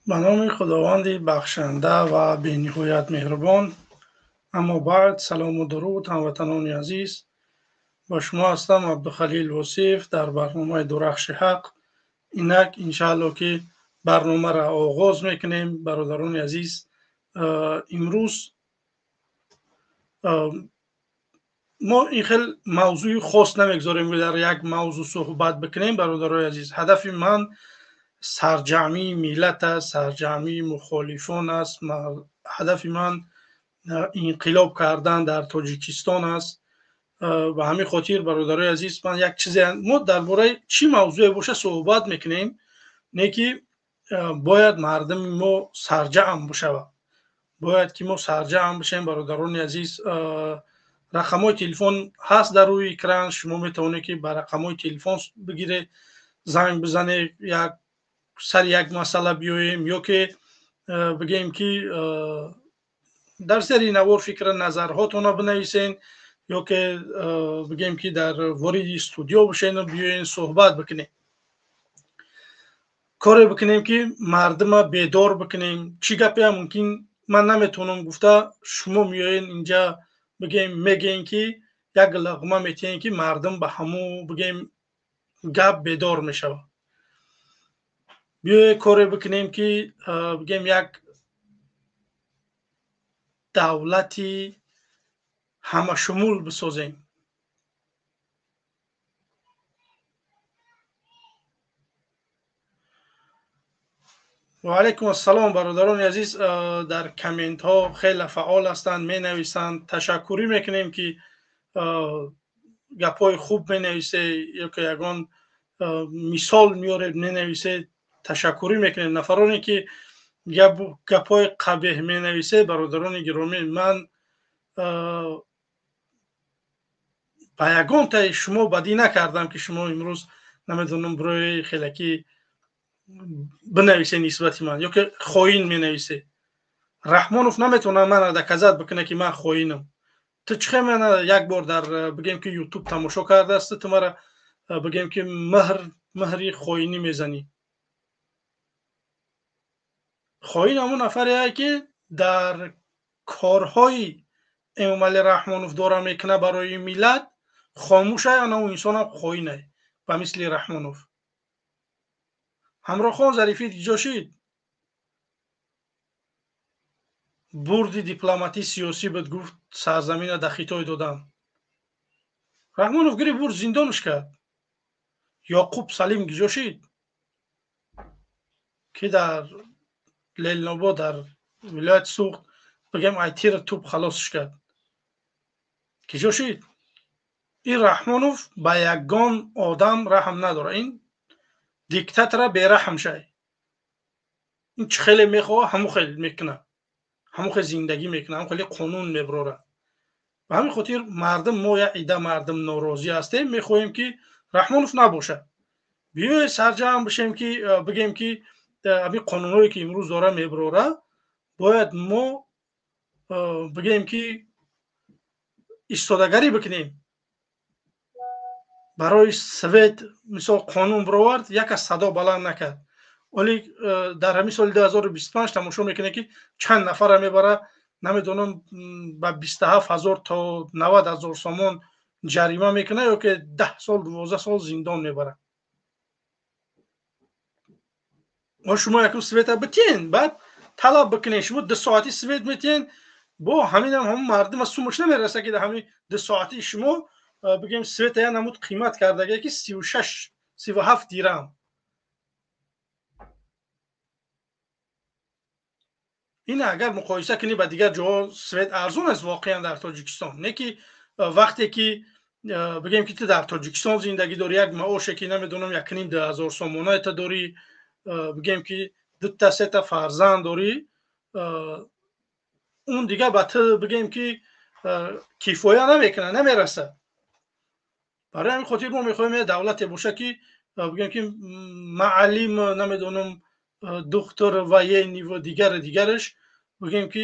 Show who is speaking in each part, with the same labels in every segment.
Speaker 1: Ба номи Худованди бахшанда ва бениҳоят меҳрубон. Аммо баъд, салому дуруд, ҳамватанони азиз. Бо шумо ҳастам Абдухалил Восиф дар барномаи Дурахши ҳақ. Инак иншаалло ки барномаро оғоз мекунем. Бародарони азиз, имрӯз мо ин хел мавзӯи хос намегузорем, дар як мавзӯъ суҳбат бикунем. Бародарои азиз, ҳадафи ман сарҷамъии миллат аст, сарҷамъии мухолифон аст. Ҳадафи ман инқилоб кардан дар Тоҷикистон аст. Ба ҳамин хотир, бародарои азиз, ман як чизе, мо дар бораи чӣ мавзӯе боша суҳбат мекунем, не ки бояд мардуми мо сарҷамъ бишавад. Бояд ки мо сарҷамъ бишем, бародарони азиз. Рақамҳои телефон ҳаст дар рӯи экран, шумо метавонед ки ба рақамҳои телефон бигиред, занг бизанед, як сари як масъала биёем, ё ки бигем ки дар сари навор фикр назарҳотонро бинависен, ё ки бигем ки дар вориди студио бишен ва биёен суҳбат бикунем. Коре бикунем ки мардума бедор бикунем. Чӣ гапе мумкин ман наметавонам гуфта, шумо меоен инҷа бигем, мегӯен ки як лағма метиҳен ки мардум ба ҳамун бигем гап бедор мешавад. Биёе коре бикунем ки бигем як давлати ҳамашумул бисозем. Ва алайкум ассалом, бародарони азиз, дар комментҳо хеле фаъол ҳастанд, менависанд. Ташаккурӣ мекунем ки гапҳои хуб менависед ё ки ягон мисол меоред менависед. Ташаккурӣ мекунем. Нафароне ки гапҳои қабеҳ менависед, бародарони гиромӣ, ман ба ягонтаи шумо бадӣ накардам ки шумо имрӯз намедонам бирои хелакӣ бинависед нисбати ман ё ки хоин менависед. Раҳмонов наметавонад мана доказат бикунад ки ман хоинам. Ту чӣ хел мана як бор дар бигем ки ютуб тамошо кардааст, ту мара бигем ки меҳри хоинӣ мезанӣ. Хоин ҳамон нафаре ки дар корҳои Эмомалӣ Раҳмонов дора мекунад барои миллат, хомӯшай, ана ӯ инсонам хоинай ба мисли Раҳмонов. Ҳамроҳхон Зарифӣ ҷо шид? Бурди дипломатӣ сиёсӣ буд, гуфт сарзамина дар Хитой додам. Раҳмонов гирифт бурд зиндонаш кард. Ёқуб Салим гиҷо шид? Ки дар Ленинобод, дар вилояти Суғд бигем айтира туп халосш кард. Киҷо шид? Ин Раҳмонов ба ягон одам раҳм надорад. Ин диктатора бераҳм шай. Ин чӣ хеле мехоҳад, ҳамон хел мекунад, ҳамон хел зиндагӣ мекунад, ҳамон хеле қонун мебарорад. Ба ҳамин хотир мардум, мо як ида мардум норозӣ ҳастем, мехоҳем ки Раҳмонов набошад. Биёед сарҷамъ бишем ки бигем ки ҳамин қонунҳое ки имрӯз дора мебарора, бояд мо бигем ки истодагарӣ бикунем. Барои свет мисол қонун баровард, як аз садо баланд накард. Вале дар ҳамин соли 2025 тамошо мекунем ки чанд нафарро мебарад, намедонам, ба 27 000 то 90 000 сомон ҷарима мекунад ё ки 10 сол, 12 сол зиндон мебарад. Мо шумо якум света битиҳен, баъд талаб бикунед. Шумо 2 соати свет метиҳен, бо ҳаминам ҳамон мардума сумаш намераса ки дар ҳамин 2 соати шумо бигем света я намуд қимат кардагие ки 36, 37 дирам. Ин агар муқоиса кунӣ ба дигар ҷоҳо свет арзон аст воқеан дар Тоҷикистон. Не ки вақте ки бигем ки ту дар Тоҷикистон зиндагӣ дорӣ, як маоше ки намедонам 1,5 2000 сомона та дорӣ, бигем ки дута сета фарзанд дорӣ, он дигар ба ту бигем ки кифоя намекунад, намерасад. Барои ҳамин хотир мо мехоҳем як давлате боша ки бигем ки маълим, намедонам, духтур, военный ва дигару дигараш, бигем ки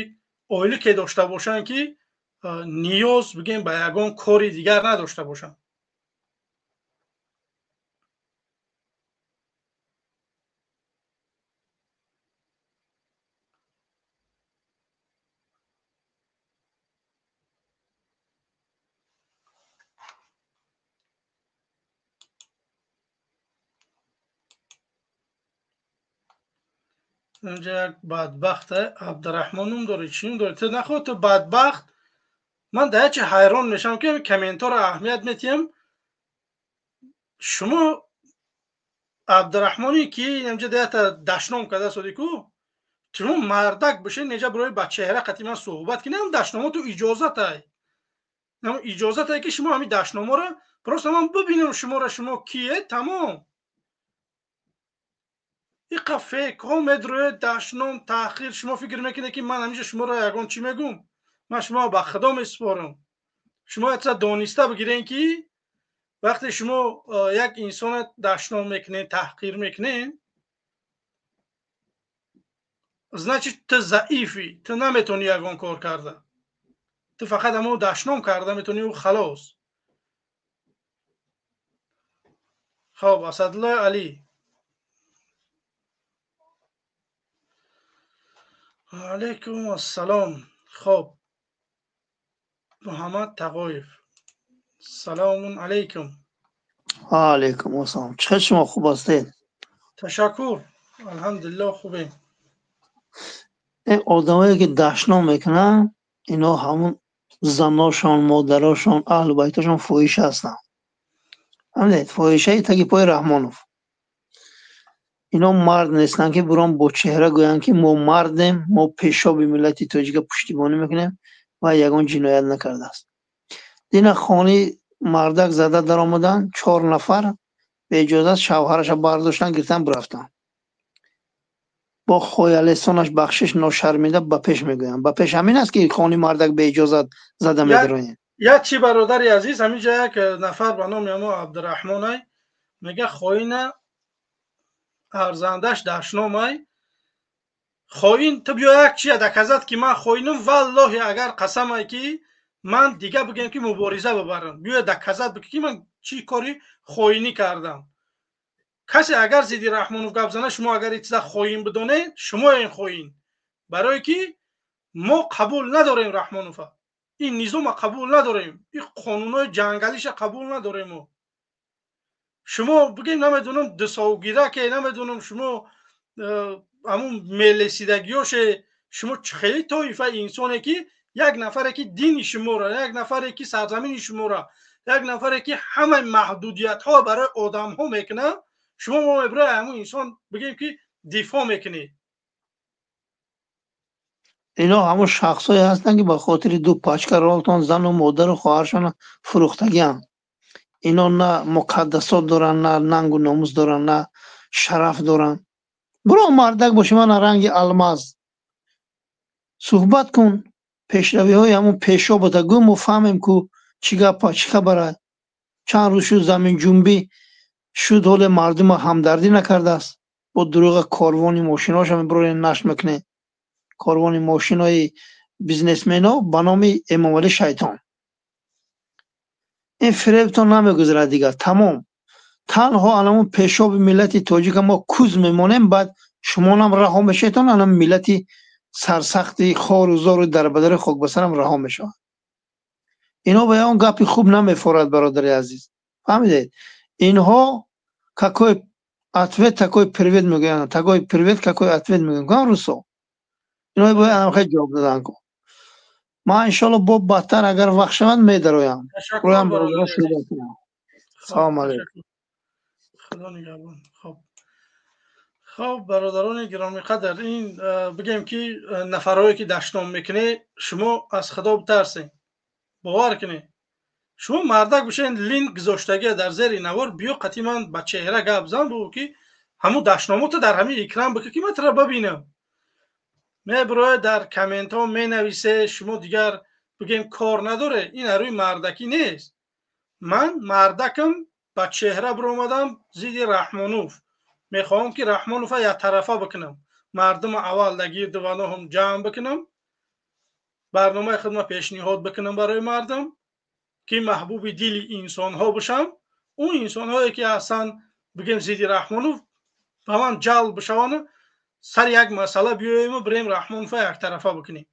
Speaker 1: ойлике дошта бошанд ки ниёз бигем ба ягон кори дигар надошта бошанд. Инҷа як бадбахт Абдурраҳмон ном дорӣ, чӣ ном дорӣ? Ту нахоҳ, ту бадбахт. Ман дар чӣ ҳайрон мешавам, ки комментҳоро аҳамият метиҳам. Шумо Абдурраҳмоне ки инҷа даята дашном карда соди ку, шумо мардак бошед, неҷа барои ба чеҳра қати ман суҳбат кунем, дашномо ту иҷозатай. Иҷозатай ки шумо ҳамин дашноморо просто ман бибинам шуморо, шумо кие, тамом. Иқа фейкҳо медроед, дашном, таъхир. Шумо фикр мекунед, ки ман ҳамиҷа шуморо ягон чӣ мегӯм? Ман шуморо ба худо месупорам. Шумо якча дониста бигирен, ки вақте шумо як инсона дашном мекунед, таҳқир мекунед, значит, ту заифӣ, ту наметавонӣ ягон кор карда, ту фақат ҳамо дашном карда метавонӣ, халос. Хоб, Асадуллои Алӣ, алайкум ассалом. Хоб, Муҳаммад Тағоев, салому алайкум.
Speaker 2: Алайкум ассалом. Чӣ хел, шумо хуб ҳастед?
Speaker 1: Ташаккур, алҳамдулилло, хубем.
Speaker 2: Ин одамое ки дашном мекунанд, ино ҳамун заношон, модарошон, аҳлу байтошон фоҳиша ҳастанд. Фаҳмидед? Фоҳишаи таги пои Раҳмонов. Ино мард нестанд, ки бурон бо чеҳра гӯянд, ки мо мардем, мо пешоби миллати тоҷика пуштибонӣ мекунем ва ягон ҷиноят накардааст. Дина хони мардак зада даромаданд, чор нафар беиҷозат шавҳараша бардоштанд, гирифтанд, бирафтанд. Бо хоялесонаш бахшиш ношармида ба пеш мегӯянд. Ба пеш ҳамин аст, ки хони мардак беиҷозат зада медароянд.
Speaker 1: Як чи, бародари азиз, ҳаминҷа як нафар ба номи ҳамо Абдураҳмонай мега, хоина арзандаш дашномай. Хоин ту биё як чия доказать, ки ман хоинам. Валлоҳи, агар қасамай, ки ман дига бигӯям, ки мубориза бибарам, биё доказать бикӣ, ки ман чӣ кори хоинӣ кардам. Касе агар зидди Раҳмонов гап зана, шумо агар ин чиза хоин бидонед, шумоен хоин, барое ки мо қабул надорем Раҳмонова, ин низома қабул надорем, ин қонунҳои ҷангалиша қабул надорем. Мо шумо бигем, намедонам, дусовгираке, намедонам, шумо ҳамун мелесидагиёше, шумо хеле тоифа инсоне, ки як нафаре ки дини шуморо, як нафаре ки сарзамини шуморо, як нафаре ки ҳамаи маҳдудиятҳо барои одамҳо мекунад, шумо мо мебирои ҳамун инсон бигем, ки дифоъ мекунед.
Speaker 2: Ино ҳамун шахсҳое ҳастанд, ки ба хотири ду пачка ролтон зану модару хоҳаршона фурӯхтагианд. Ино на муқаддасот доранд, на нангу номус доранд, на шараф доранд. Биро, мардак боши, мана ранги алмаз суҳбат кун, пешравиҳои ҳамун пешобота гӯ, мо фаҳмем, ку чӣ гапа, чӣ хабара. Чанд рӯз шуд заминҷунбӣ шуд, ҳоле мардума ҳамдардӣ накардааст. Бо дурӯға корвони мошиноша мебурорен, нашр мекунед, корвони мошинои бизнесмено ба номи Эмомалӣ шайтон. Ин фиребтон намегузарад дигар, тамом. Танҳо анамун пешоби миллати тоҷика мо куз мемонем, баъд шумонам раҳо мешаведтон, анам миллати сарсахти хору зору дарбадари хокбасарам раҳо мешавад. Ино ба ягон гапи хуб намефорад, бародари азиз, фаҳмидед? Инҳо какой ответ, такой привет мегӯянд, такой привет, какой ответ мегӯянд русо. Ино бояд анамхел ҷавоб доданд ку. Ман иншоалло бо бадтар агар вақт шавад медароям. Салому алайкум.
Speaker 1: Худо нигаҳбон. Хоб, хоб, бародарони гиромиқадр, ин бигем, ки нафарҳое ки дашном мекунед, шумо аз худо битарсед. Бовар кунед, шумо мардак бошед, линк гузоштагия дар зери навор, биё қати ман ба чеҳра гап зан, бугӯ, ки ҳамун дашномота дар ҳамин экран бикӣ, ки ман тура бибинам. Мебироед, дар комментҳо менависе, шумо дигар бигем кор надоре. Ин арӯи мардакӣ нест. Ман мардакам, ба чеҳра биромадам зидди Раҳмонов. Мехоҳам, ки Раҳмонова яктарафа бикунам, мардума аввал дар гирду ваноҳам ҷамъ бикунам, барномаи худма пешниҳод бикунам барои мардум, ки маҳбуби дили инсонҳо бошам. Он инсонҳое ки ҳастанд, бигем, зидди Раҳмонов, ба ман ҷалб бишаванд, сари як масъала биёему бирем Раҳмонова яктарафа бикунем.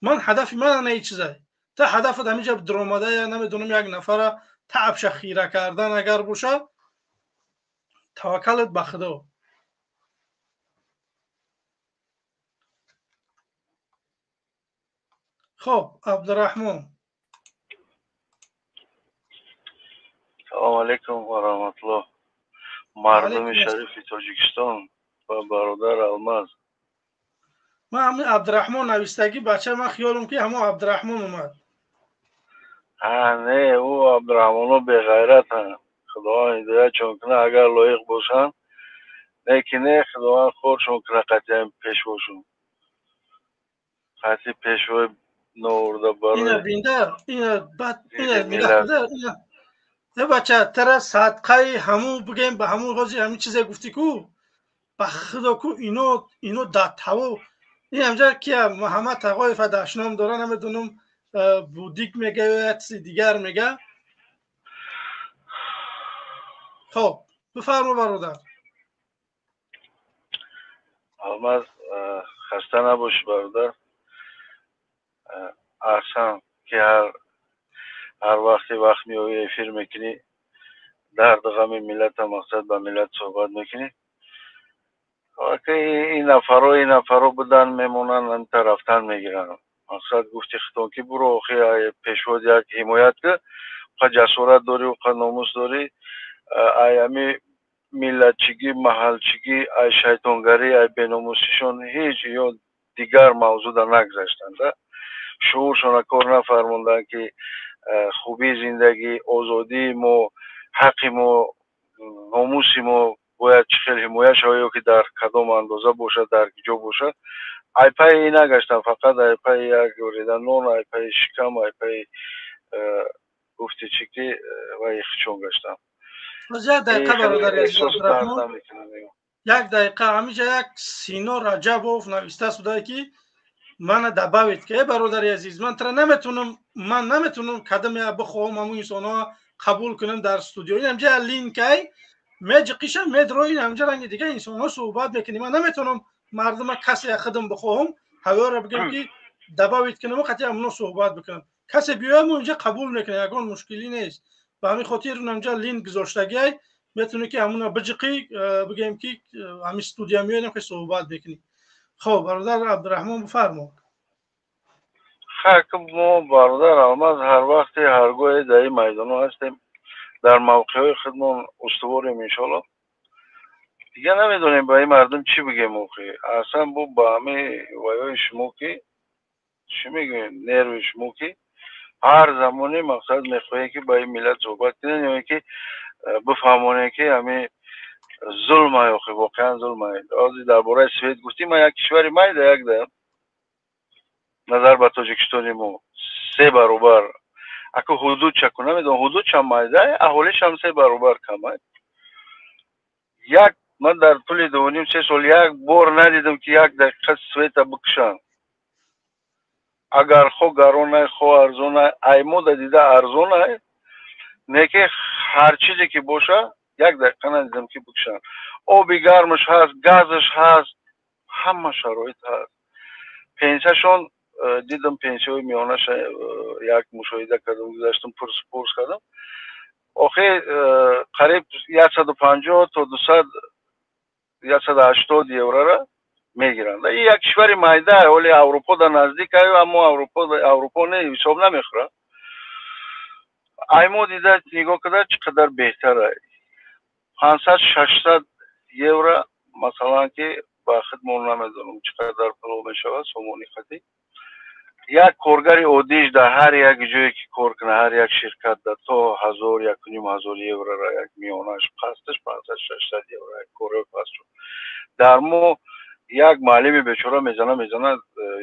Speaker 1: Ман ҳадафи ман ана ин чизае. Та ҳадафат ҳаминҷа дуромада, я намедонам, як нафара таъбша хира кардан агар бошад, таваккалат ба худо. Хоб, Абдурраҳмон.
Speaker 3: Салом алейкум ва раҳматуллоҳ. Мардуми шарифи Тоҷикистон ва бародар Алмаз.
Speaker 1: Ман ҳамин Абдурраҳмон навистагӣ бача, ман хиёлам ки ҳамон Абдурраҳмон омад.
Speaker 3: Ҳа, не, ӯ Абдурраҳмоно беғайратанд. Худованд ҳидоятшон кунад, агар лоиқ бошанд. Не ки не, Худованд хоршон кунад, қатъиян пешвошон. Қатъи пешвои новурда барои.
Speaker 1: Ина бинда, ина бад, ина нигоҳ, ина. Э бача, тара садқаи ҳамун бигем, ба ҳамун ҳозир ҳамин чизе гуфтӣ ку, ба худо ку ино даттаво. Ин ҳамҷа кия Муҳаммад Тағоев дашном дора, намедонам, будик мега ё як чизи дигар мега. Хоб, бифармо бародар.
Speaker 3: Алмаз, хаста набошӣ бародар. Аҳсан ки ҳар вақте вақт меоӣ эфир мекунӣ, дарду ғами миллата мақсад ба миллат суҳбат мекунӣ. Ин нафаро будан мемонанд, ҳамта рафтан мегиранд. Мақсад гуфти хитон ки буро охи пешвоз як ҳимоят ки, уқа ҷасорат дорӣ, уқа номус дорӣ, ай ҳами миллатчигӣ, маҳалчигӣ, ай шайтонгарӣ, ай беномусишон ҳеҷ ё дигар мавзӯъда нагузаштанд. Шууршона кор нафармонданд ки хубии зиндагӣ, озодии мо, ҳаққи мо, номуси мо бояд чӣ хел ҳимоя шавад ё ки дар кадом андоза бошад, дар куҷо бошад. Ай пайи ин нагаштанд, фақат ай пайи як рида нон, ай пайи шикам, ай пайи гуфти чӣ ки вай хичон гаштанд.
Speaker 1: Як дақиқа бародари азиз Абдурраҳмон, як дақиқа ҳаминҷа як Сино Раҷабов навистааст буда ки мана добавить ки, э бародари азиз, ман тара наметунам, ман наметунам кадам я бихоҳам ҳамун инсонҳо қабул кунам дар студио. Ин ҳамҷа линкай меҷиқиша медро, ин ҳамҷа ранги дига инсонҳо суҳбат мекунем. Ман наметунам мардума касе худам бихоҳам ҳавёра бигам ки добавить кунам ва қатъи ҳамуно суҳбат бикунам. Касе биёям инҷа қабул мекунад, ягон мушкилӣ нест. Ба ҳамин хотир ҳамҷа линк гузоштагиай, метавонӣ ки ҳамуна биҷиқӣ, бигем ки ҳамин студия меоем ки суҳбат мекунӣ. Хоб, бародар Абдурраҳмон бифармо.
Speaker 3: Хак мо бародар Алмаз ҳар вақте ҳар гоҳе дар ин майдонҳо ҳастем, дар мавқеъҳои худмон устуворем иншоалло. Дигар намедонем ба ин мардум чӣ бигем охи. Аслан бо ба ҳамаи ваёи шумо ки чӣ мегӯем, нерви шумо ки ҳар замоне мақсад мехоҳем ки ба ин миллат суҳбат кунем ё ин ки бифаҳмонем ки ҳамин зулм ай охи, воқеан зулм ай. Ҳозир дар бораи свет гуфтӣ, ман як кишвари майда як да назар ба Тоҷикистони мо се баробар. Аку ҳудуд чаку намедонам, ҳудуд чам майда, аҳолишам се баробар кам ай. Як ман дар тӯли 2.5-3 сол як бор надидам ки як дақиқа света бикушанд. Агар хо гарон ай, хо арзон ай, ай мода дида арзон ай, не ки ҳар чизе ки боша як дақиқа надидам ки бикушанд. Оби гармаш ҳаст, газаш ҳаст, ҳама шароит ҳаст. Пенсияшон дидам, пенсияҳои миёнаша як мушоҳида кардам, гузаштам, пурс кардам. Охи қариб 150 то 200, 180 еврора мегиранд. Ин як кишвари майда, ҳоли Аврупо да наздик аю, аммо Аврупо не ҳисоб намехӯрад. Ай мо дида нигоҳ карда чӣ қадар беҳтар ай. 500-600 евро масалан ки ба хидмон намедонам чӣ қадар пул мешавад сомони хатӣ. Як коргари оддиш дар ҳар як ҷое ки кор кунад, ҳар як ширкат дар то 1000, 1500 еврора як миёнаш пасташ 500-600 евро як корҳои паст шуд. Дар мо як муаллими бечора мезана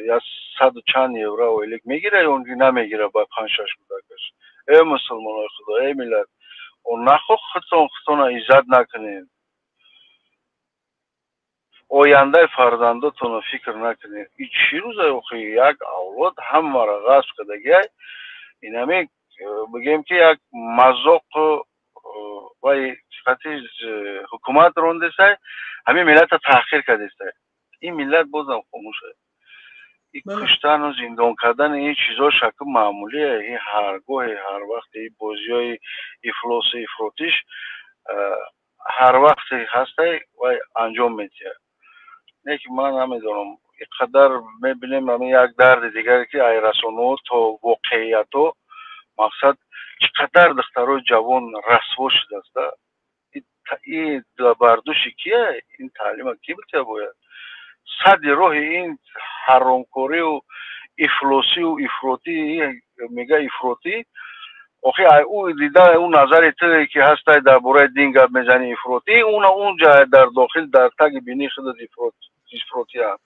Speaker 3: як саду чанд евро ойлик мегира ё намегира ба 5-6 кӯдакаш. Эй мусулмонои худо, эй миллат, о нахо худтон худтонро иззат накунед, ояндаи фарзандотонро фикр накунед. Ин чӣ рӯза охи як авлод ҳамаро ғасб кардагиай. Инами бигем ки як мазоқу вай сифати ҳукумат рондесай, ҳамин миллатро таҳқир кардесай. Ин миллат бозам хомӯш аст. Ин куштану зиндон кардани ин чизҳо шакл маъмулие. Ин ҳаргоҳе, ҳар вақте ин бозиҳои ифлосу ифротиш ҳар вақте ҳастай вай анҷом медиҳад. Не ки ман намедонам Қадар мебинем, ҳамин як дарди дигаре, ки ай расонаҳо то воқеиятҳо, мақсад, чӣ қадар духтарои ҷавон расво шудааст. И бар души кия ин таълима ки битя бояд? Сади роҳи ин ҳаромкорию ифлосию ифротӣ, мега ифротӣ. Охи, ӯ дида, ӯ назари ту ки ҳастай, дар бораи дин гап мезани, ифротӣ. Уна унҷа дар дохил, дар таги бини худат ифротиам.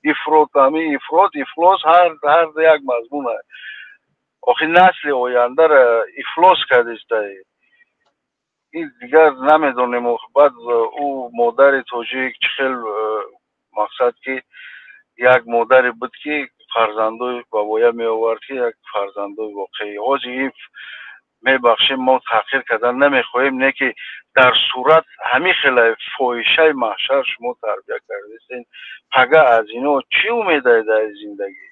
Speaker 3: Ифрот, ҳамин ифрот, ифлос ҳар як мазмун. Охи, насли ояндара ифлос кардистай. Ин дигар намедонем. Баъд ӯ модари тоҷик чӣ хел, мақсад, ки як модаре буд, ки фарзандои ба воя меовард, ки як фарзандои воқеӣ. Ҳозир ин, мебахшем, мо таҳқир кардан намехоҳем, не ки дар сурат ҳамин хела фоҳишаи маҳшар шумо тарбия кардастен. Пага аз ино чӣ умедае дар зиндагӣ?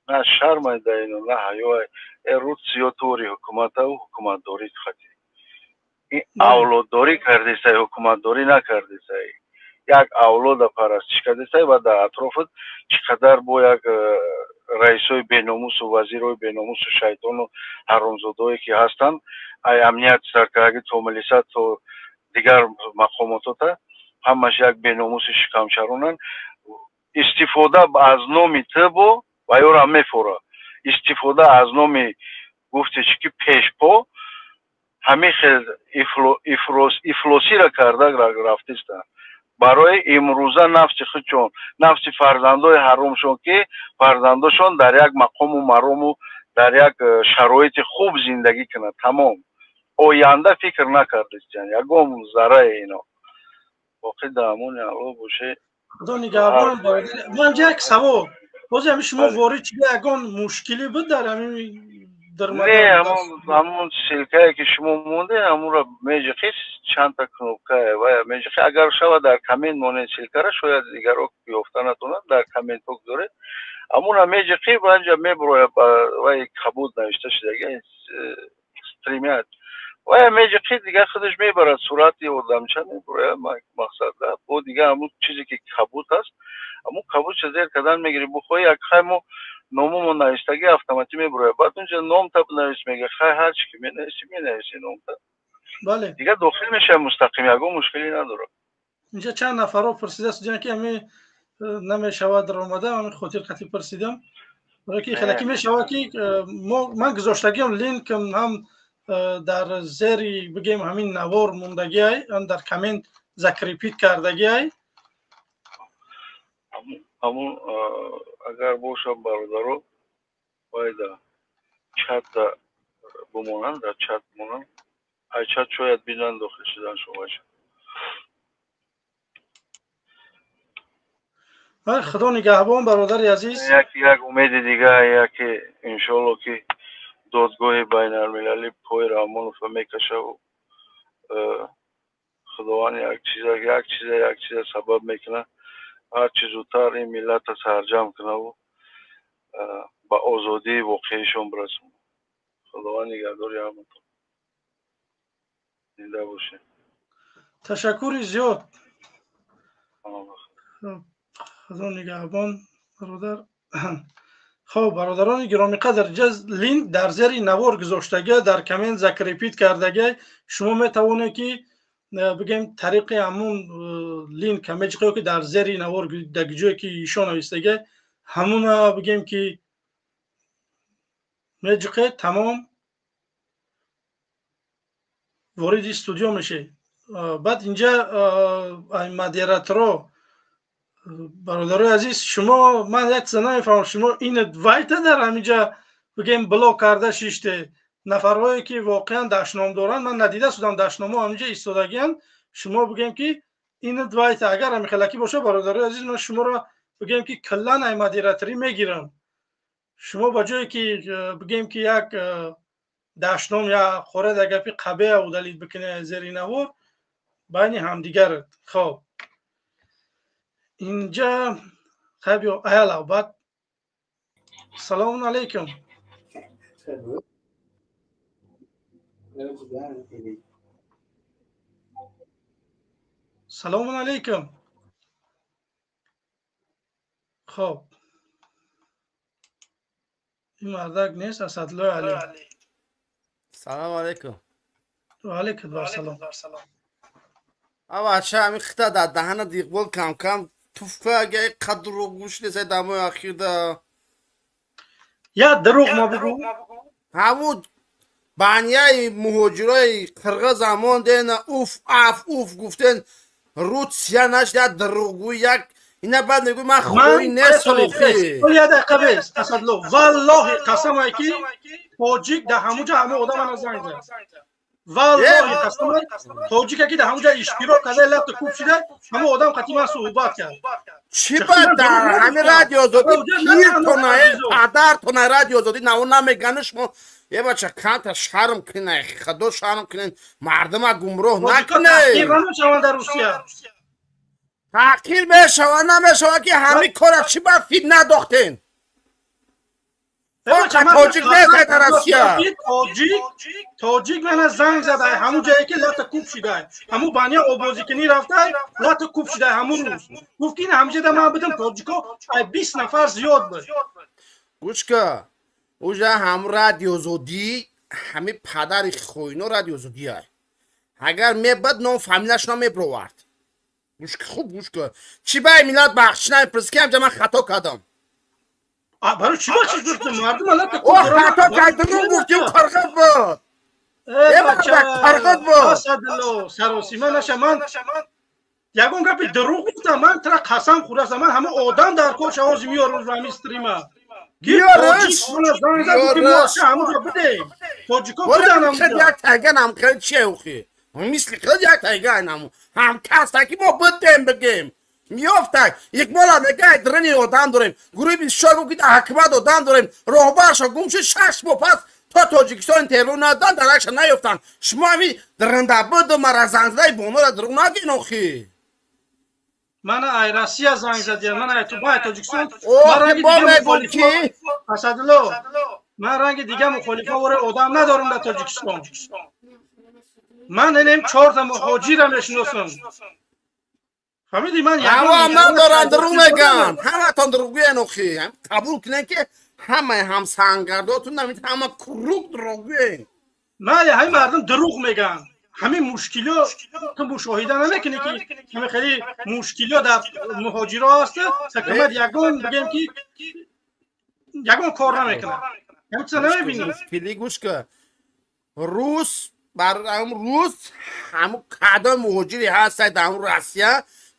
Speaker 3: На шармай дар ино, на ҳаёай. Э руд зиёд тори ҳукуматау ҳукуматдорӣ хати ин авлоддорӣ кардесай, ҳукуматдорӣ накардесай. Як авлода парастиш кардесай ва дар атрофат чӣ қадар бо як раисои беномусу вазирои беномусу шайтону ҳаромзодое ки ҳастанд, ай амният саркардаги то милиса то дигар мақомотота, ҳамаш як беномуси шикамчаронанд. Истифода аз номи тбо ва ёрам мефора, истифода аз номи гуфте чи ки пешпо ҳамин хел ифлосиро карда рафтистанд барои имрӯза нафси худшон, нафси фарзандои ҳаромшон, ки фарзандошон дар як мақому марому, дар як шароити хуб зиндагӣ кунад. Тамом, оянда фикр накардистян ягон зарраи ино. Боқӣ дар амони Аллоҳ боше.
Speaker 1: Худо нигаҳбон. Ман як савол боз: ҳами шумо ворид шуда, ягон мушкилӣ буд дар ҳамин?
Speaker 3: Не, ҳамон ссылка е ки шумо монде, ҳамонро меҷиқи, чандта кнопка е ва меҷиқи. Агар шава, дар коммент монед ссылка ра, шояд дигаро ёфта натонад, дар комментҳо гузоред. Ҳамонро меҷиқи, ванҷа мебурояд, вай кабуд навишта шудаги стримят, вая меҷиқи, дигар худаш мебарад, сурати одамча мебурояд. Мақсад, бо дигар ҳамон чизе ки кабуд аст, ҳамон кабудша зер кардан мегирӣ. Бухоҳӣ, як хай мо номумон навиштагӣ, автоматӣ мебурояд. Баъд унҷа номта бинавис, мега. Хай, ҳарчи ки менависӣ, менависӣ номта. Дигар дохил мешавад мустақим, ягон мушкилӣ надорад.
Speaker 1: Инҷа чанд нафарро пурсида судян, ки ҳами намешавад даромада. Ҳамин хотир қатӣ пурсидам, барои ки хелаки мешавад, ки мо ман гузоштагиам линк ҳам дар зери, бигем, ҳамин навор мондагиай, ҳам дар коммент закрепить кардагиай.
Speaker 3: Ҳамун агар бошад, бародаро, бояд чатда бимонанд, дар чат бимонанд. Ай чат шояд бинанд, дохил шудан шумоша.
Speaker 1: Худо нигаҳбон, бародари азиз.
Speaker 3: Як умеди дига, яке, иншоалло, ки додгоҳи байналмилалӣ пои Раҳмонова мекашаву Худованд як чиза, як чиза, як чиза сабаб мекунад, ҳарчи зудтар ин миллата сарҷамъ кунаву ба озодии воқеишон бирасонад. Худованд нигаҳдори ҳаматон, зинда бошед.
Speaker 1: Ташаккури зиёд, худо нигаҳбон, бародар. Хоб, бародарони гиромиқадр, ҷаз линк дар зери навор гузоштага, дар коммент закрепить кардага. Шумо метавонед, ки бигем, тариқи ҳамун линк меҷиқе, ки дар зери навор, дар ҷое ки ишо навистага, ҳамуна, бигем, ки меҷиқе, тамом, вориди студио мешед. Баъд инҷа модераторо, бародарои азиз, шумо, ман як чиза намефаҳмам: шумо ин вайта дар ҳаминҷа, бигем, блок карда шиште. Нафарҳое ки воқеан дашном доранд, ман надида судам, дашномҳо ҳаминҷа истодагианд. Шумо, бигем, ки ин вайта, агар ҳамихелакӣ боша, бародарои азиз, ман шуморо, бигем, ки каллан ай модераторӣ мегирам. Шумо ба ҷое ки, бигем, ки як дашном я хора гапи қабеа удалить бикунед зери навор байни ҳамдигар. Хоб, инҷа хай, биё, аяла. Баъд салому алайкум. Салому алайкум. Хоб, ин мардак нест. Асадлои Али.
Speaker 4: Салому алейкум.
Speaker 1: Ва алейкум ассалом.
Speaker 4: Ава, ами хита дар даҳана Иқбол кам-кам туфка, ага қад дурӯғ гӯш нест дамои ахирда.
Speaker 1: Я дурӯғ ма бугӯ.
Speaker 4: Ҳамун баняи муҳоҷирои қирғиз монден, уф аф уф гуфтен, рут сия нашд, як дурӯғгӯй, як ина баъд мегӯй, ман хои нестам.
Speaker 1: Я дақиқа бес, Асадло. Валлоҳи қасамай, ки тоҷик дар ҳамуҷа ҳама одамана занг зад. Валлоҳи қасамай, тоҷика, ки дар ҳамуҷа иштирок карда, латта кӯб шида, ҳама одам қатъи ман суҳбат кард.
Speaker 4: Чӣ ба дар ҳами Радио Озодӣ пиртона, падартона Радио Озодӣ наво намегани шумо. Е бача, камта шарм кунед, худо, шарм кунед, мардума гумроҳ накунед.
Speaker 1: Дар Русия
Speaker 4: таъқир мешавад, намешавад, ки ҳами кора чӣ ба фит надохтен? Тоҷик нест дар Россия.
Speaker 1: Тоҷик мана занг зада, ҳамун ҷое ки лата кӯб шида, ҳамун баня обозикунӣ рафта, лата кӯб шида, ҳамун рӯз гуфт, ки ҳамҷода ман будам, тоҷико ай 20 нафар зиёд буд.
Speaker 4: Гӯшка, уҷа ҳам Радиозодӣ, ҳами падари хоино Радиозодӣ ай, агар мебад, ном фамилияшона мебировард. Гӯшка, хуб гӯшка, чӣ бай миллат бахшиш намепурсӣ, ки ҳамҷа ман хато кардам?
Speaker 1: Барои чӣ бахшиш гуфтам? Мардум аллата
Speaker 4: О, хато кардам, гуфтим, қирғиз буд, қирғиз буд.
Speaker 1: Асадулло, саросима наша. Ман ягон гапи дурӯғ гуфтам? Ман тара қасам хӯрастам, ман ҳама одам дар кор шавози миёрам ҳами стрима.
Speaker 4: Биёриш.
Speaker 1: Ҳамуҷо бидем, тоҷико будан.
Speaker 4: Як тайган ҳам хеле чие ухи, мисли хел як тайган ҳам каста, ки мо бидем, бигем, меёфтак. Иқбола мегӯяд, дрини одам дорем, гурӯҳи 24 гуфт, ки ҳакмат одам дорем, роҳбаршо гум шуд, 6 моҳ пас то Тоҷикистон интервю надан, даракша наёфтанд. Шумо ҳами дрындабуду мара зангзадаи бонора дурӯғ нагин охи.
Speaker 1: Мана ай Россия занг задия, мана ай тубай Тоҷикистон.
Speaker 4: Бо мегӯм, ки
Speaker 1: Асадулло, ман ранги дига мухолифа вора одам надорам дар Тоҷикистон. Ман инем чорта муҳоҷира мешиносам, фаҳмидӣ? Ман
Speaker 4: ҳамаам надоранд, дурӯғ мегӯянд, ҳаматон дурӯғгӯян охи. Қабул кунед, ки ҳамаи ҳамсангардотун намит, ҳама круг дурӯғгӯен.
Speaker 1: Майли, ҳамин мардум дурӯғ мегӯянд. Ҳамин мушкилиё ту мушоҳида намекунӣ, ки ҳамин хеле мушкилиё дар муҳоҷиро ҳаст, ҳукумат ягон, бигем, ки ягон кор намекунад. Ҳамин чиза намебинӣ?
Speaker 4: Мушкилӣ, гӯш ка, рус бар рус, ҳамун кадом муҳоҷире ҳаста дар ҳамун Россия,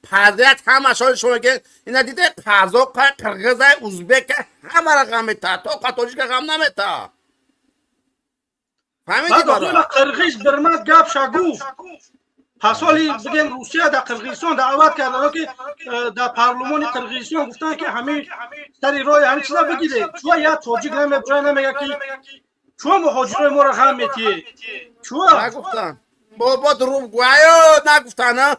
Speaker 4: падрият ҳамашон шумо ки ина диде, қазоқа, қирғиза, узбека, ҳамаро ғам мета, то тоҷика ғам намета.
Speaker 1: Фаҳмидӣ? Қирғиз бирмад гапша гуфт. Пасоли, бигем, Русия дар Қирғизистон даъват карданд, ки дар парлумони Қирғизистон гуфтанд, ки ҳамин сари роҳи ҳамин чиза бигиред. Чуа як тоҷик намебурад, намега, ки чуа муҳоҷирои моро ғам метиҳед? Чуа
Speaker 4: нагуфтанд? Бобо, дурӯғ гӯ, нагуфтанд,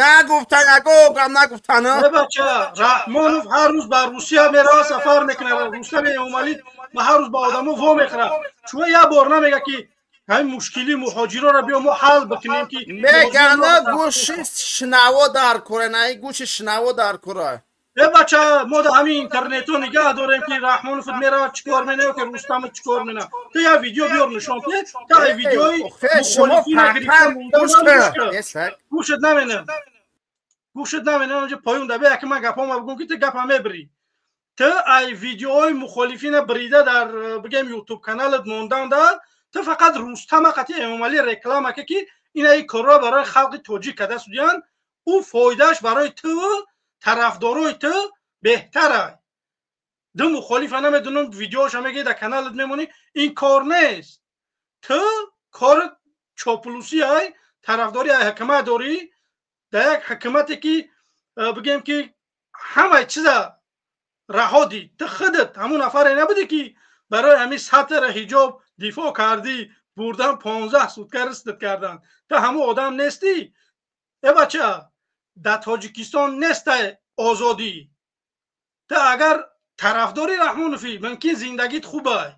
Speaker 4: нагуфтан, ягон гап нагуфтан.
Speaker 1: Бача, Раҳмонов ҳар рӯз ба Русия меравад, сафар мекунад. Рустам Эмомалӣ ба ҳар рӯз ба одамо во мехӯрад. Чуа як бор намега, ки ҳамин мушкили муҳоҷироро биё мо ҳал бикунем, ки
Speaker 4: Мегана, гӯши шунаво дар кора, на гӯши шунаво дар кора.
Speaker 1: Э бача, мо дар ҳамин интернетҳо нигаҳ дорем, ки Раҳмонов меравад, чӣ кор менав, ки Рустамов чӣ кор менав. Ту як видео биёр, нишон те, та видеои мухолифина гирифта монда. Гӯшат наменам, гӯшат наменам. Онҷо поён да бия, ки ман гапҳома бигӯм, ки ту гапа мебирӣ. Ту ай видеоҳои мухолифина бирида дар, бигем, Ютуб каналат мондан да, ту фақат Рустама қатъи Эмомалӣ реклама ки ина ин корро барои халқи тоҷик карда судиянд. Ӯ фоидааш барои ту, тарафдорои ту беҳтара. Ду мухолифа намедонам, видеоша мегӯи, дар каналат мемонӣ. Ин кор нест. Ту кори чоплусӣ ай, тарафдори ай ҳукумат дорӣ, дар як ҳукумате, ки, бигем, ки ҳамаи чиза раҳо дид. Ту худат ҳамун нафаре набудӣ, ки барои ҳамин сатра ҳиҷоб дифоъ кардӣ, бурдан 15 сутка ристат карданд? Ту ҳамун одам нестӣ? Э бача, дар Тоҷикистон нестай озодӣ. Ту агар тарафдори Раҳмонофӣ, мумкин зиндагит хубай,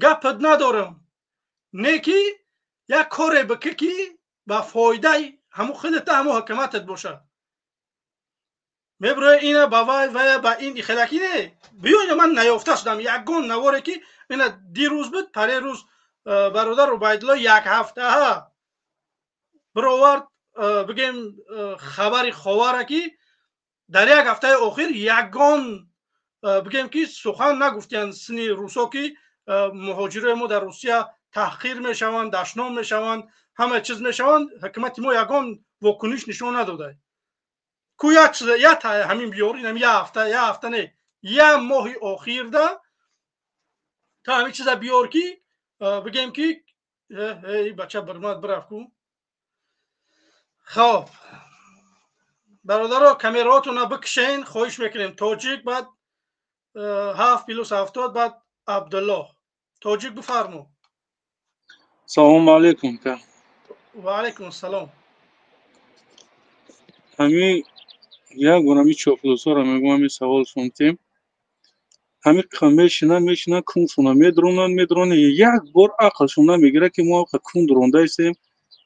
Speaker 1: гапат надорам, не ки як коре бикӣ, ки ба фоидаи ҳамун худата, ҳамун ҳукуматат бошад. Меброя ина ба вай вая ба ин ихелаки не. Биё ина ман наёфта шудам ягон наворе ки ина дирӯз буд, парерӯз бародар Убайдулло як ҳафтаҳа бировард, бигем, хабари ховара ки дар як ҳафтаи охир ягон, бигем ки, сухан нагуфтиянд сини русо ки муҳоҷирои мо дар Русия таҳқир мешаванд, дашном мешаванд, ҳама чиз мешаванд. Ҳукумати мо ягон вокуниш нишон надода. Ку як чиз як ҳамин биёр, инам як ҳафта, як ҳафта не, як моҳи охирда та ҳамин чиза биёр ки бигем ки эй бача бирмад бирафт ку. Хоб, бародаро, камераотона бикшен, хоҳиш мекунем. Тоҷик, баъд 7+70, баъд Абдуллоҳ. Тоҷик, бифармо.
Speaker 5: Салому алейкум ка.
Speaker 1: Ва алейкум ассалом.
Speaker 5: Ҳами як бор ҳами чоплусоро мегӯм, ҳами савол сунтем. Ҳами мешина, мешина, куншуна медронанд, медронанд, як бор ақлшон намегирад ки мо кун дрондаистем.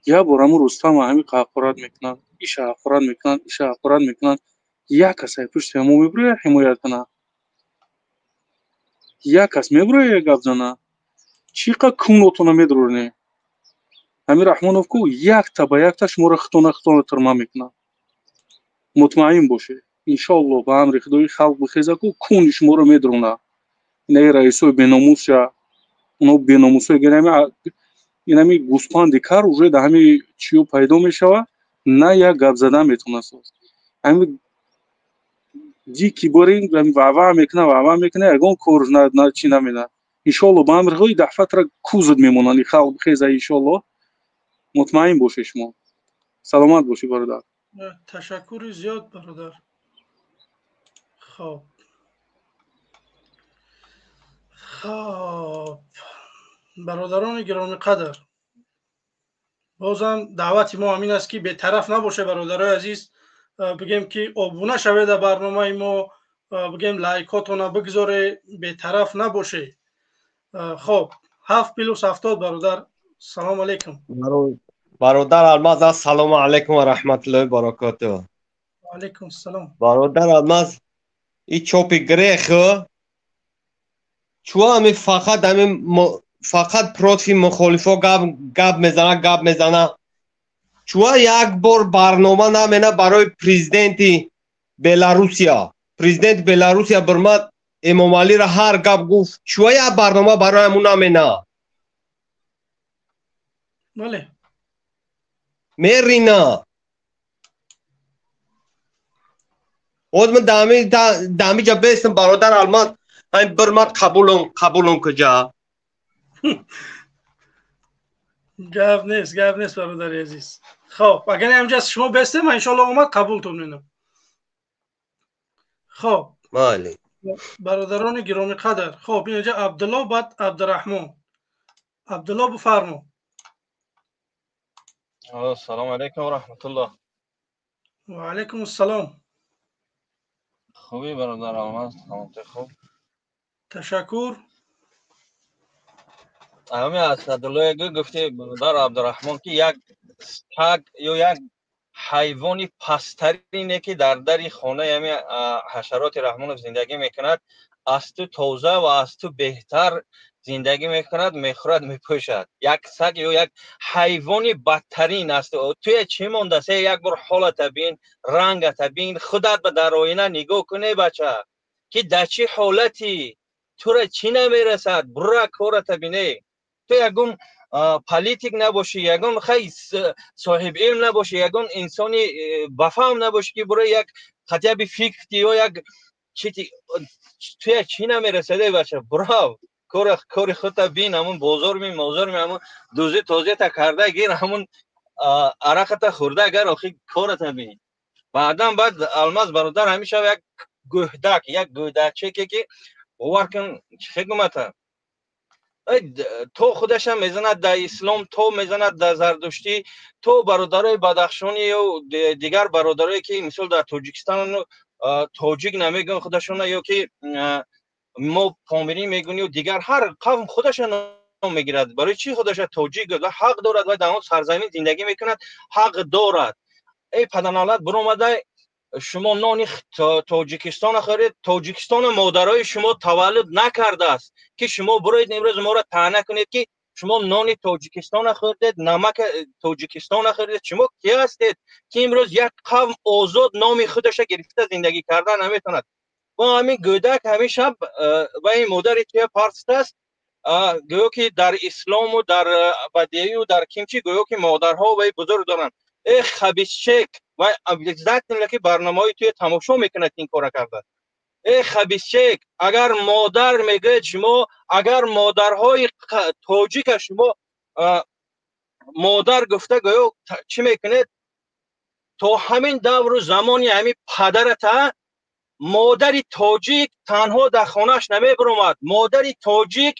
Speaker 5: Як бор ҳамун Рустама ҳами ҳақорат мекунанд, иша ҳақорат мекунанд, иша ҳақорат мекунанд. Як кас ай пушти ҳамо мебирояд ҳимоят кунад, як кас мебирояд гап зана. Чӣ қа кунотона медроне? Ҳами Раҳмонов ку якта ба якта шуморо хитона хитона тирма мекунад. Мутмаин бошед, иншоалло, ба амри Худои халқ бихеза ку, куни шуморо медрона. Инаи раисои беномуся, оно беномусои гирами, инами гӯспанди кар уже да ҳами чиё пайдо мешава, на як гап задан метавонад. Ҳами дики борин вава мекуна, вава мекуна, ягон кор чӣ намедад. Иншоалло, ба амри Худои дафъатра кузуд мемонанд. Халқ бихеза, иншоалло, мутмаин бошед шумо. Саломат бошӣ, бародар.
Speaker 1: Ташаккури зиёд, бародар. Хоб, хоб, бародарони гиромиқадр, бозам даъвати мо ҳамин аст ки бетараф набошед, бародарои азиз. Бигем ки обуна шавед дар барномаи мо, бигем, лайкотона бигзоре, бетараф набошед. Хоб, 7+70, бародар, салом алейкум.
Speaker 6: Бародар Алмаз, ассалому алайкум ва раҳматуллоҳи баракотуҳ.
Speaker 1: Алейкум ассалом.
Speaker 6: Бародар Алмаз, и чопи грех чӯ ҳами фақат ҳами фақат против мухолифо гап мезана, гап мезана. Чӯа як бор барнома намена барои президенти Беларусия? Президенти Беларусия бирмад, Эмомалиро ҳар гап гуфт. Чӯа як барнома барои ҳамун намена?
Speaker 1: Бале.
Speaker 6: Мерина оз ман дамиҷа бестам, бародар Алмаз, ҳамин бирмад қабулон, қабулон куҷа?
Speaker 1: Гап нест, гап нест, бародари азиз. Хоб, агар ҳамҷа шумо бестем, ман иншоалло омад қабултон менам. Хоб.
Speaker 6: Майли.
Speaker 1: Бародарони гиромиқадр, хоб, инҷа Абдулло, баъд Абдураҳмон. Абдулло, бифармо.
Speaker 7: Ассалому алайкум ва раҳматуллоҳ.
Speaker 1: Ва алайкум ассалом.
Speaker 7: Хубӣ, бародар Алмаз, саломатӣ хуб?
Speaker 1: Ташаккур.
Speaker 7: Ҳами Асадуллое гуфти, бародар Абдураҳмон, ки як саг ё як ҳайвони пасттарине ки дар дари хонаи ҳами ҳашароти Раҳмонов зиндагӣ мекунад, аз ту тоза ва аз ту беҳтар зиндагӣ мекунад, мехӯрад, мепӯшад. Як саг ё як ҳайвони бадтарин аст. Туя чӣ мондааст? Як бор ҳолата бин, рангата бин, худат ба дар оина нигоҳ куне, бача, ки дар чӣ ҳолатӣ, тура чӣ намерасад? Бура, кората бине. Ту ягон политик набошӣ, ягон хай соҳиб илм набошӣ, ягон инсони бафаҳм набошӣ, ки бура як хотя бы фикр ё як чити. Туя чӣ намерасад, эй бача? Бурав, кори худта бин, ҳамун бозор ми, мозор ми, ҳамун дузи тозията карда гир, ҳамун арақата хӯрда, агар охи кората бин. Баъдан баъд Алмаз бародар, ҳамеша як гӯҳдак, як гӯҳдакчеке ки бовар кун, чӣ гумата, то худашам мезанад дар ислом, то мезанад дар зардуштӣ, то бародарои бадахшонӣ ё дигар бародарое ки мисол дар Тоҷикистон тоҷик намегӯянд худашона, ё ки мо помирӣ мегӯем, ё дигар ҳар қавм худаша ном мегирад. Барои чӣ худаша тоҷик ҳақ дорад ва дар он сарзамин зиндагӣ мекунад, ҳақ дорад. Эй паданалат, биромада. Шумо нони Тоҷикистона хӯред. Тоҷикистона модарои шумо таваллуд накардааст, ки шумо бироед имрӯз моро таъна кунед, ки шумо нони Тоҷикистона хӯрдед, намак Тоҷикистона хӯрдед. Шумо ки ҳастед, ки имрӯз як қавм озод номи худаша гирифта зиндагӣ кардан наметавонад? Бо ҳамин гӯдак ҳамин шаб ва ин модари туя парстааст, гӯё ки дар ислому дар бадею дар кимчи, гӯё ки модарҳо вай бузург доранд. Э хабисчек, вай обязательно ки барномаҳои туя тамошо мекунад, ин кора карда. Э хабисчек, агар модар мегӯед шумо, агар модарҳои тоҷика шумо модар гуфта гӯё чӣ мекунед? То ҳамин давру замони ҳамин падарата модари тоҷик танҳо дар хонааш намебиромад, модари тоҷик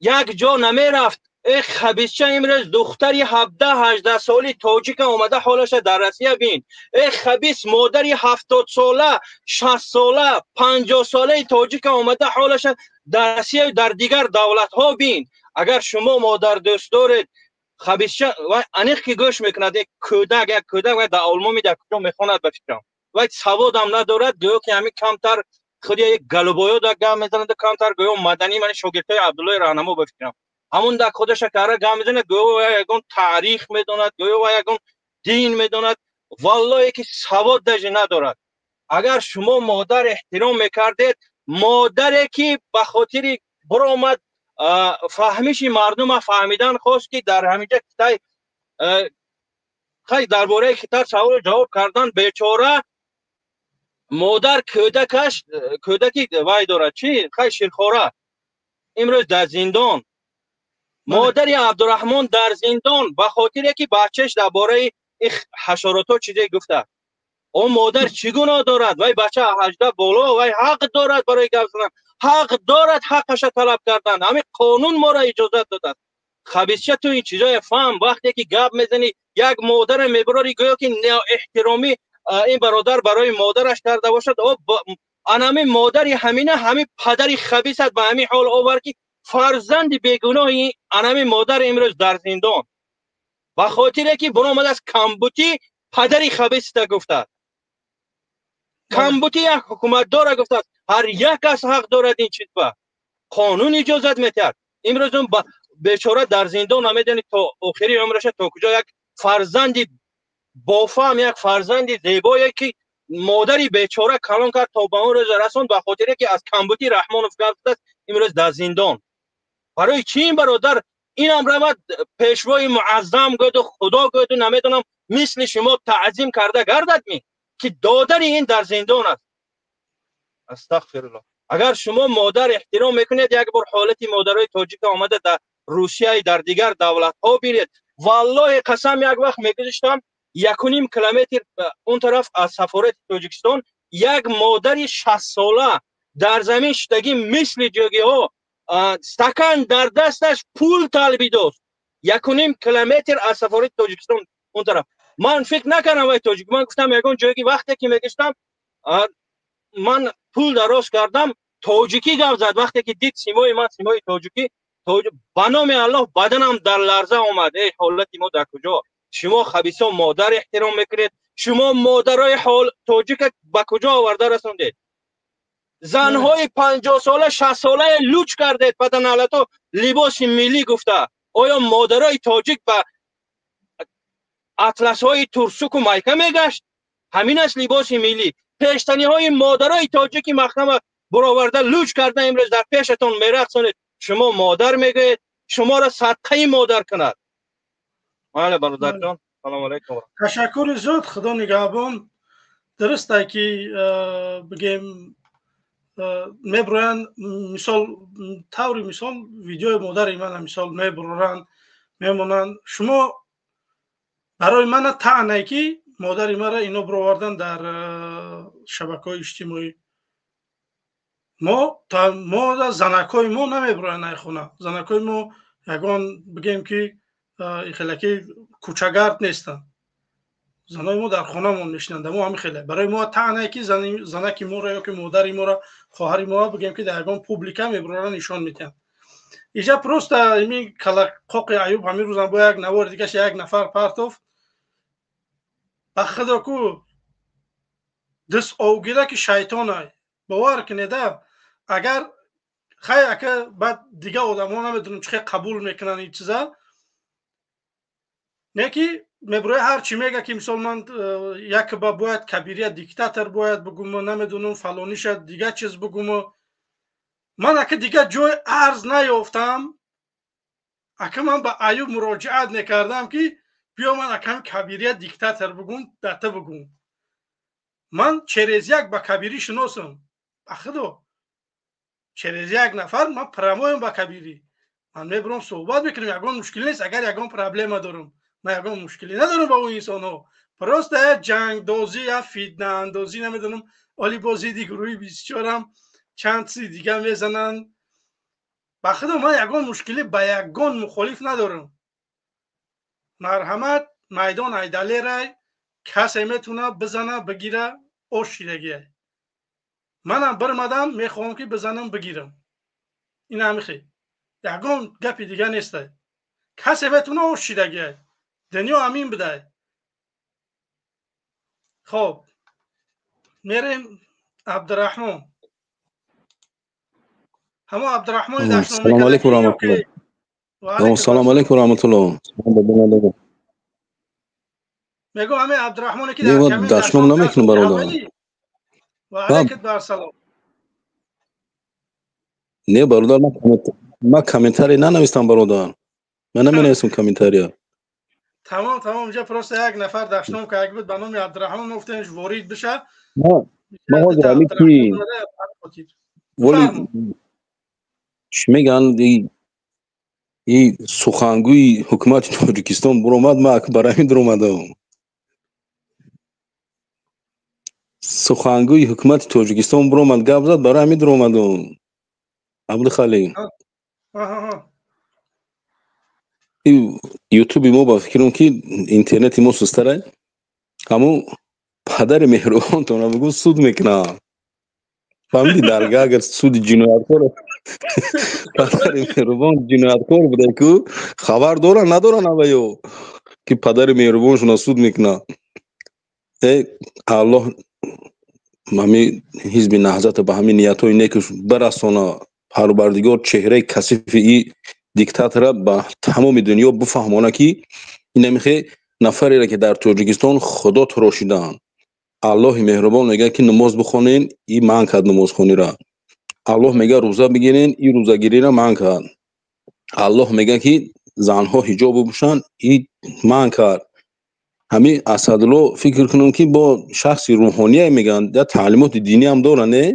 Speaker 7: як ҷо намерафт. Э хабисча, имрӯз духтари 17-18 соли тоҷика омада ҳолаша дар Россия бин. Э хабис, модари 70сола, 60сола, 50солаи тоҷика омада ҳолаша дар Россияю дар дигар давлатҳо бин, агар шумо модардӯст доред. Хабисча, вай аниқ ки гӯш мекунад. Як кӯдак, як кӯдак, вай дар Олмоми дар куҷо мехонад, ба фикрам, вай саводам надорад. Гӯё ки ҳамин камтар худи як галубоё да гап мезанад, камтар гӯё маданӣ, мани шогирдҳои Абдуллои Раҳнамо, ба фикрам, ҳамун дар худаша кара гап мезанад, гӯё вай ягон таърих медонад, гӯё вай ягон дин медонад. Валлоҳе ки савод даже надорад. Агар шумо модар эҳтиром мекардед, модаре ки ба хотири биромад, фаҳмиши мардума фаҳмидан хост, ки дар ҳаминҷа Китай хай дар бораи Китай саволу ҷавоб кардан, бечора модар кӯдакаш, кӯдаки вай дорад, чӣ хай, ширхора, имрӯз дар зиндон. Модари Абдураҳмон дар зиндон ба хотире ки бачааш дар бораи ин ҳашаротҳо чизе гуфта. О модар чӣ гуноҳ дорад? Вай бача 18 боло, вай ҳақ дорад барои гап задан, ҳақ дорад ҳаққаша талаб кардан. Ҳамин қонун моро иҷозат додааст. Хабисча, ту ин чизое фаҳм, вақте ки гап мезанӣ, як модаре мебарорӣ, гӯё ки эҳтиромӣ ин бародар барои модараш карда бошад. О анами модари ҳамина ҳамин падари хабисат ба ҳамин ҳол овар, ки фарзанди бегуноҳи анами модар имрӯз дар зиндон ба хотире ки баромад аз камбутӣ падари хабиста гуфтааст, камбутӣ як ҳукуматдора гуфтааст. Ҳар як кас ҳақ дорад, ин чиз ба қонун иҷозат метиҳад. Имрӯз он бечора дар зиндон, намедонӣ то охири умраша то куҷо. Як фарзанди бофаҳм, як фарзанди зебое ки модари бечора калон кард, то ба он рӯз расон, ба хотире ки аз камбутӣ Раҳмонов гап задааст, имрӯз дар зиндон. Барои чӣ ин бародар инам равад, пешвои муаззам гӯяду, худо гӯяду, намедонам, мисли шумо таъзим карда гардад ми, ки додари ин дар зиндон аст? Астағфируллоҳ. Агар шумо модар эҳтиром мекунед, як бор ҳолати модарои тоҷика омада дар Русияи, дар дигар давлатҳо бинед. Валлоҳи қасам, як вақт мегузиштам 1.5 километр он тараф аз сафорати Тоҷикистон, як модари 60сола дар замин шудагӣ, мисли ҷӯгиҳо, стакан дар дасташ, пул талбидост, 1.5 километр аз сафорати Тоҷикистон он тараф. Ман фикр накардам вай тоҷик, ман гуфтам ягон ҷое. Вақте ки мегиштам, ман пул дароз кардам, тоҷикӣ гап зад. Вақте ки дид симои ман симои тоҷикӣ, ба номи Аллоҳ, баданам дар ларза омад. Эй, ҳолати мо дар куҷо? Шумо хабисо модар эҳтиром мекунед? Шумо модарои ҳол тоҷика ба куҷо оварда расондед? Занҳои 50сола, 60солае луч кардед, паданалато, либоси миллӣ гуфта. Оё модарои тоҷик ба атласҳои турсуку майка мегашт? Ҳамин аст либоси миллӣ? Пештаниҳои модарои тоҷики маҳкама буроварда, луч карда, имрӯз дар пешатон мерақсонед. Шумо модар мегӯед? Шуморо садқаи модар кунад. Майли, бародарҷон, салому алайкум.
Speaker 1: Ташаккури зиёд, Худо нигаҳбон. Дурусте ки бигем, меброянд, мисол, таври мисол, видеои модари мана мисол мебуроранд, мемонанд. Шумо барои мана таънае ки модари мара ино бировардан дар шабакаҳои иҷтимоӣ. Мо занакҳои мо намебироянд ай хона, занакҳои мо ягон, бигем ки, хелаки кӯчагард нестанд. Занои мо дар хонамон мешинанд. Мо ҳами хеле барои мо таънае ки занаки моро ё ки модари моро, хоҳари моро, бигем ки, дар ягон публика мебироранд, нишон медиҳанд. Иҷа просто ими калақоқи Аюб ҳамин рӯзам бо як навори дигаш як нафар партофт. Ба худо ку. Дис овгира ки шайтонай. Бовар кунеда, агар хай ака баъд дига одамҳо намедонам чӣ хел қабул мекунанд ин чиза. Не ки меброя ҳар чӣ мега ки мисол ман як ба бояд кабирия диктатор бояд бугуму, намедонам фалониша дига чиз бугуму. Ман ака дига ҷой арз наёфтам. Ака ман ба Аюб муроҷиат мекардам ки биё ман акам кабирия диктатор бугум, дата бугум. Ман через як ба кабирӣ шиносам. Ба худо. Через як нафар ман прямоем ба кабирӣ. Ман мебурам суҳбат мекунем, ягон мушкилӣ нест, агар ягон проблема дорам. Ман ягон мушкилӣ надорам ба ӯ инсонҳо. Просто як ҷангдозӣ, як фитнаандозӣ намедонам, оли бо зидди гурӯҳи 24-ам чанд чизи дига мезананд. Ба худо ман ягон мушкилӣ ба ягон мухолиф надорам. Марҳамат, майдон айдалерай, касе метавона бизана, бигира, ош шидагиай. Манам бирмадам, мехоҳам ки бизанам, бигирам. Ин ҳамихе. Ягон гапи дига нестай. Касе метавона ош шидагиай. Дунё амин бидай. Хоб, мерем Абдураҳмон. Ҳамо Абдураҳмони дашном.
Speaker 8: Салом алейкум раҳматуллоҳ. Салом алейкум раҳматуллоҳ.
Speaker 1: Мегӯм ҳамин Абдураҳмоне ки дар камин
Speaker 8: дашном намекунам бародар.
Speaker 1: Ва алейкум барсалом.
Speaker 8: Не бародар, ман комментарий нанавистам бародар. Ман наменависам комментария.
Speaker 1: Тамом, тамом, инҷа просто як нафар дашном карда буд ба номи Абдураҳмон, гуфтем ворид биша.
Speaker 8: Ман ҳозир ҳамин ки воли чӣ мегӯянд, и сухангӯи ҳукумати Тоҷикистон буромад, ман барои ҳамин дуромадам. Сухангӯи ҳукумати Тоҷикистон буромад, гап зад, барои ҳамин дуромадам. Абдухалил. Ютуби мо ба фикрам ки интернети мо сустарай. Ҳамун падари меҳрубонтона бугӯ суд мекунам. Фаҳмидӣ, дарга агар суди ҷинояткор падари меҳрубон ҷинояткор буда ку хабар доран надоран аваё ки падари меҳрубоншона суд мекунад. Э Аллоҳ ҳами ҳизби наҳзата ба ҳамин ниятҳои некаш барасона. Парвардигор чеҳраи касифи и диктатора ба тамоми дунё бифаҳмона ки инамихе нафареро ки дар Тоҷикистон худо тарошидаанд. Аллоҳи меҳрубон мегӯяд ки намоз бихонен, и манъ кард намозхонира. Аллоҳ мегӯяд рӯза бигирен, и рӯзагириро манъ кард. Аллоҳ мегӯяд ки занҳо ҳиҷоб бипӯшанд, и манъ кард. Ҳамин Асадулло фикр кунам ки бо шахси рӯҳоние мегӯянд, я таълимоти динӣ ҳам доранд, не?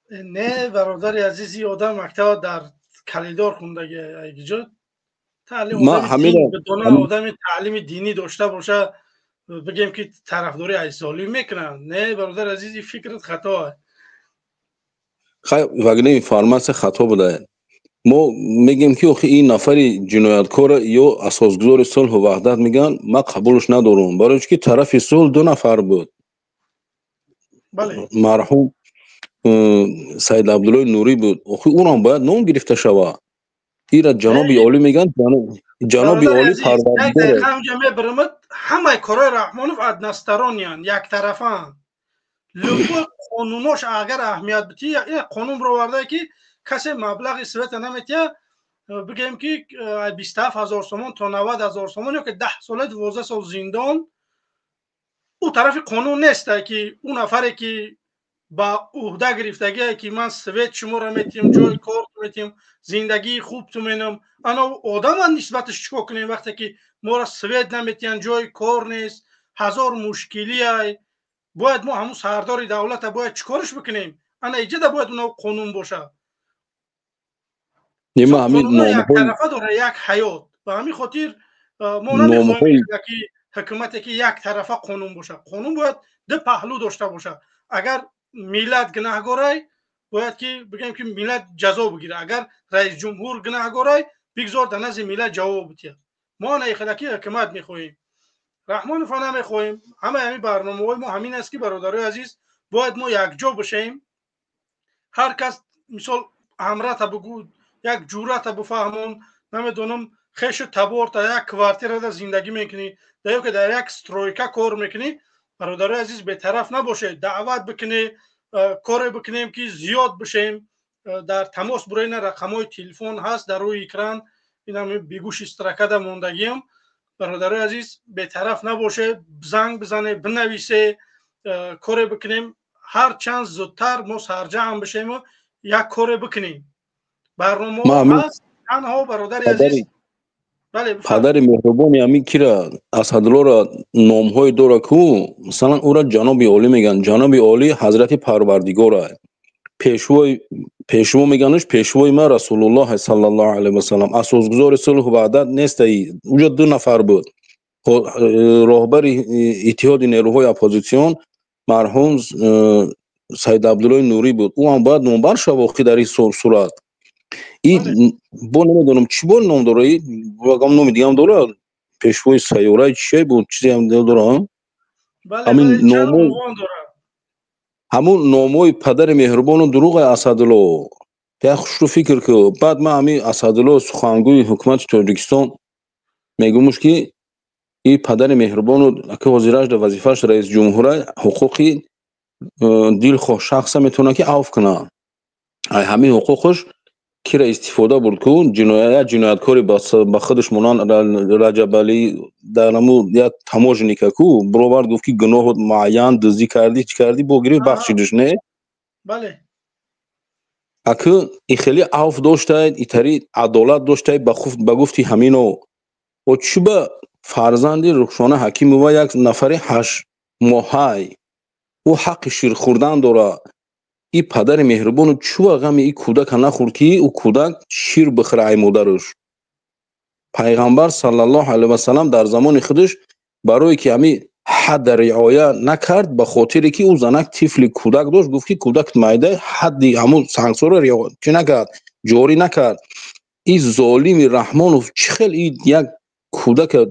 Speaker 1: Не, бародари азиз, ин одам мактаба дар калидор хондаги айгиҷо. Одами таълими динӣ дошта боша, бигем ки тарафдорӣ аз золим мекунанд. Не, бародари азиз, ин фикрат хато аст.
Speaker 8: Хай, вагне информатсия хато будае. Мо мегӯем ки охи ин нафари ҷинояткора ё асосгузори сулҳу ваҳдат мегӯянд, ман қабулш надорам, барои чӣ ки тарафи сулҳ ду нафар буд. Марҳум Саид Абдуллои Нурӣ буд. Охи ӯрам бояд ном гирифта шавад. Ира ҷаноби олӣ мегӯянд, ҷаноби олӣ парвардигор.
Speaker 1: Ҳамҷа мебарамад, ҳамаи корҳои Раҳмонов односторонниянд, яктарафаанд. Любой қонунош агар аҳамият битӣ, қонун бировардае ки касе маблағи света наметия, бигӯем ки 27 000 сомон то 90 000 сомон ё ки 10 сола 12 сол зиндон. Ӯ тарафи қонун нест ки ӯ нафаре ки ба уҳда гирифтагие ки ман свет шуморо метиҳам, ҷои кор метиҳам, зиндагии хуб ту менам. Ана одаман нисбаташ чӣ кор кунем вақте ки моро свет наметиҳанд, ҷои кор нест, ҳазор мушкилиай. Бояд мо ҳамун сардори давлата бояд чӣ корш бикунем? Ана иҷода бояд уна қонун боша. Яктарафа дора як ҳаёт. Ба ҳамин хотир мо намехоҳем ки ҳукумате ки яктарафа қонун боша. Қонун бояд ду паҳлӯ дошта боша. Агар миллат гунаҳгорай, бояд ки бигӯем ки миллат ҷазо бигирад. Агар раис ҷумҳур гунаҳгорай, бигзор дар назди миллат ҷавоб бидиҳад. Мо ана ихелаки ҳукумат мехоҳем. Раҳмонова намехоҳем. Ҳамаи ҳамин барномаҳои мо ҳамин аст ки бародарои азиз, бояд мо якҷо бошем. Ҳар кас мисол ҳамрата бугӯ, як ҷурата бифаҳмон, намедонам хешу таборта як квартирада зиндагӣ мекунӣ, ё ки дар як стройка кор мекунӣ, Бародарои азиз, бетараф набошед, даъват бикунед, коре бикунем ки зиёд бишем, дар тамос бурена. Рақамҳои телефон ҳаст дар рӯи экран, инам бегӯши строкада мондагиам. Бародарои азиз, бетараф набошед, занг бизанед, бинависе, коре бикунем, ҳар чанд зудтар мо сарҷамъ бишему як коре бикунем. Барномаҳо ҳаст танҳо, бародари азиз.
Speaker 8: Падари меҳрубони ҳамин кира Асадуллоро номҳое дора ку, масалан, ӯро ҷаноби олӣ мегӯянд. Ҷаноби олӣ ҳазрати Парвардигора. Пешвои пешво меганаш, пешвои ма Расулуллоҳ саллаллоҳу алайҳи васаллам, асосгузори сулҳу ваҳдат нестаи. Уҷо ду нафар буд: роҳбари иттиҳоди нерӯҳои оппозитсион марҳум Саид Абдуллои Нурӣ буд. Ӯ ҳам бояд номбар шава. Охи, дар ин сурат и бо намедонам чӣ бо ном дора, ягон номи дигаам дора, пешвои сайёраи чие буд, чизеам дора. Ҳамин номо, ҳамун номҳои падари меҳрубону дурӯғ. Асадулло, як хушрӯ фикр ку. Баъд ман ҳамин Асадулло, сухангӯи ҳукумати Тоҷикистон, мегӯмуш ки и падари меҳрубону ки ҳозираш дар вазифааш раисҷумҳура, ҳуқуқи дилхоҳ шахса метавонад ки авф кунад. Ай ҳамин ҳуқуқаш кира истифода бурд ку? Як ҷинояткори ба худаш монанд Раҷабалӣ дар ҳаму як таможенника ку бировард, гуфт ки гуноҳот муайян, дуздӣ кардӣ, чӣ кардӣ, бо гирифт, бахшидиш, не?
Speaker 1: Бале.
Speaker 8: Аку и хеле авф доштаед, итари адолат доштаед ба гуфти ҳамино. О чӣ ба фарзанди Рухшона Ҳакимова, як нафари 8 моҳай, ӯ ҳаққи ширхӯрдан дорад. И падари меҳрубону чӯ ғами и кӯдака нахӯрд ки ӯ кӯдак шир бихӯра ай модараш? Пайғамбар саллаллоҳу алайҳи васалам дар замони худаш барое ки ҳами ҳадда риоя накард, ба хотире ки ӯ занак тифли кӯдак дошт, гуфт ки кӯдак майда, ҳадди ҳамун сангсорро чӣ накард, ҷорӣ накард. И золими Раҳмонов чӣ хел и як кӯдака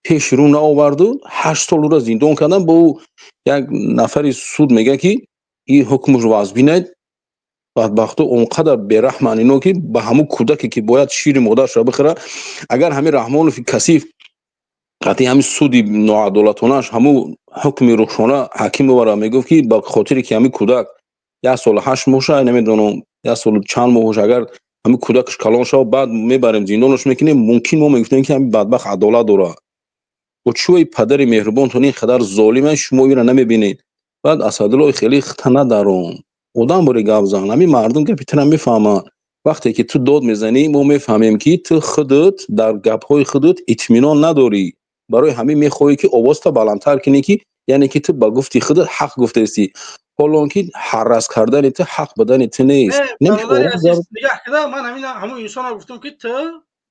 Speaker 8: пеши рӯ наоварду 8 сол ӯро зиндон кардан? Бо ӯ як нафари суд мегӯяд ки и ҳукмаш вазбинед. Бадбахто он қадар бераҳман ино ки ба ҳамун кӯдаке ки бояд шири модарша бихӯра. Агар ҳамин Раҳмонови касиф қатъи ҳамин суди ноадолатонааш ҳамун ҳукми Рухшона Ҳакимовара мегуфт ки ба хотире ки ҳамин кӯдак 1 солу 8 моҳша, намедонам, як солу чанд моҳош, агар ҳамин кӯдакаш калон шава, баъд мебарем, зиндонаш мекунем, мумкин мо мегуфтем ки ҳамин бадбахт адолат дорад. Бо чӯи падари меҳрубонтон ин қадар золима, шумо инро намебинед? Баъд Асадуллои хеле хита надарон, одам боре гап зан. Ҳамин мардум гапи тура мефаҳманд. Вақте ки ту дод мезанӣ, мо мефаҳмем ки ту худат дар гапҳои худат итминон надорӣ. Барои ҳамин мехоҳӣ ки овозта баландтар кунӣ, ки яъне ки ту ба гуфти худат ҳақ гуфтаистӣ, ҳолон ки ҳаррас кардани ту ҳақ будани ту нест.
Speaker 1: Нигаҳ кида, ман ҳамин ҳамун инсонро гуфтам ки ту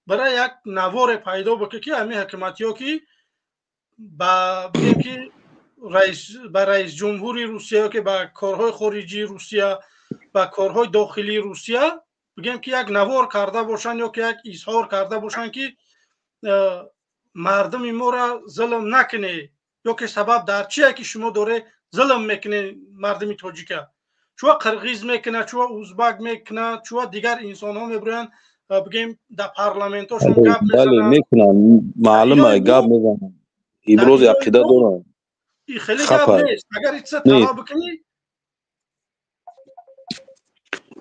Speaker 1: барои як наворе пайдо бикӣ ки ҳамин ҳукуматиё ки ба бигем ки ба раисҷумҳури Русия ё ки ба корҳои хориҷии Русия, ба корҳои дохилии Русия бигем ки як навор карда бошанд ё ки як изҳор карда бошанд ки мардуми моро зулм накунед, ё ки сабаб дар чие ки шумо доре зулм мекунед мардуми тоҷика? Чуа қирғиз мекунад, чуа узбак мекунад, чуа дигар инсонҳо мебироянд, бигем, дар парламентошон гап.
Speaker 8: Мекунанд, маълума, гап мезананд, ибрози ақида доранд.
Speaker 1: Хеле гап нест, агар ичса талаб бикунӣ.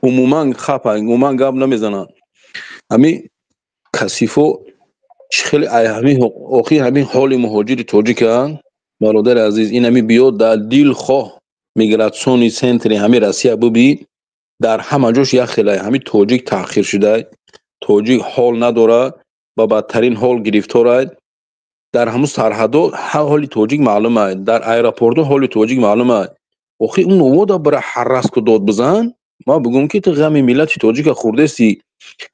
Speaker 8: Умуман хапа, умуман гап намезананд ҳамин касифо. Чӣ хеле ҳамин охи ҳамин ҳоли муҳоҷири тоҷика, бародари азиз, ин ҳами биё дар дилхоҳ миграционный центри ҳамин Россия бибӣ, дар ҳама ҷош як хелай. Ҳамин тоҷик таъхир шуда, тоҷик ҳол надорад, ба бадтарин ҳол гирифторад. Дар ҳамун сарҳадо ҳоли тоҷик маълум аст, дар аэропортҳо ҳоли тоҷик маълум аст. Охи, он овода бара ҳаррас ку, дод бизан. Ман бигӯм ки ту ғами миллати тоҷика хӯрдести.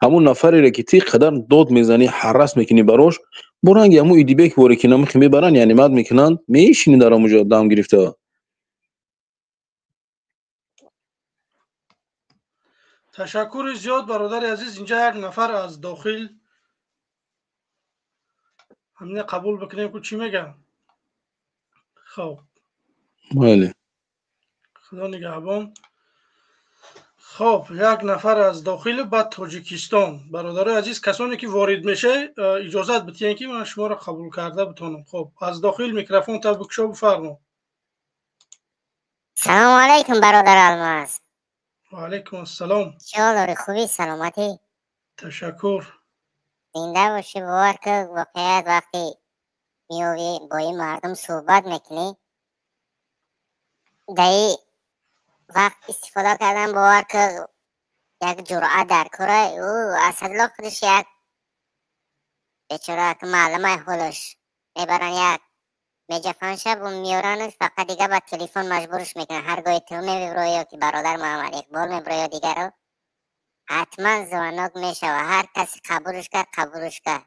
Speaker 8: Ҳамун нафарере ки ти қадар дод мезанӣ, ҳаррас мекунӣ барош, бо ранги ҳамун Идибек воре ки намихи мебаранд, яъне мад мекунанд, мешинӣ дар ҳамуҷо дам гирифта.
Speaker 1: Ташаккури зиёд, бародари азиз. Инҷа як нафар аз дохил, ҳамина қабул бикунем ку, чӣ мегӯям. Хоб.
Speaker 8: Бале.
Speaker 1: Худо нигаҳбон. Хоб, як нафар аз дохили ба Тоҷикистон. Бародарои азиз, касоне ки ворид мешавед, иҷозат битиҳед, ки ман шуморо қабул карда битонам. Хоб, аз дохил микрофон та бикушо, бифармо.
Speaker 9: Салому алайкум, бародар Алмаз.
Speaker 1: Ва алайкум ассалом.
Speaker 9: Чӣ ҳол дорӣ, хубӣ, саломатӣ?
Speaker 1: Ташаккур.
Speaker 9: Зинда бошӣ. Бовар ки, воқеият, вақте меёвӣ, бо ин мардум суҳбат мекунӣ, дар вақт истифода кардан, бовар ки, як ҷуръат дар кора. Ӯ Асадулло худаш як бечора, ки маълумай ҳолаш, мебаранд, як меҷафанша меоранаш, фақат дига ба телефон маҷбурш мекунанд. Ҳар гоҳе ту мебироӣ ё ки бародар Муҳаммад Иқбол мебироӣ ё дигаро, ҳатман звонок мешава. Ҳар касе қабулш кард, қабулш кард,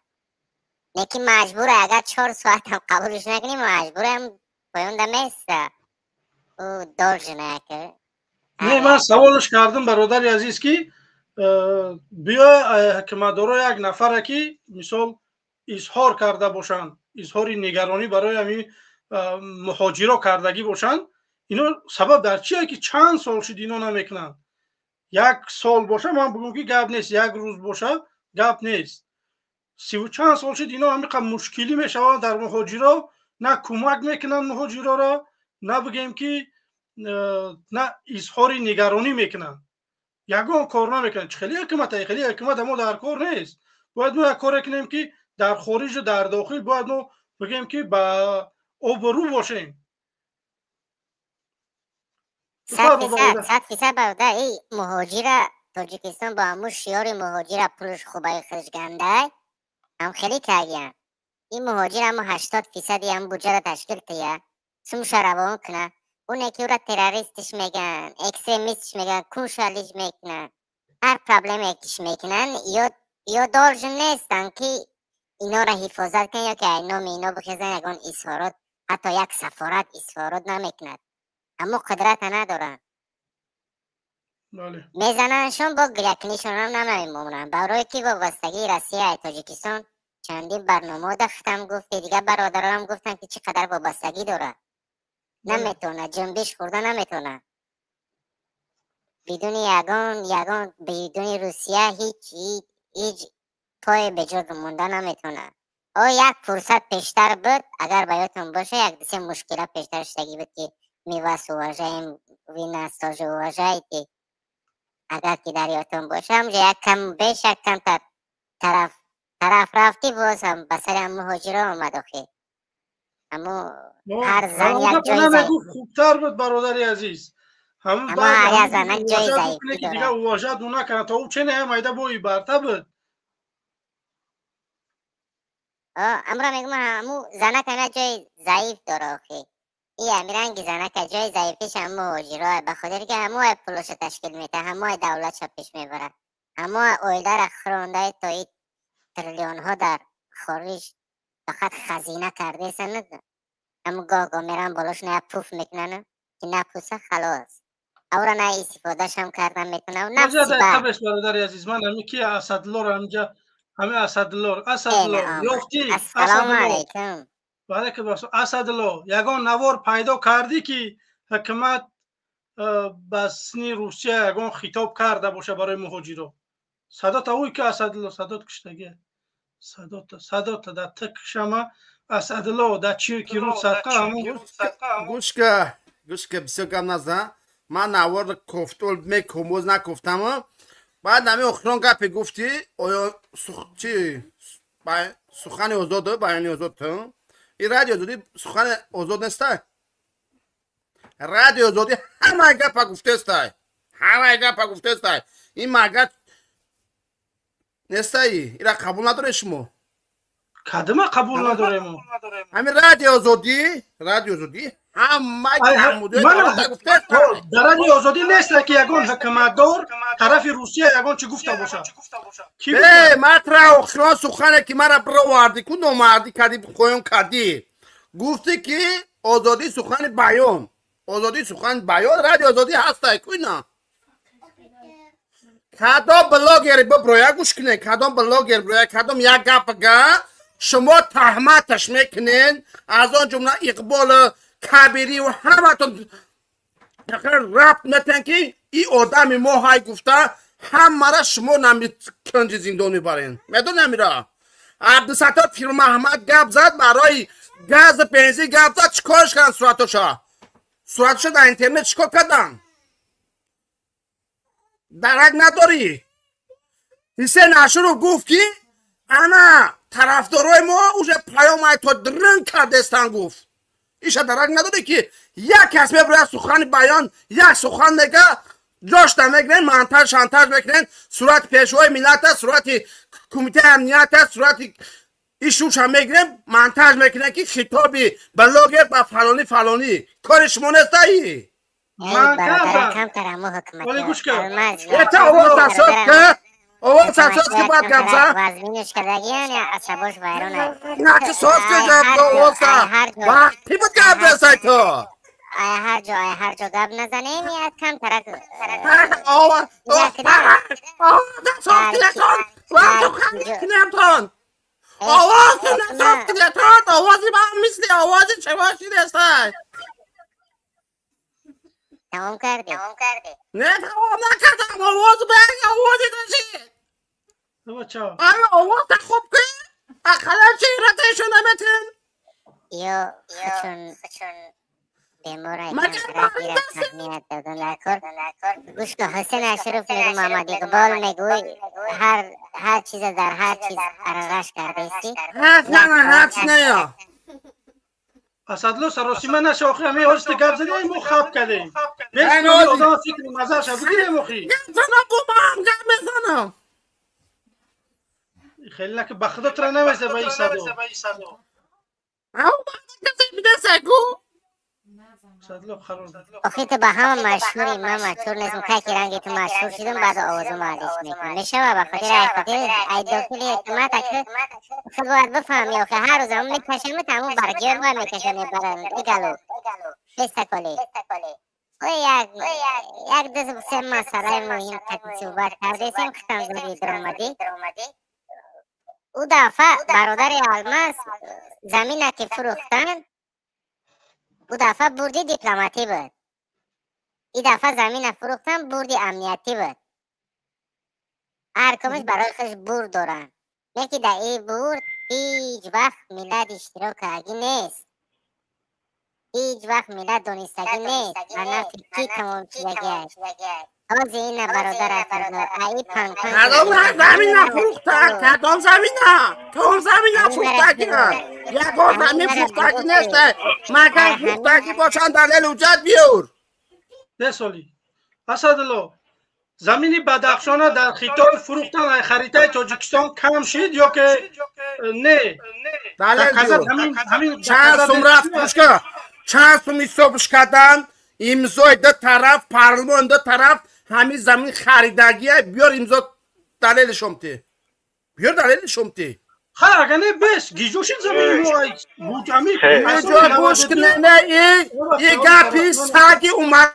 Speaker 9: не ки маҷбуре. Агар 4 соатам қабулш накунӣ, маҷбурам поёнда места. Ӯ должен ки
Speaker 1: Не, ман саволш кардам, бародари азиз, ки биё, ҳукуматдоро як нафаре ки мисол изҳор карда бошанд, изҳори нигаронӣ барои ҳамин муҳоҷиро кардагӣ бошанд. Ино сабаб дар чие, ки чанд сол шуд, ино намекунанд? Як сол боша, ман бигӯм, ки гап нест, як рӯз боша, гап нест. Сиву чанд сол шуд, ино ҳамиқа мушкилӣ мешаванд дар муҳоҷиро, на кӯмак мекунанд муҳоҷироро, на бигем ки на изҳори нигаронӣ мекунанд, ягон кор намекунанд. Хеле ҳукумата, хеле ҳукумата мо дар кор нест. Бояд мо як коре кунем, ки дар хориҷу дар дохил бояд мо бигем, ки ба обрӯ бошем.
Speaker 9: 100%, 100%, бародар. И муҳоҷира Тоҷикистон бо ҳамун шиёри муҳоҷира пулш хубаи худаш гандай ҳам хеле кардиян. Ин муҳоҷир ҳамо 80 фисади ҳам буҷаро ташкил тия, сумша равон куна. Оне ки ӯра террористиш мегӯянд, экстремистиш мегӯянд, куншалиш мекунанд, ҳар проблеме киш мекунанд, ё должен нестанд, ки инора ҳифозат кунанд, ё ки ай номи ино бихезанд, ягон изҳорот, ҳатто як сафорат изҳорот намекунад. Аммо қудрата надоранд. Мезанандшон, бо гирякунишонам намемонанд, барое ки вобастагии Россия Тоҷикистон чандин барномао дахтам гуфти, дигар бародаронам гуфтанд, ки чӣ қадар вобастагӣ дорад. Наметавонад ҷунбиш хӯрда, наметавонад бидуни ягон, бидуни Русия ҳеҷ пое беҷо монда наметавонад. О, як фурсат пештар буд, агар ба ёдтон боша, як дусе мушкила пештар шудагӣ буд, ки мы вас уважаем, вы нас тоже уважаете. Агар ки дар ёдтон боша, ҳамҷо як кам беш, як камтар тараф тараф рафтӣ, боз ҳам ба сари ҳам муҳоҷиро омад. Охи, аммо ҳар зан як ҷои
Speaker 1: заиф. Хубтар буд, бародари азиз.
Speaker 9: Ҳамон ҳар зан як ҷои заифӣ
Speaker 1: дорад. Дига уважать накунад, то ӯ чене ҳам айда бои барта буд.
Speaker 9: Амро мегӯм, ҳаму занак ҳам як ҷои заиф дора. Охи, и ҳами ранги занака ҷои заифиш ҳам муҳоҷиро, ба хотире ки ҳамои пулоша ташкил метаҳад, ҳамои давлатша пеш мебарад, ҳамои оилара хӯрондаи, то и триллионҳо дар хориҷ фақат хазина кардесанд. Ҳаму гоҳ-гоҳ меран болошона як пуф мекунанд, ки напуса, халос. Аура на истифодашам карда метавонам.
Speaker 1: Бародари азиз, ман ҳами ки Асадлор ҳамҷа, ҳами Асадлор, Асадлор ёфтӣ?
Speaker 9: Ассалому алайкум.
Speaker 1: Ваалайкум ассалом. Асадло, ягон навор пайдо кардӣ, ки ҳукумат ба сини Русия ягон хитоб карда боша барои муҳоҷиро? Садота ӯй ки, Асадло, садот киштаги, садота, садота да тикшама. Асадло, да чи ки рӯз садқа ҳамон.
Speaker 4: Гӯшка, гӯшка, бисёр гап назан. Ман навор кофтол мекомоз накофтама. Баъд ҳами охирон гапе гуфтӣ, оё чи сухани озод, баёни озод? Ин Радио Озодӣ сухани озод нестай. Радио Озодӣ ҳамаи гапа гуфтестай, ҳамаи гапа гуфтестай. Ин магар нестай? Ира қабул надоред шумо?
Speaker 1: Кадима қабул надорем?
Speaker 4: Ҳамин Радио Озодӣ, Радио Озодӣ ҳамаи.
Speaker 1: Дар Радио Озодӣ неста, ки ягон ҳукуматдор тарафи Русия ягон чӣ гуфта бошад.
Speaker 4: Э, матра охирон сухане ки мара бировардӣ ку, номардӣ кардӣ, қоён кардӣ, гуфтӣ, ки озодии сухани баён, озодии сухани баён Радио Озодӣ ҳастай ку. Ина кадом блогери биброя, гӯш кунед, кадом блогер броя, кадом як гап га шумо таҳматаш мекунед, аз он ҷумла Иқболу Кабириву ҳаматон рабт метиҳанд, ки И одами мо ҳай гуфта ҳамара шумо нами кунҷи зиндон мебарен. Медонӣ амира? Абдусаттор Пирмаҳмад гап зад барои газ бензин гап зад, чӣ корш кардан суратоша? Суратоша дар интернет чӣ кор кардан? Дарак надорӣ? Ҳусейн Ашуров гуфт ки ана тарафдорои мо уже паёмай то дрин кардестан гуфт. Иша дарак надорӣ ки як кас мебурад сухани баён, як сухан мега, ҷошта мегирен, монтаж шантаж мекунен, сурати пешвои миллата, сурати кумитаи амнията, сурати ишуша мегирем, монтаж мекунен ки хитоби блогер ба фалонӣ фалонӣ. Кори шумо нестаи? Это овоз асос ки овоз асос ки бояд гап зад? На ки соз ки овоза вақти буд гап засай ту.
Speaker 9: Ай ҳар ҷо гап назанем, як кам тарак.
Speaker 4: Овози ман мисли овози чавоши нестай.
Speaker 9: Тамом кардӣ?
Speaker 4: Не, тамом накардам. Овоз бег овози доши. Ай овоза хуб ки ақаллан чеҳраташо наметин.
Speaker 9: Ё чун беморай аҳамият додан дар кор. Гӯш кун, Ҳусейн Ашуров мегӯ, Муҳаммад Иқбол мегӯй, ҳар чиза дар ҳар чиз арараш кардаисти.
Speaker 4: Не.
Speaker 1: Асадло саросима наша, охи ҳамин ҳозир гап задем, мо хаб кардем. Одам фикри мазаша бигирем охи.
Speaker 4: Гап занам бо ман гап мезанам.
Speaker 1: Хеле наки ба худо тра намеса ба ин садо.
Speaker 4: Ау касе бидаса ку.
Speaker 9: Охи ту ба ҳама машҳури, ман машҳур нестам. Кай ки ранги ту машҳур шудам, баъд овозум алиш мекунам. Мешава ба хотир ай хотир ай дохили ҳукумат аки худ бояд бифаҳми охи ҳар рӯз ҳамун мекашам, ҳамун баргиёр бояд мекашам мебарам игалу бестаколи. Ой як ду се масъалаи муҳим суҳбат кардесем, худам зуди даромадӣ. Ӯ дафъа бародари Алмаз замина ки фурӯхтанд, ӯ дафъа бурди дипломатӣ буд. Ин дафъа замина фурӯхтан бурди амниятӣ буд. Ҳар кумаш барои худаш бурд доранд. Не ки дар ин бурд ҳеҷ вақт миллат иштирок кардагӣ нест. Ҳеҷ вақт миллат донистагӣ нест. Ба нафи кӣ тамом шудагиаст. Ҳозир ина бародар Асадулло, аи панпан.
Speaker 4: Кадом замина фурӯхта? Кадом замина? Кадом замина фурӯхтагӣ? Ягон замин фурӯхтагӣ нест. Магар фурӯхтагӣ бошанд, далел ҳуҷҷат биёр.
Speaker 1: Несоли. Асадулло, замини Бадахшона дар Хитой фурӯхтан ай харитаи Тоҷикистон кам шид ё ки не?
Speaker 4: Далел биёр. Чанд сум рафт пушка? Чанд сум ҳисобш карданд? Имзои ду тараф, парлумон ду тараф ҳамин замин харидагия, биёр имзо далелишом ти. Биёр далелишом ти.
Speaker 1: Ха, агар не бес, гиҷо шид замини мо ай буҷами.
Speaker 4: Гиҷо буш не не и гапи саги умар.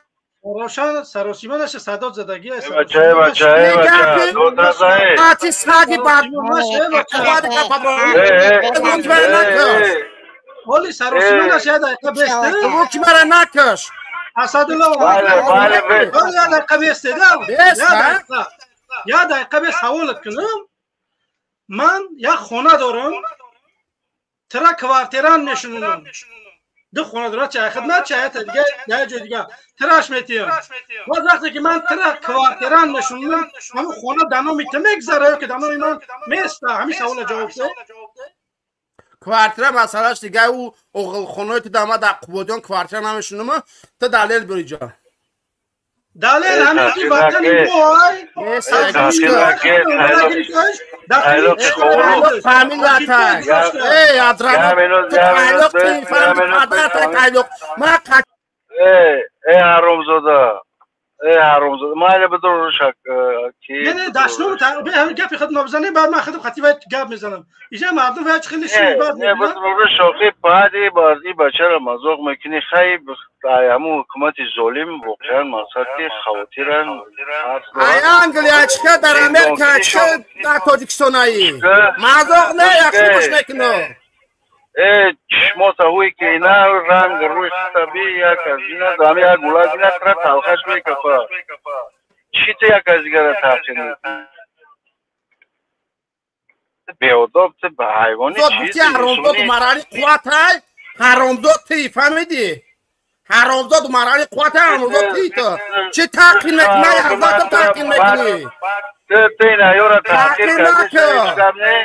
Speaker 1: Рошан саросима наша садот задагӣ аст.
Speaker 3: Бача, бача, бача, дод назанед.
Speaker 4: Ати саги бад.
Speaker 1: Ҳоли саросима наша як дақиқа бест.
Speaker 4: Ки мара накаш.
Speaker 1: Асадулло, ҳоли як дақиқа бест, як дақиқа бест саволат кунам. Ман як хона дорам, тра квартиран мешунонам. Ду хона дорам, чай хидмат, чай дига, як ҷои дига. Траш метиям. Боз вақте ки ман тра квартиран мешунонам, ҳамон хона дар номи ту мегзара ё ки дар номи ман места? Ҳамин саволро ҷавоб де.
Speaker 4: Квартира масъалаш дига, ӯ оғилхонаи ту дар ма дар Қубодиён квартира намешунам, ту далел биёр иҷо.
Speaker 1: Далел ҳамин ки ватани мо ай.
Speaker 3: Э ҳаромзода, э ҳаромзода, майли бидор шак ки
Speaker 1: Не, не, дашном ҳамин гапи худ набизанем, баъд ман худам хати вай гап мезанам. Иҷа мардум вай хеле шуни баъд
Speaker 3: не бидор шохи баъди баъди бачаро мазоқ мекунӣ, хай ҳамун ҳукумати золим воқеан мақсад ки хавотиран.
Speaker 4: Ай Англия чиқа дар Америка чиқа дар Тоҷикистонаи мазоқ не яхши мекунам.
Speaker 3: Э чишмота ҳуй ки ина ранг рӯи таби як аз ина ами як гулак ина тра талхаш мекафа. Чӣ ту як аз дигара таҳқир мекунӣ? Беодоб, ту ба ҳайвони
Speaker 4: чӣ? Ҳаромзод Умарали қувватай, ҳаромзод ти, фаҳмидӣ? Ҳаромзод Умарали қувватай, ҳаромзод ти. Ту чӣ таҳқир мекунӣ? Ман ҳазратам таҳқир мекунӣ.
Speaker 3: Ту ина ёра таҳқир кардӣ, ҳеҷ гап не.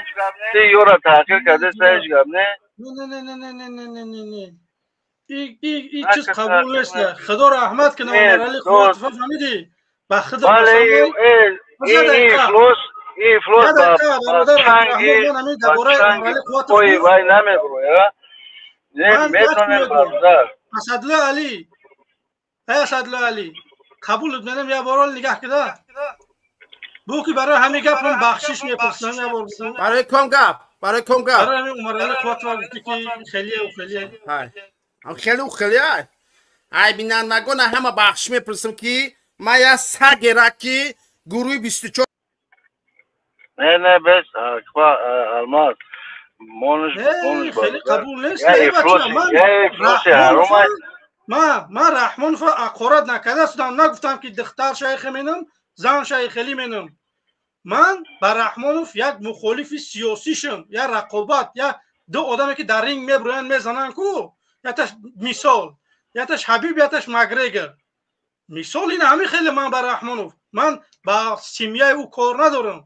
Speaker 3: Ту ёра таҳқир кардӣ, ҳеҷ гап не.
Speaker 1: Не, не, не, не, не, не, не, не, и чиз қабул нест. Худо раҳмат кунад Умарали қувват, фаҳмидӣ? Ба худо
Speaker 3: бале, ифлос, ифлос ба чанги, ба чанги вай намеброя. Не метонем, бародар.
Speaker 1: Асадулло Али, эй Асадулло Али, қабул менам, як бор нигаҳ кида. Бу ки барои ҳамин гап ман бахшиш мепурсам, як бор.
Speaker 4: Барои ком гап? Барои ком гап?
Speaker 1: Барои ҳамин Умарали қувват гуфти ки хеле хеле.
Speaker 4: Ҳай. Хеле хеле. Ай бинандагон, ҳама бахшиш мепурсам, ки ман як сагера ки гурӯҳи 24.
Speaker 3: Не, не, бес, Алмаз. Монш, монш.
Speaker 1: Хеле қабул нест.
Speaker 3: Ифлоси ҳаром.
Speaker 1: Ман Раҳмонова ақорат накарда судам, нагуфтам ки духтар шайхе менам, зан шайхели менам. Ман ба Раҳмонов як мухолифи сиёсишам, як рақобат, як ду одаме ки дар ринг меброянд, мезананд ку, якташ мисол, якташ Ҳабиб, якташ Макгрегор. Мисол ин ҳамин хеле. Ман ба Раҳмонов, ман ба семьяи ӯ кор надорам,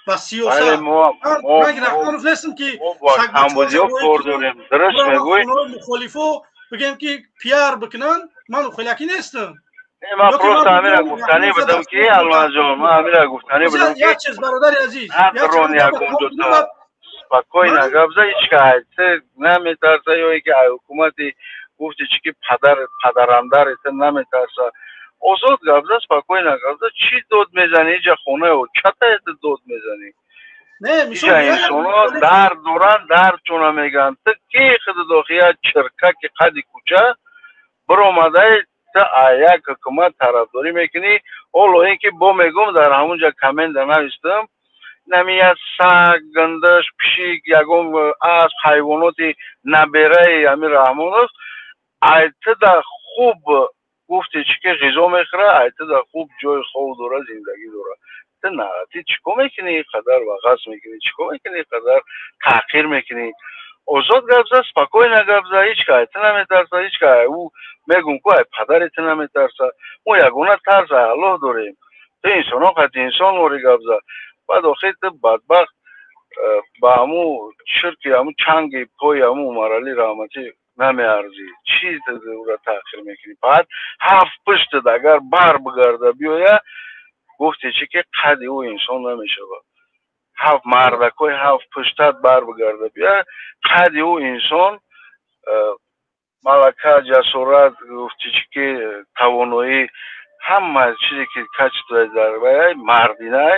Speaker 1: ба сиёсат. Ман Раҳмонов нестам ки мухолифо бигем ки пиар бикунанд, ман хелаки нестам.
Speaker 3: Ман просто ҳамира гуфтанӣ будам ки, Алмазҷон, ман ҳамира гуфтанӣ будам ки
Speaker 1: як чиз, бародари азиз,
Speaker 3: ҳақрон ягон дута спокойно гап за, ҳеч ка ту наметарса ё ки ай ҳукумати гуфти чи ки падар падарандари ту наметарса. Озод гап за, спокойно гап за. Чӣ дод мезанӣ? Иҷа хонаи чатае ту дод мезанӣ? Иҷа инсонҳо дард доранд, дардчона мегӯянд. Ту ки худу дохи як чиркаки қади кӯча биромадаи, ту як ҳукумат тарафдорӣ мекунӣ. Ҳоло ин ки бо мегум, дар ҳамунҷа коммента навистам, нами як саг, гандаш, пишик, ягон асп, ҳайвоноти набераи ҳамин Раҳмонов ай туда хуб гуфти чӣ ки ғизо мехӯра, ай туда хуб ҷои хов дора, зиндагӣ дора. Ту наратӣ чӣ кор мекунӣ, ин қадар вағаз мекунӣ, чӣ кор мекунӣ, ин қадар таҳқир мекунӣ? Озод гап за, спокойно гап за, ҳеҷ ка ай ту наметарса, ҳеҷ ка ӯ мегум ку ай падари ту наметарса. Мо ягона тарс ай Аллоҳ дорем. Ту инсонҳо қати инсон вори гап за. Баъд охир ту бадбахт ба ҳаму чирки, ҳаму чанги пои ҳаму Умаралӣ раҳматӣ намеарзӣ. Чӣ ӯра таъхир мекунӣ? Баъд ҳафт пуштат агар бар бигарда биёя, гуфти чӣ ки қади ӯ инсон намешавад. Ҳафт мардакҳои ҳафт пуштат бар бигарда биёя, қади ӯ инсон, малака, ҷасорат, гуфти чӣ ки тавоноӣ, ҳама чизе ки качество дар вай мардинай,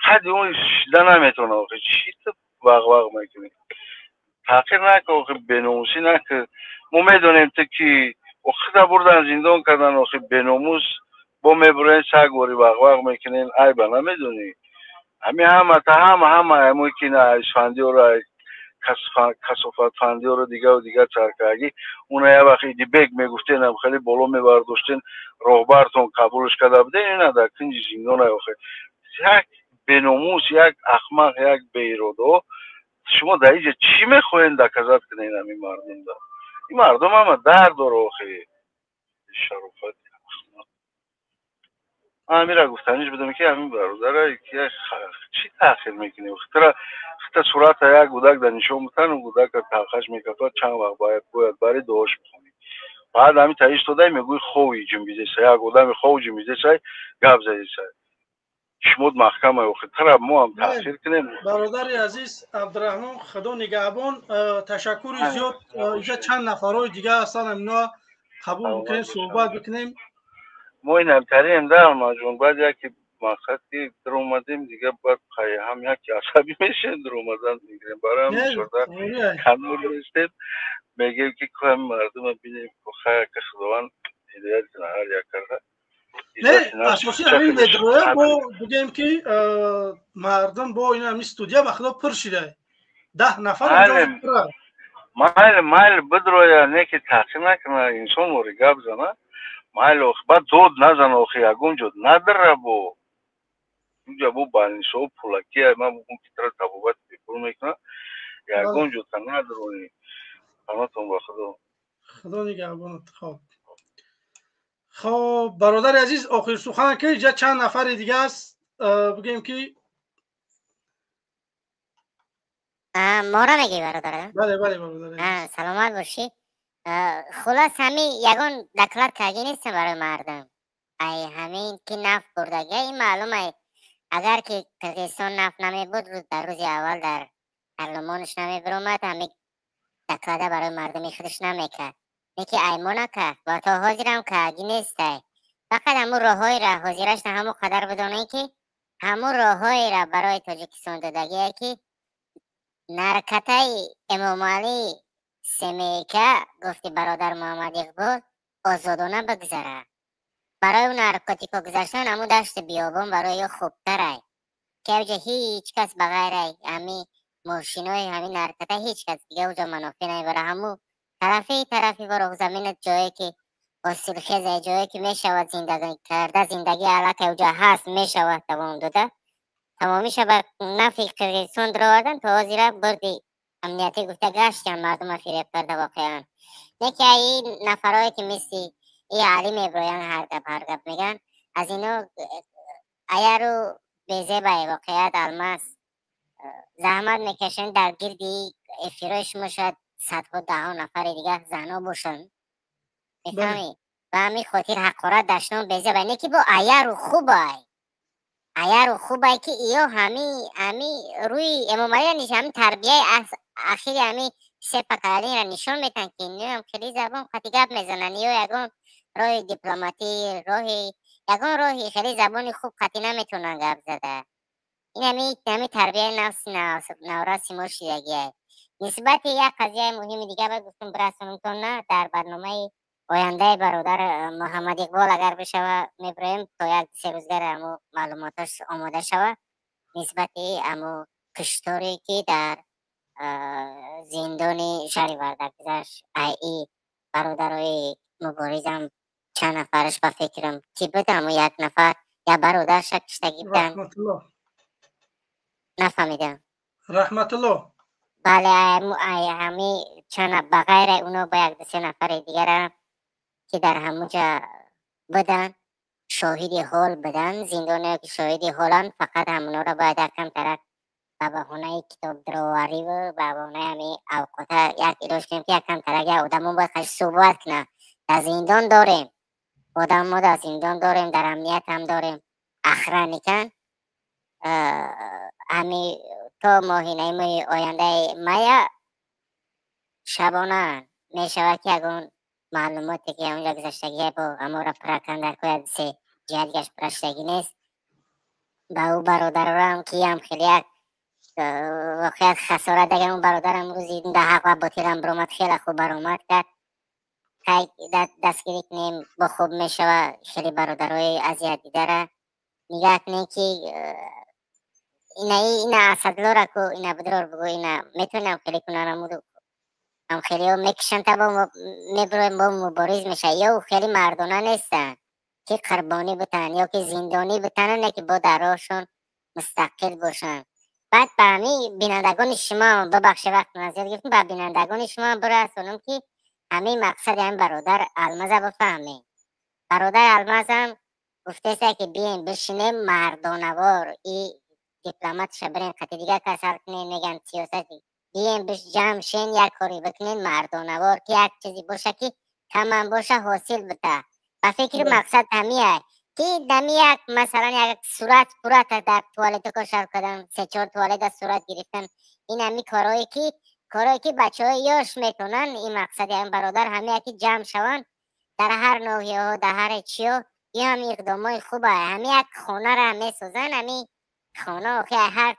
Speaker 3: қади ӯ шида наметавонад. Охи чӣ ту вағвағ мекунӣ? Таҳқир накун, охи беномусӣ накун. Мо медонем ту ки охида бурдан, зиндон кардан. Охи беномус, бо мебурен, сагвори вағвағ мекунен, айба намедонӣ. Ҳами ҳамата ҳама ҳама ҳамое ки на исфандиёро, касофатфандиёро, дигаву дигар саркарагӣ, уна як вақт Идибек мегуфтенам, хеле боло мебардоштен, роҳбартон қабулш карда буден, ина дар кунҷи зиндона. Охи як беномус, як ахмақ, як беиродо, шумо дар инҷа чӣ мехоҳем доказать кунед ҳамин мардумда? Ин мардум ҳама дард дора. Охи шарофат, ман ҳамира гуфтаниш будам ки ҳамин бародара чӣ таъхир мекунӣ? Хитра хита сурата як гудак дар нишон бутан, гудака талхаш мекафад, чанд вақт бояд бари дуош бихонӣ. Баъд ҳамин та истодай, мегӯи хови ҷунбидесай, як одами хов ҷунбидесай, гап задесай, шумод маҳкама. Охи тара мо ҳам таъхир кунем.
Speaker 1: Бародари азиз Абдураҳмон, Худо нигаҳбон, ташаккури зиёд. Инҷа чанд нафарҳои дига ҳастанд, ино қабул бикунем, суҳбат бикунем.
Speaker 3: Мо инамтарем да, Алмаҷон. Баъд яке мақсад ки даромадем, дига баъд ҳам яке асабӣ мешем, даромадан мегирем. Барои ҳам бисёртар канор нестем, мегӯем ки ку ҳами мардума бинем, ку хаяка Худованд ҳидоят кунад ҳар як карда.
Speaker 1: Не, асоси ҳамин медроя бо бигем ки мардум бо ин ҳами студия ба Худо пур шида, 10 нафар.
Speaker 3: Майли, майли, бидроя, не ки таъхир накуна, инсон вори гап зана. Майли охи, баъд дод назан охи, ягон ҷо надара бо. Унҷа бо балнисоҳо пулакия, ман бигӯм ки тара табобати бепул мекунам, ягон ҷо та надрони. Паноҳтон ба Худо.
Speaker 1: Худо нигаҳбонат. Хоб. Хоб, бародари азиз, охир сухан ки инҷа чанд нафари дига аст, бигӯем ки
Speaker 9: Мора мегӣ, бародар?
Speaker 1: Бале, бале, бародар.
Speaker 9: Саломат бошӣ. Хулос, ҳамин ягон доклад кардагӣ нестам барои мардум. Ай ҳамин ки нафт бурдагия, ин маълум ай. Агар ки Қирғизистон нафт намебурд, дар рӯзи аввал дар парлумонаш намебиромад, ҳамин доклада барои мардуми худаш намекард. Не ки аймо накард ва то ҳозирам кардагӣ нестай. Фақат ҳамун роҳҳоеро ҳозираш на ҳамон қадар бидонем, ки ҳамун роҳҳоеро барои Тоҷикистон додагие, ки наркатаи Эмомалӣ семейка гуфти бародар Муҳаммад Иқбол озодона бигзарад. Барои ӯ наркотико гузаштан ҳамун дашти биёбон барои ё хубтарай, ки авҷа ҳеҷ кас ба ғайрай ҳами мошинои ҳамин нарката ҳеҷ кас дига уҷо манофеъ намебара. Ҳамун тарафи вороғзамина, ҷое ки ҳосилхезе, ҷое ки мешавад зиндагӣ карда, зиндагӣ аллакай уҷо ҳаст, мешавад давом дода. Тамомиша ба нафи Қирғизистон даровардан. То ҳозира бурди амниятӣ гуфта гаштиям, мардума фиреб карда воқеан. Не ки ин нафарое ки мисли и Али меброянд, ҳар гап ҳар гап мегӯянд, аз ино аяру безебай воқеият. Алмаз, заҳмат мекашанд дар гирди эфирои шумо, шояд садҳо, даҳҳо нафари дига занҳо бошанд, мефаҳмӣ? Ба ҳамин хотир ҳақорат, дашном безебай. Не ки бо аяру хубай, аяру хубай, ки иё ҳами рӯи Эмомалиро, ҳамин тарбияи ахири ҳамин се поколенияро нишон метаҳанд, ки иноам хеле забон қати гап мезананд. Ё ягон роҳи дипломатӣ, роҳи ягон роҳи хеле забони хуб қати наметавонанд гап зада. Ин ҳами тарбияи нафси навраси мо шидагиай. Нисбати як қазияи муҳими дига бояд гуфтум бирасонумтон, на дар барномаи ояндаи бародар Муҳаммад Иқбол агар бишава мебироем, то як се рӯзгар ҳамо маълумоташ омода шава нисбати ҳамо кушторе ки дар зиндони шаҳри Вардак гузашт. Ай и бародарои муборизам чанд нафараш, ба фикрам, ки буд, ҳамо як нафар як бародарша киштагӣ буданд. Нафаҳмидам.
Speaker 1: Раҳматулло.
Speaker 9: Бале, ай ҳами чанд, ба ғайри уно ба як ду се нафари дигарам ки дар ҳамунҷа буданд, шоҳиди ҳол буданд, зиндониё ки шоҳиди ҳоланд, фақат ҳамунҳоро бояд якам тарак ба баҳонаи китобдаровариву ба баҳонаи ҳами авқота як илоҷ кунем, ки якам тарак як одамон бояд қаш суҳбат кунанд. Дар зиндон дорем одам, мо дар зиндон дорем, дар амният ҳам дорем охранникан. Ҳами то моҳи наимои ояндаи мая шабона мешавад, ки ягон маълумоте ки ҳамонҷо гузаштагие бо ҳаморо пурра дар кояд, се ҷиҳат дигаш пурра шудагӣ нест. Ба ӯ бародарорам ки ям хеле як воқеият хасорат дагам, ӯ бародарам рӯзи да ҳақ ва ботилам баромад, хеле хуб баромад кард. Хай, дастгирӣ кунем, бо хуб мешава. Хеле бародарои азият дидара нигаҳ кунем, ки ина Асадлора ку ина бидрор бугӯ, ина метавонам хеле кунам, ҳам хелеҳо мекушанд, та бо мебироем, бо мубориз мешавад. Ё хеле мардона нестанд, ки қурбонӣ бутанд ё ки зиндонӣ бутанд, не ки бо дар роҳшон мустақил бошанд. Баъд ба ҳамин бинандагони шумо, бибахшед, вақт зиёд гирифтем, ба бинандагони шумо бирасонам, ки ҳамин мақсади ҳамин бародар Алмаза бифаҳмем. Бародар Алмазам гуфтеста, ки бием бишинем мардонавор, и дипломатша бирем қати дигар кас ҳал кунем, мегӯянд сиёсати, бием ҷамъ шен, як коре бикунем мардонавор, ки як чизе боша, ки камам боша, ҳосил бита. Ба фикри мақсад ҳамия, ки дами як масалан як сурат пурата дар туалетако шар кардан, се чор туалета сурат гирифтан, ин ҳами корое ки бачаҳои ёш метавонанд. Ин мақсади ҳамин бародар ҳамия, ки ҷамъ шаванд дар ҳар ноҳияҳо, дар ҳар чиё. Ин ҳам иқдомҳои хуба. Ҳами як хонара месозанд, ҳами хона охи ҳар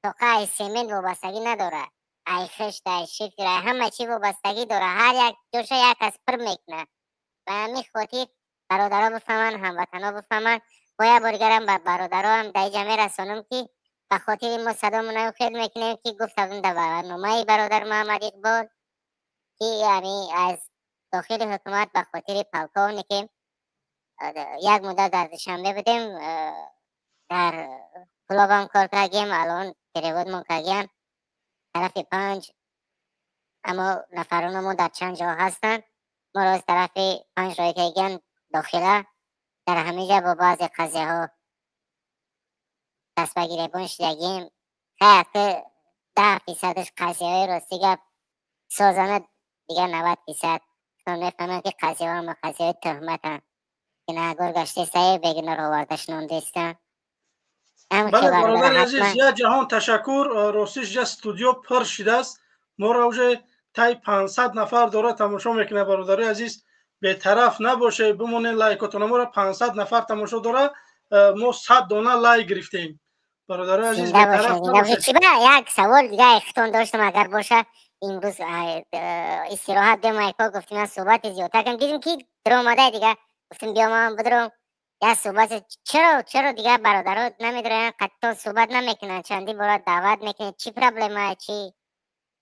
Speaker 9: тоқа ай семент вобастагӣ надорад, ай хишт, ай шифер, ай ҳама чӣ вобастагӣ дорад. Ҳар як ҷоша як кас пур мекунад. Ба ҳамин хотир бародаро бифаҳманд, ҳамватанҳо бифаҳманд. Бо як бор дигарам ба бародароам дар инҷа мерасонам, ки ба хотири мо садомона хел мекунем, ки гуфтам дар барномаи бародар Муҳаммад Иқбол, ки ҳами аз داخل حکومت به خاطر پلکوونیک یک مدت در دوشنبه بودیم، در کلاب هم کار کردیم، الان پریود ما کردیم طرف 5، اما نفران ما در چند جا هستن. ما را از طرف 5 رای کردیم داخله، در همه جا با بعض قضیه ها دست به گریبان شدگیم. خیلی 10% قضیه های راستی گپ سازانه، دیگه 90% میفهمن که قضیه ها هم قضیه های تهمت هم که نه گشته سعی بگنار آوردش ناندیستن.
Speaker 1: بله برادر عزیز، یک جهان تشکر. راستش جا استودیو پر شده است، ما را اوجه تای 500 نفر داره تماشا میکنه. برادر عزیز به طرف نباشه، بمونه لایکاتون. ما را 500 نفر تماشا داره، ما 100 دانه لایک گرفتیم. برادر عزیز به طرف نباشه.
Speaker 9: چی یک سوال دیگه اختون داشتم اگر باشه. امروز استراحت دیم ایکا گفتیم از صحبت زیادتر کنیم، دیدیم که در اومده دیگه، گفتیم بیا ما هم بدرم یا صحبت. چرا دیگه برادرها نمیدونن قطعا صحبت نمیکنن، چندی بار دعوت میکنن، چی پرابلمه؟ چی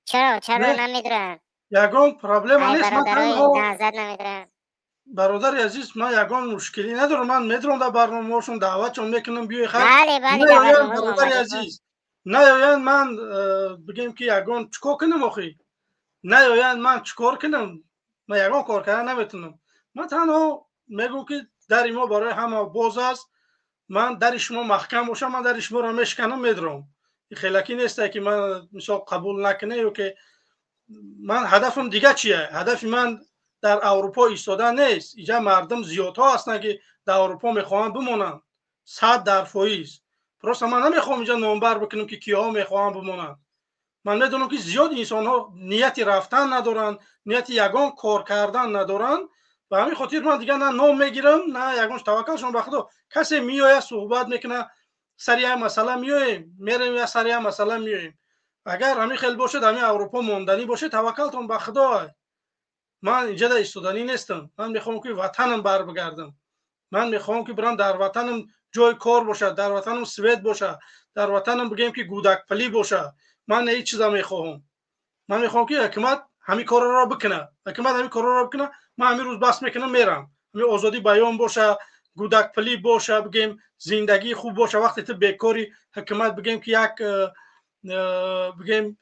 Speaker 9: چرا نمیدونن؟
Speaker 1: یگان پرابلم نیست.
Speaker 9: من
Speaker 1: برادر عزیز من یگان مشکلی ندارم، من میدونم در برنامه‌هاشون دعوتشون میکنم بیای خیر.
Speaker 9: بله بله
Speaker 1: برادر عزیز نیاین من بگیم که یگان چیکار کنم آخی؟ نیاین من چیکار کنم؟ من یگان کار کردن نمیتونم. من تنها میگم که در ما برای همه باز است، من در شما محکم باشم، من در شما را میشکنم میدرم. خیلی نیست که من مثلا قبول نکنه یا که من هدفم دیگه چیه؟ هدف من در اروپا ایستادن نیست. اینجا مردم زیادها هستن که در اروپا میخوان بمونن 100%. پس من نمیخوام اینجا نامبر بکنم که کیها میخوان بمونن. من میدونم که زیاد انسان ها نیت رفتن ندارن، نیت یگان کار کردن ندارن. به همین خاطر من دیگه نه نام میگیرم نه یگانش. توکلشون به خدا. کسی میآید صحبت میکنه سر یک مسئله میایم میریم یا سر یک مسئله میایم. اگر همین خیلی باشه همین اروپا ماندنی باشه توکلتون به خدا. من اینجا در ایستادنی نیستم. من میخوام که وطنم بر بگردم. من میخوام که برم در وطنم جای کار باشه، در وطنم سوئد باشه، در وطنم بگیم که گودک پلی باشه. من این چیزا میخوام. من میخوام که حکومت همین کارا را بکنه. حکومت همین کارا را بکنه. من همین روز بس میکنم میرم. همین آزادی بیان باشه، گودک پلی باشه، بگیم زندگی خوب باشه. وقتی تو بیکاری حکومت بگیم که یک بگیم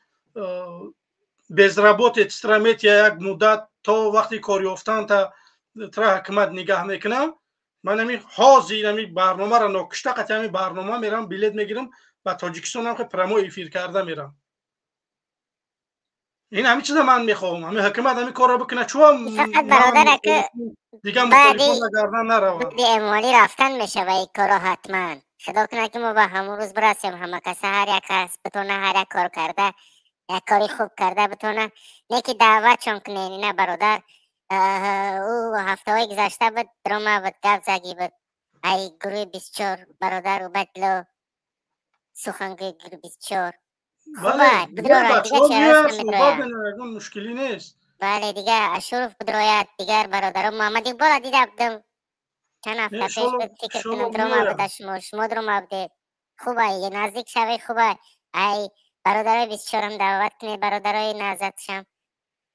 Speaker 1: безработица ترا یک مدت تا وقتی کار یافتن تا ترا حکومت نگاه میکنه. من همین حاضر همین برنامه را ناکشته قطعی همین برنامه میرم بلیت میگیرم و تاجیکستان هم که پرمو افیر کرده میرم. این همین چیزا من میخوام. همین حکومت همین کار را بکنه. چون
Speaker 9: فقط برادر که
Speaker 1: دیگه مخالفان گردن نروند.
Speaker 9: بعد اموالی رفتن میشه و این کارا حتما خدا کنه که ما به همون روز برسیم، همه کس هر یک کس بتونه هر یک کار کرده یک کاری خوب کرده بتونه. نه که دعوت چون کنه نه برادر. او هفته های گذشته بود دراما بود گپ زگی بود ای گروه 24 برادر و بدلو سخنگوی گروه 24.
Speaker 1: بله دیگه چرا مشکلی نیست.
Speaker 9: بله دیگه اشرف بدروید دیگر برادرم محمد اقبال دیده بودم چند هفته پیش بود فکر کنم دراما بوده. شما دراما بوده خوبه یه نزدیک شوی خوبه. ای برادرای 24 هم دعوت کنه، برادرای نزدشم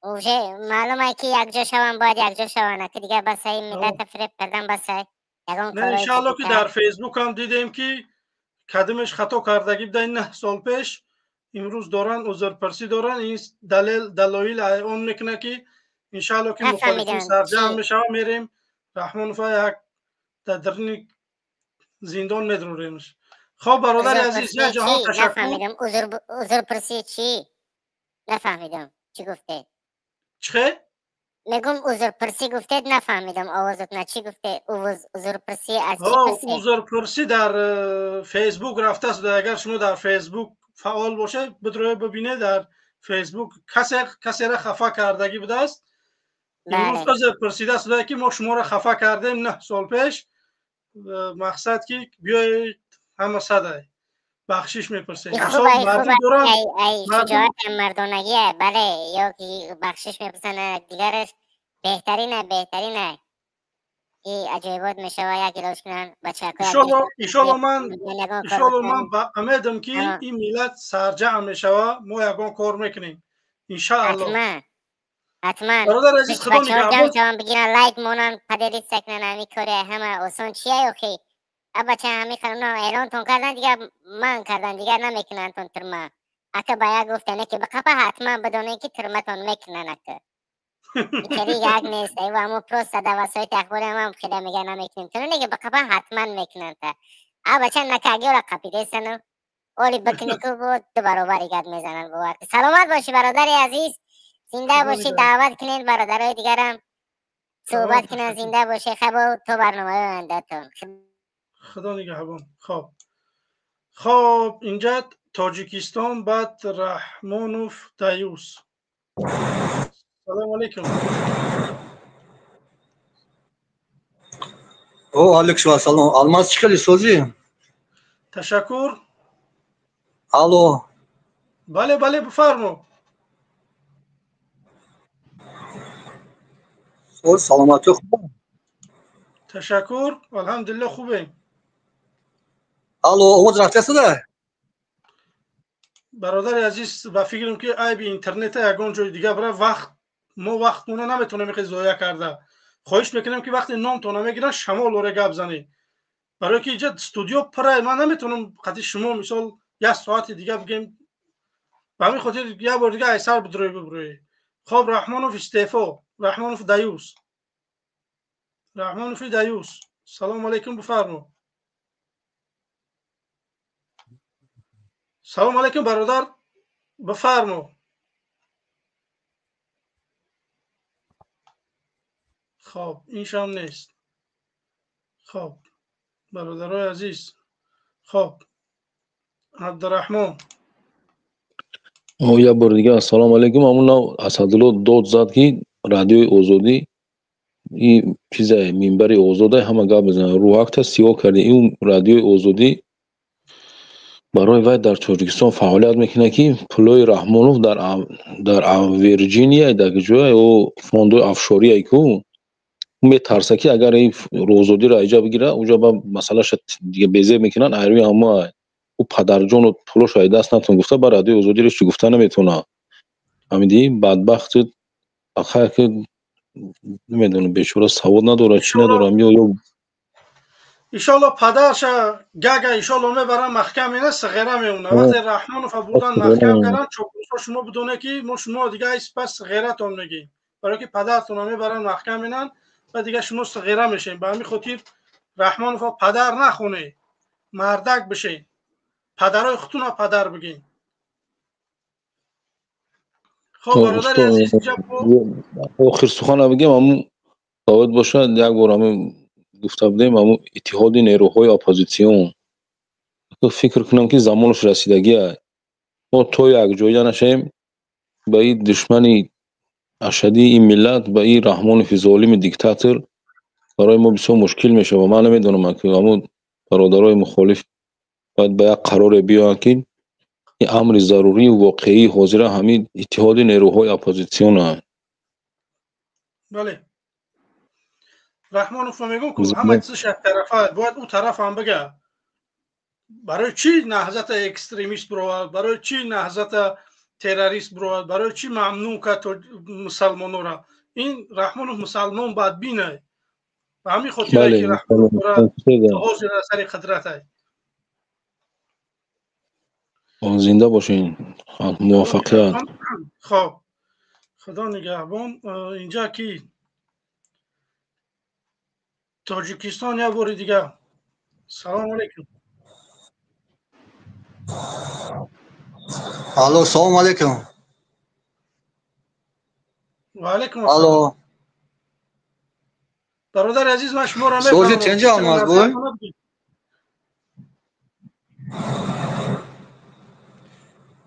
Speaker 9: اوجه معلومه که یک جا شوم باید یک جا شوم که دیگه بس این ملت فریب کردن بس.
Speaker 1: نه انشالله که در فیسبوک هم دیدیم که کدمش خطا کردگی بوده 9 سال پیش، امروز دارن عذرپرسی دارن. این دلیل دلایل اون میکنه که انشالله که مخالفین سرجم میشه میریم رحمان فا یک در درون زندان میدروریمش. خب برادر عزیز یک جهان تشکر.
Speaker 9: نفهمیدم عذرپرسی چی؟ نفهمیدم چی گفته؟
Speaker 1: چه؟
Speaker 9: میگم عذرپرسی گفتید نفهمیدم آوازت نه چی گفته؟ عذرپرسی از چی پرسی؟
Speaker 1: عذرپرسی در فیسبوک رفته است. اگر شما در فیسبوک فعال باشه بدروی ببینه در فیسبوک کسی را خفه کردگی بوده است. امروز عذر پرسیده است که ما شما را خفه کردیم 9 سال پیش، مقصد که بیایید همه صدای بخشش میپرسه.
Speaker 9: خوبه ای شجاعت مردانگیه. بله یا که بخشش میپرسن دیگرش بهترینه بهترینه. ای عجایبات میشه و یک علاج کنن بچه‌ها.
Speaker 1: انشالله من با امیدم که این ملت سرجع میشه و ما یگان کار میکنیم انشالله.
Speaker 9: ҳатман
Speaker 1: бародар азиз, худо
Speaker 9: нигаҳбон. Ҷамъ бигиран, лайк монан, поделиться кунан. Ҳами кори ҳама осон чия охи? А бача, ҳами қануна эълонтон кардан, дигар ман кардан, дигар намекунантон турма. Ака ба як гуфтане ки бақапа, ҳатман бидонед ки турматон мекунан ака. Хеле як нест, эва ҳамо просто дар васоити ахбори ҳамам хеле мега намекунем. Туно неки бақапа ҳатман мекунанд та. А бача накагиёра қапидесану оли бикнику бо ду баробари гап мезананд, бовар. Саломат бошӣ, бародари азиз, зинда бошӣ, даъват кунед бародарои дигарам суҳбат кунанд, зинда бошӣ. Хабо то барномаи ояндатон.
Speaker 1: Худо нигаҳбон. Хоб, инҷа Тоҷикистон, баъд Раҳмонов Даюс. Салому алейкум.
Speaker 10: О, алейкум ассалом. Алмаз, чӣ хеле созӣ?
Speaker 1: Ташаккур.
Speaker 10: Алло.
Speaker 1: Бале, бале, бифармо.
Speaker 10: Соз, саломатӣ хуб?
Speaker 1: Ташаккур, алҳамдулилла, хубем.
Speaker 10: Алло, овоз рафтасада?
Speaker 1: Бародари азиз, ба фикрам ки айби интернета, ягон ҷои дига бира. Вақт мо вақтмона наметавонем хеле зоя карда. Хоҳиш мекунем ки вақте номтона мегиран, шамол оре гап занед, барое ки инҷа студио пурай, ман наметавонам қати шумо мисол як соати дига бигем. Ба ҳамин хотир як бор дига айсар бидурӯй бибурӯй. Хоб, Раҳмонов истеъфо, Раҳмонов Даюс, Раҳмонови Даюс, салому алейкум, бифармо. Салому алейкум, бародар, бифармо. Хоб, иншам нест. Хоб, бародарои азиз, хоб, Абдураҳмон.
Speaker 8: Як бори дига ассалому алейкум. Ҳамун нав Асадулло дод зад, ки Радиои Озодӣ и чиза минбари озода, ҳама гап мезанад. Рӯҳакта сиёҳ карди. Ин Радиои Озодӣ барои вай дар Тоҷикистон фаъолият мекунад, ки пулои Раҳмонов дар Вирҷиния, дар ҷое ӯ фондои офшорие ку, метарса, ки агар ин Озодиро аиҷа бигира, уҷа ба масъалаша дига безеб мекунанд. Айрӯи ҳама ӯ падарҷону пулошо ай даст натон гуфта, ба Радиои Озодиро чӣ гуфта наметавонад. Ҳамидӣ бадбахту ахай ки намедонам, бечора савод надорад, чӣ надорам ё
Speaker 1: Иншолло падарша гага, иншолло мебарам маҳкам ина сағира меона. Вақте Раҳмонова бурдан маҳкам кардан, чоплусо шумо бидоне ки мо шумо дига пас сағиратон мегем, барое ки падартона мебаран маҳкам инан ва дига шумо сағира мешем. Ба ҳамин хотир Раҳмонова падар нахоне, мардак бишен, падарои худтуна падар бигин. Хоб, бародари азиз,
Speaker 8: охир сухана бигем, ҳамун бояд бошад, як бор ҳамин гуфта будем, ҳамун иттиҳоди нерӯҳои оппозитсион, фикр кунам ки замонаш расидагия. Мо то якҷоя нашавем ба ин душмани ашадии ин миллат, ба ин Раҳмонови золими диктатор, барои мо бисёр мушкил мешавад. Ман намедонам, ки ҳамун бародарои мухолиф бояд ба як қароре биёянд, ки ин амри зарурию воқеии ҳозира ҳамин иттиҳоди нерӯҳои оппозитсионанд.
Speaker 1: Бале, Раҳмонов мегӯм, ки ҳама чизаш як тарафа, бояд ӯ тараф ҳам бига, барои чӣ наҳзата экстремист бировард, барои чӣ наҳзата террорист бировард, барои чӣ мамнӯъ кард мусалмонора. Ин Раҳмонов мусалмон бадбинай. Ба ҳамин хотир ки Раҳмонов ҳозир сари қудратай.
Speaker 8: Зинда бошед, муваффақият.
Speaker 1: Хоб, худо нигаҳбон. Инҷа ки Тоҷикистон, як бори дига салому алейкум.
Speaker 10: Алло, салому алейкум.
Speaker 1: Ва алейкум ассалом.
Speaker 10: Алло.
Speaker 1: Бародари азиз, ман шуморо
Speaker 10: мефаҳмам. Сози тенҷа, Алмаз бой?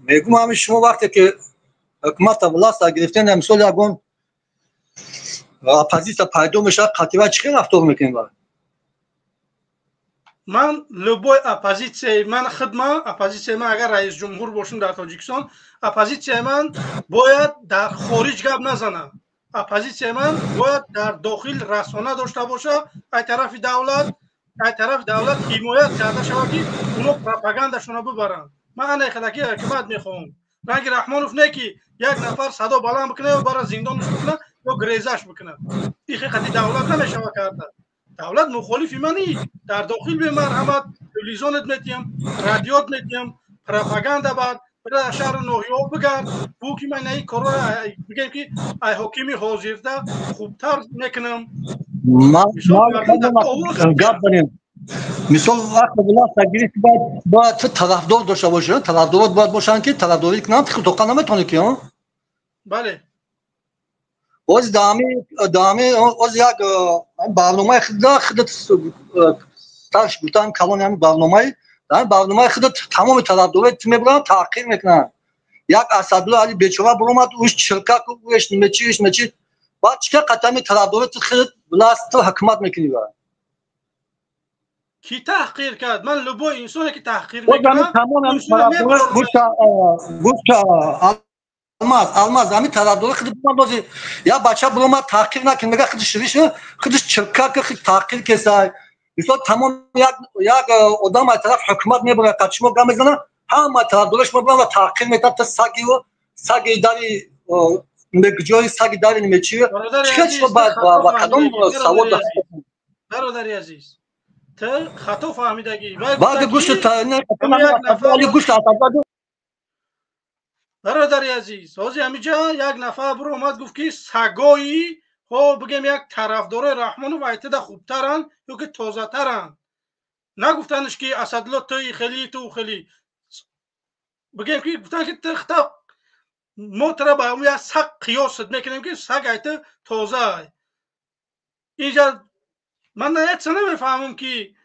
Speaker 10: Мегӯм, ҳамин шумо вақте ки ҳукумата власта гирифтен, мисол ягон оппозитсия пайдо мешавад, қатъиба чӣ хел рафтор мекунем?
Speaker 1: Ман любой оппозитсияи ман, худман оппозитсияи ман, агар раис ҷумҳур бошам дар Тоҷикистон, оппозитсияи ман бояд дар хориҷ гап назанад. Оппозитсияи ман бояд дар дохил расона дошта боша, ай тарафи давлат, ай тарафи давлат ҳимоят карда шавад, ки оно пропагандашонро бибаранд. Ман ана хелаки ҳукумат мехоҳам. Ранги Раҳмонов не ки як нафар садо баланд бикунад ё бара зиндонаш бикунад ё грезаш бикунад. Ин хати давлат намешава карда. Давлат мухолифи мани дар дохил бемарҳамат телевизионат метиҳам, радиот метиҳам, пропаганда бад бира дар шаҳру ноҳияҳо бигард, бу ки ман ин корро бигем ки ай ҳокими ҳозирда хубтар мекунам.
Speaker 10: Гап занем. Мисол вақте власть гирифт, бояд ту тарафдор дошта бошӣ, тарафдорот бояд бошанд ки тарафдорӣ кунанд, ту тоқа наметавонӣ ки,
Speaker 1: бале.
Speaker 10: Оз даами оз як барномаи худа худат старш гуфтан калони ҳами барномаи барномаи худат тамоми тарафдорот ту мебуранд, таҳқир мекунанд. Як Асадулло Али бечора буромад, уш чиркак, уш немечи, уш мечи. Баъд чика қатами тарафдорот худат власть ту ҳукумат мекунӣ ба?
Speaker 1: Ки таҳқир кард? Ман любой инсоне ки таҳқир мекунад,
Speaker 10: Алмаз, Алмаз, ами тарафдори худ бози я бача буромад таҳқир накун, мега худаш риш, худаш чиркак, худ таҳқир кесай. Мисол тамом як одам аз тараф ҳукумат мебурад, қад шумо гап мезанад, ҳама тарафдораш мебуранд ва таҳқир мекунад, та саги саги дари мегҷои саги дари немечи. Чика шумо ба кадом савол?
Speaker 1: Бародари азиз, ту хато фаҳмидагӣ.
Speaker 10: Баъд гӯшт гӯшт.
Speaker 1: Бародари азиз, ҳозир ҳамиҷа як нафар буромад гуфт ки сагои ҳо бигем як тарафдорои Раҳмонов айтида хубтаранд ё ки тозатаранд. Нагуфтанш ки Асадулло туи хели ту хели. Бигем ки гуфтан ки ту хата мо тура ба як саг қиёсат мекунем ки саг айти тоза. Инҷа ман наятса намефаҳмам ки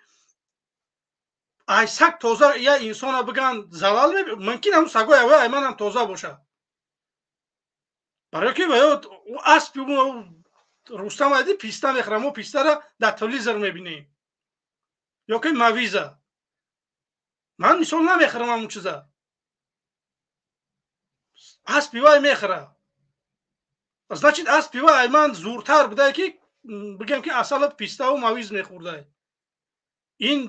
Speaker 1: ай саг тоза я инсона биган залал мумкин ҳам сагои авай ай манам тоза бошад. Барои ки аспи Рустам айди писта мехӯрам, мо пистара дар телевизор мебинем ё ки мавиза. Ман мисол намехӯрам ҳамун чиза. Аспи вай мехӯра. Значит аспи вай ай ман зуртар будае ки бигем ки асала пиставу мавиз мехӯрдай. Ин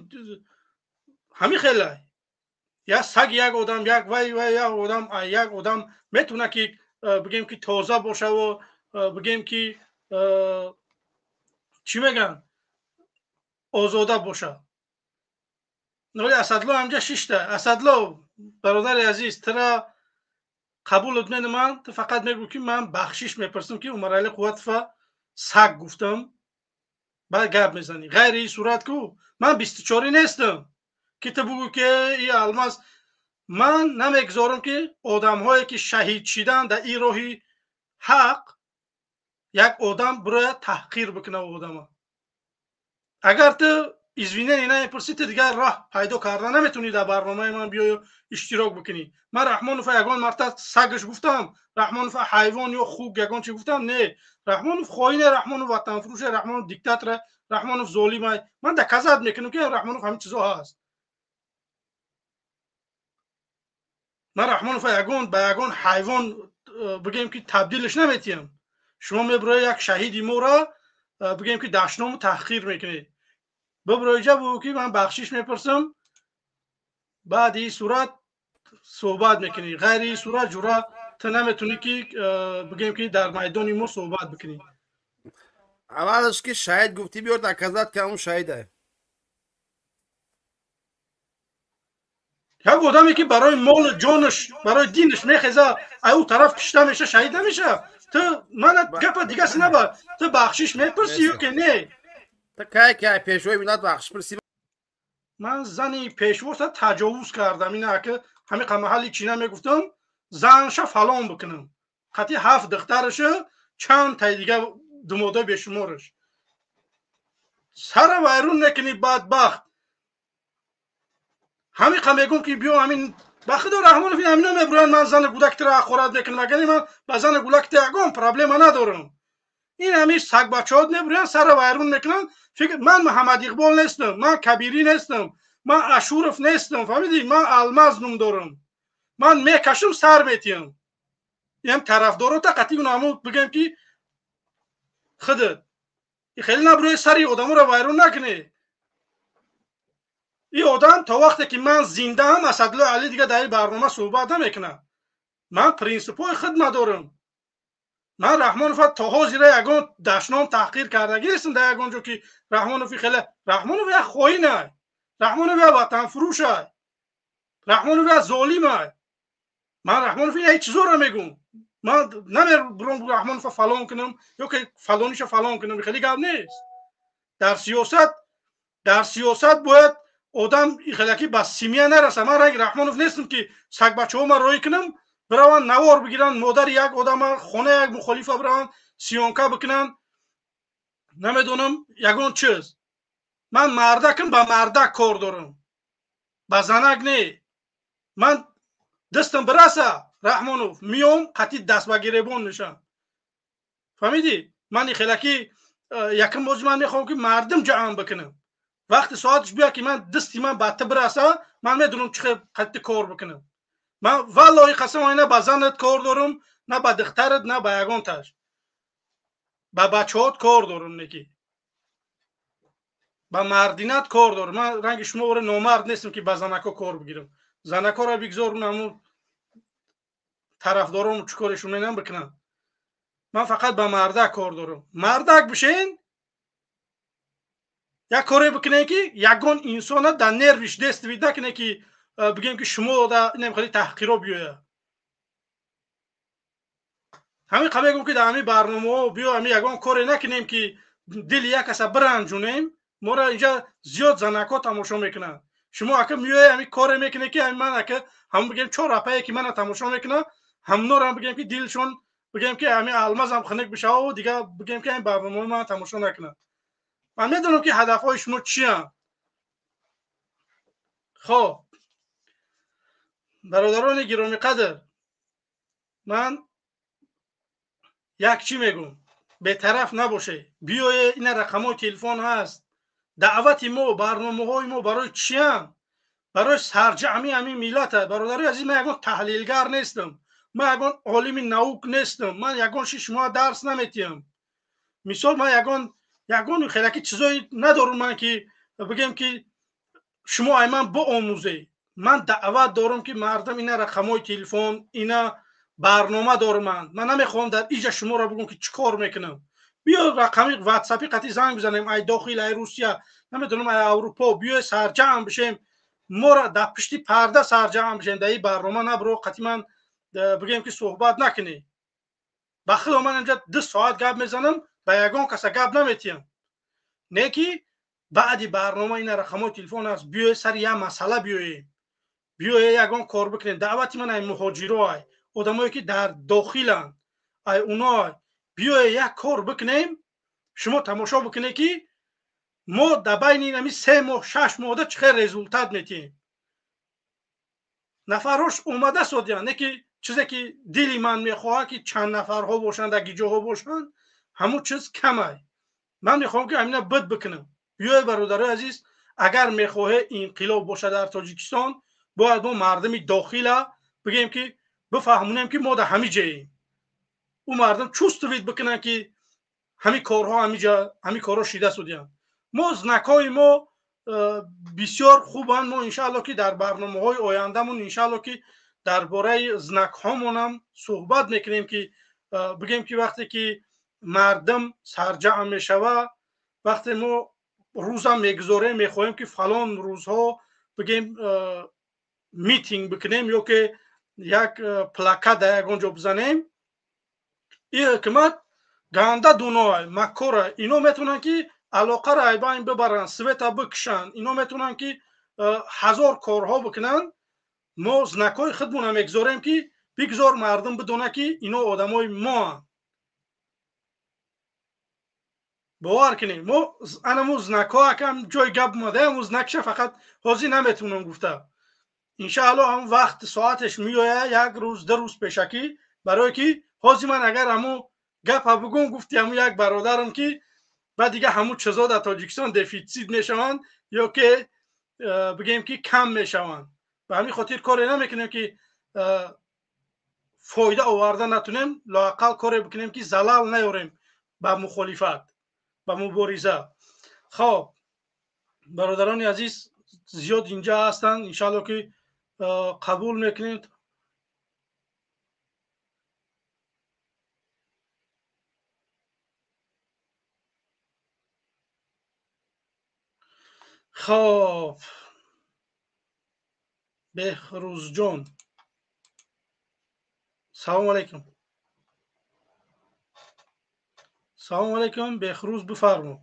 Speaker 1: ҳамин хелай. Я саг як одам, як вай вай як одам, як одам метавона ки бигем ки тоза бошаву бигем ки чӣ мегӯянд озода боша. Вале Асадло ҳамҷа шишта. Асадло бародари азиз, тура қабулат менаман, ту фақат мегӯ ки ман бахшиш мепурсам ки Умарали Қувватова саг гуфтам, баъд гап мезанӣ. Ғайри ин сурат ку ман 24 нестам ки ту бугӯ ки и Алмаз. Ман намегузорам ки одамҳое ки шаҳид шидан дар ин роҳи ҳақ як одам бирояд таҳқир бикунад одама. Агар ту извинение намепурсӣ, ту дигар роҳ пайдо карда наметавонӣ дар барномаи ман биёю иштирок бикунӣ. Ман Раҳмонова ягон марта сагаш гуфтам, Раҳмонова ҳайвон ё хук ягон чи гуфтам? Не. Раҳмонов хоине, Раҳмонов ватанфурӯше, Раҳмонов диктаторе, Раҳмонов золимай. Ман доказат мекунам ки Раҳмонов ҳамин чизо ҳаст. Ман Раҳмонова ягон ба ягон ҳайвон бигем ки табдилаш наметиҳам. Шумо мебироед як шаҳиди моро бигем ки дашному таҳқир мекунед. Бибироиҷа бугӯ ки ман бахшиш мепурсам, баъди ин сурат суҳбат мекунӣ. Ғайри ин сурат ҷура ту наметавонӣ ки бигем ки дар майдони мо суҳбат бикунӣ.
Speaker 4: Аввалаш ки шаҳид гуфтӣ, биёр доказат ки ҳамун шаҳида.
Speaker 1: Як одаме ки барои молу ҷонаш, барои динаш мехеза, ай ӯ тараф кишта меша, шаҳид намеша. Ту мана гапа дигаси наба. Ту бахшиш мепурсӣ ё ки не?
Speaker 4: Ту кай кай пешвои миллат бахшиш пурсӣ?
Speaker 1: Ман зани пешвоса таҷовуз кардам. Ина ки ҳамин маҳалли чина мегуфтам, занша фалон бикунам. Қати 7 духтараша, чанд тай дига думодаи бешумораш. Сара вайрон мекунӣ бадбахт. Ҳамин қа мегӯм ки биё ҳамин ба худо Раҳмонов ин ҳамино мебуранд, ман зани гудактира ҳақорат мекунам. Агар ман ба зани гудакти ягон проблема надорам. Ин ҳамин сагбачаҳот мебуранд, сара вайрон мекунанд. Фикр ман Муҳаммад Иқбол нестам, ман Кабирӣ нестам, ман Ашуров нестам, фаҳмидӣ? Ман Алмаз ном дорам. Ман мекашам, сар метиҳам. Ин тарафдорота қатъи ҳамун бигем ки худат хеле набурӯи сари одаморо вайрон накунӣ. Ин одам то вақте ки ман зиндаам, Асадулло Али дига дар ин барнома суҳбат намекунад. Ман принсипҳои хидмат дорам. Ман Раҳмонов то ҳозира ягон дашном таҳқир кардагӣ нестам дар ягон ҷо, ки Раҳмонов хеле, Раҳмонов як хоинай, Раҳмонов як ватанфурӯшай, Раҳмонов як золимай. Ман Раҳмонов ин чизоро мегӯм. Ман намебурам Раҳмонова фалон кунам ё ки фалониша фалон кунам, хеле гап нест. Дар сиёсат бояд одам хеляки ба семья нараса. Ман ранги Раҳмонов нестам, ки сагбачаҳо ман роҳӣ кунам, бираванд навор бигиранд, модари як одама, хона як мухолифа бираванд съёмка бикунанд, намедонам, ягон чиз. Ман мардакам, ба мардак кор дорам, ба занак не. Ман дастам бираса, Раҳмонов, миём, қатъи даст ба гиребон мешам, фаҳмидӣ? Ман хелаки якум бози ман мехоҳам, ки мардум ҷамъ бикунам. Вақти соаташ бия, ки ман дасти ман ба ту бираса, ман медонам чӣ хел қатъи кор бикунам. Ман валлоҳи қасам, на ба занат кор дорам, на ба духтарат, на ба ягонташ, ба бачаҳот кор дорам, неки ба мардинат кор дорам. Ман ранги шумо ора номард нестам, ки ба занако кор бигирам. Занакоро бигзор, ҳамун тарафдорон чӣ корешон менам бикунам. Ман фақат ба мардак кор дорам. Мардак бишен, як коре бикунем, ки ягон инсона дар нервиш действовать накуне, ки бигем, ки шумо да инам хеле таҳқиро биёяд. Ҳамин қа мегӯм, ки дар ҳамин барномаҳо биё, ҳамин ягон коре накунем, ки дили як каса биранҷунем. Моро инҷа зиёд занакҳо тамошо мекунанд. Шумо ака меоя, ҳамин коре мекунед, ки ман ака ҳамн бигем, чор апае, ки мана тамошо мекунад, ҳамнорам бигем, ки дилшон, бигем, ки ҳамин алмазам хунук бишаву дига, бигем, ки ҳамин барномаҳои мана тамошо накунад. Ман медонам, ки ҳадафҳои шумо чиянд. Хоб, бародарони гиромиқадр, ман як чӣ мегӯм: бетараф набошед, биёе, ина рақамҳои телефон ҳаст. Даъвати мо, барномаҳои мо барои чиянд? Барои сарҷамъи ҳамин миллата. Бародарои азиз, ман ягон таҳлилгар нестам, ман ягон олими наук нестам, ман ягон ши шумо дарс наметиҳам. Мисол, ман ягон хелаки чизое надорам, ман ки бигем, ки шумо ай ман боомӯзед. Ман даъват дорам, ки мардам, ина рақамҳои телефон, ина барнома дорам. Ман намехоҳам дар иҷа шуморо бигӯм, ки чӣ кор мекунам. Биё, рақами ватсапи қатъи занг бизанем, ай дохил, ай Русия, намедонам, ай Аврупо, биё, сарҷамъ бишем, моро дар пишти парда сарҷамъ бишем. Дар ин барнома набро, қатъи ман бигем, ки суҳбат накунӣ. Ба худо, ман инҷа 2 соат гап мезанам, ба ягон каса гап наметиҳам. Не ки баъди барнома ина рақамҳои телефон аст, биёе, сари як масъала биёем, биёе, ягон кор бикунем. Даъвати ман ай муҳоҷиро, ай одамое, ки дар дохиланд, ай уно: биёе, як кор бикунем. Шумо тамошо бикунед, ки мо дар байни ами 3 моҳ, 6 моҳда чӣ хел результат метиҳем. Нафарҳош омада содиянд, не ки чизе, ки дили ман мехоҳад, ки чанд нафарҳо бошанд, дар гиҷоҳо бошанд, ҳамун чиз камай. Ман мехоҳам, ки ҳамина бид бикунам. Биёе, бародарои азиз, агар мехоҳе инқилоб бошад дар Тоҷикистон, бояд мо мардуми дохила бигем, ки бифаҳмонем, ки мо дар ҳамин ҷоем. Ӯ мардум чувствовать бикунанд, ки ҳамин корҳо ҳамиҷа, ҳамин корҳо шида судиянд. Мо знакҳои мо бисёр хубанд. Мо иншаалло, ки дар барномаҳои ояндамон, иншаалло, ки дар бораи знакҳомонам суҳбат мекунем, ки бигем, ки вақте ки мардум сарҷамъ мешава, вақте мо рӯзам мегузорем, мехоҳем, ки фалон рӯзҳо, бигем, митинг бикунем ё ки як плакат дар ягон ҷо бизанем. Ин ҳукумат ганда дуной маккора, ино метавонанд, ки алоқаро айбайн бибаранд, света бикушанд, ино метавонанд, ки ҳазор корҳо бикунанд. Мо знакҳои худмона мегузорем, ки бигзор мардум бидонад, ки ино одамои моанд. Бовар кунем, мо анамо знакҳо акам ҷои гап омада, ҳамун знакша фақат ҳозир наметавонам гуфта. Иншаалло, ҳам вақт соатеш меояд, як рӯз, 2 рӯз пешакӣ, барое ки ҳозир ман агар ҳамун гапа бугум, гуфти ҳамун як бародарам, ки баъд дига ҳамун чизо дар Тоҷикистон дефитсит мешаванд ё ки бигем, ки кам мешаванд. Ба ҳамин хотир коре намекунем, ки фоида оварда натунем, лоақал коре бикунем, ки залал наёрем ба мухолифат, ба мубориза. Хоб, бародарони азиз, зиёд инҷа ҳастанд, иншаалло, ки қабул мекунем. Хоб, Беҳрӯзҷон, салому алайкум. Салому алайкум, Беҳрӯз, бифармо.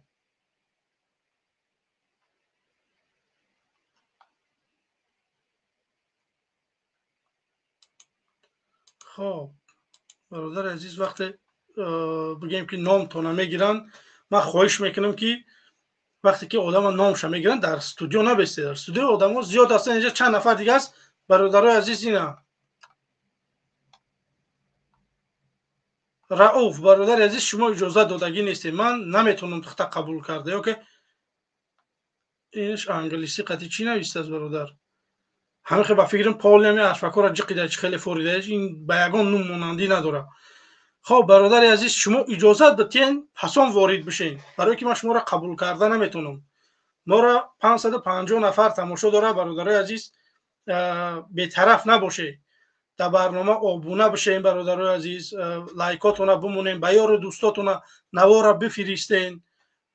Speaker 1: Хоб, бародари азиз, вақте бигем ки номтона мегиранд, ман хоҳиш мекунам ки вақте ки одама номша мегиранд, дар студио набестед. Дар студио одамо зиёд ҳастанд, инҷа чанд нафар дига аст. Бародарои азиз, ина Рауф, бародари азиз, шумо иҷозат додагӣ нестед, ман наметавонам хата қабул карда. Ё ки инш англисӣ қати чӣ навистааст, бародар? Ҳамин хел ба фикрам полнами ҳарфакора ҷиқида, чи хеле форида, ин ба ягон нум монандӣ надорад. Хоб, бародари азиз, шумо иҷозат битен, пасон ворид бишен, барое ки ман шуморо қабул карда наметавонам. Моро 550 нафар тамошо дорад. Бародарои азиз, бетараф набошед, дар барнома обуна бишен. Бародарои азиз, лайкотона бимонем, ба ёру дӯстотона навора бифиристен.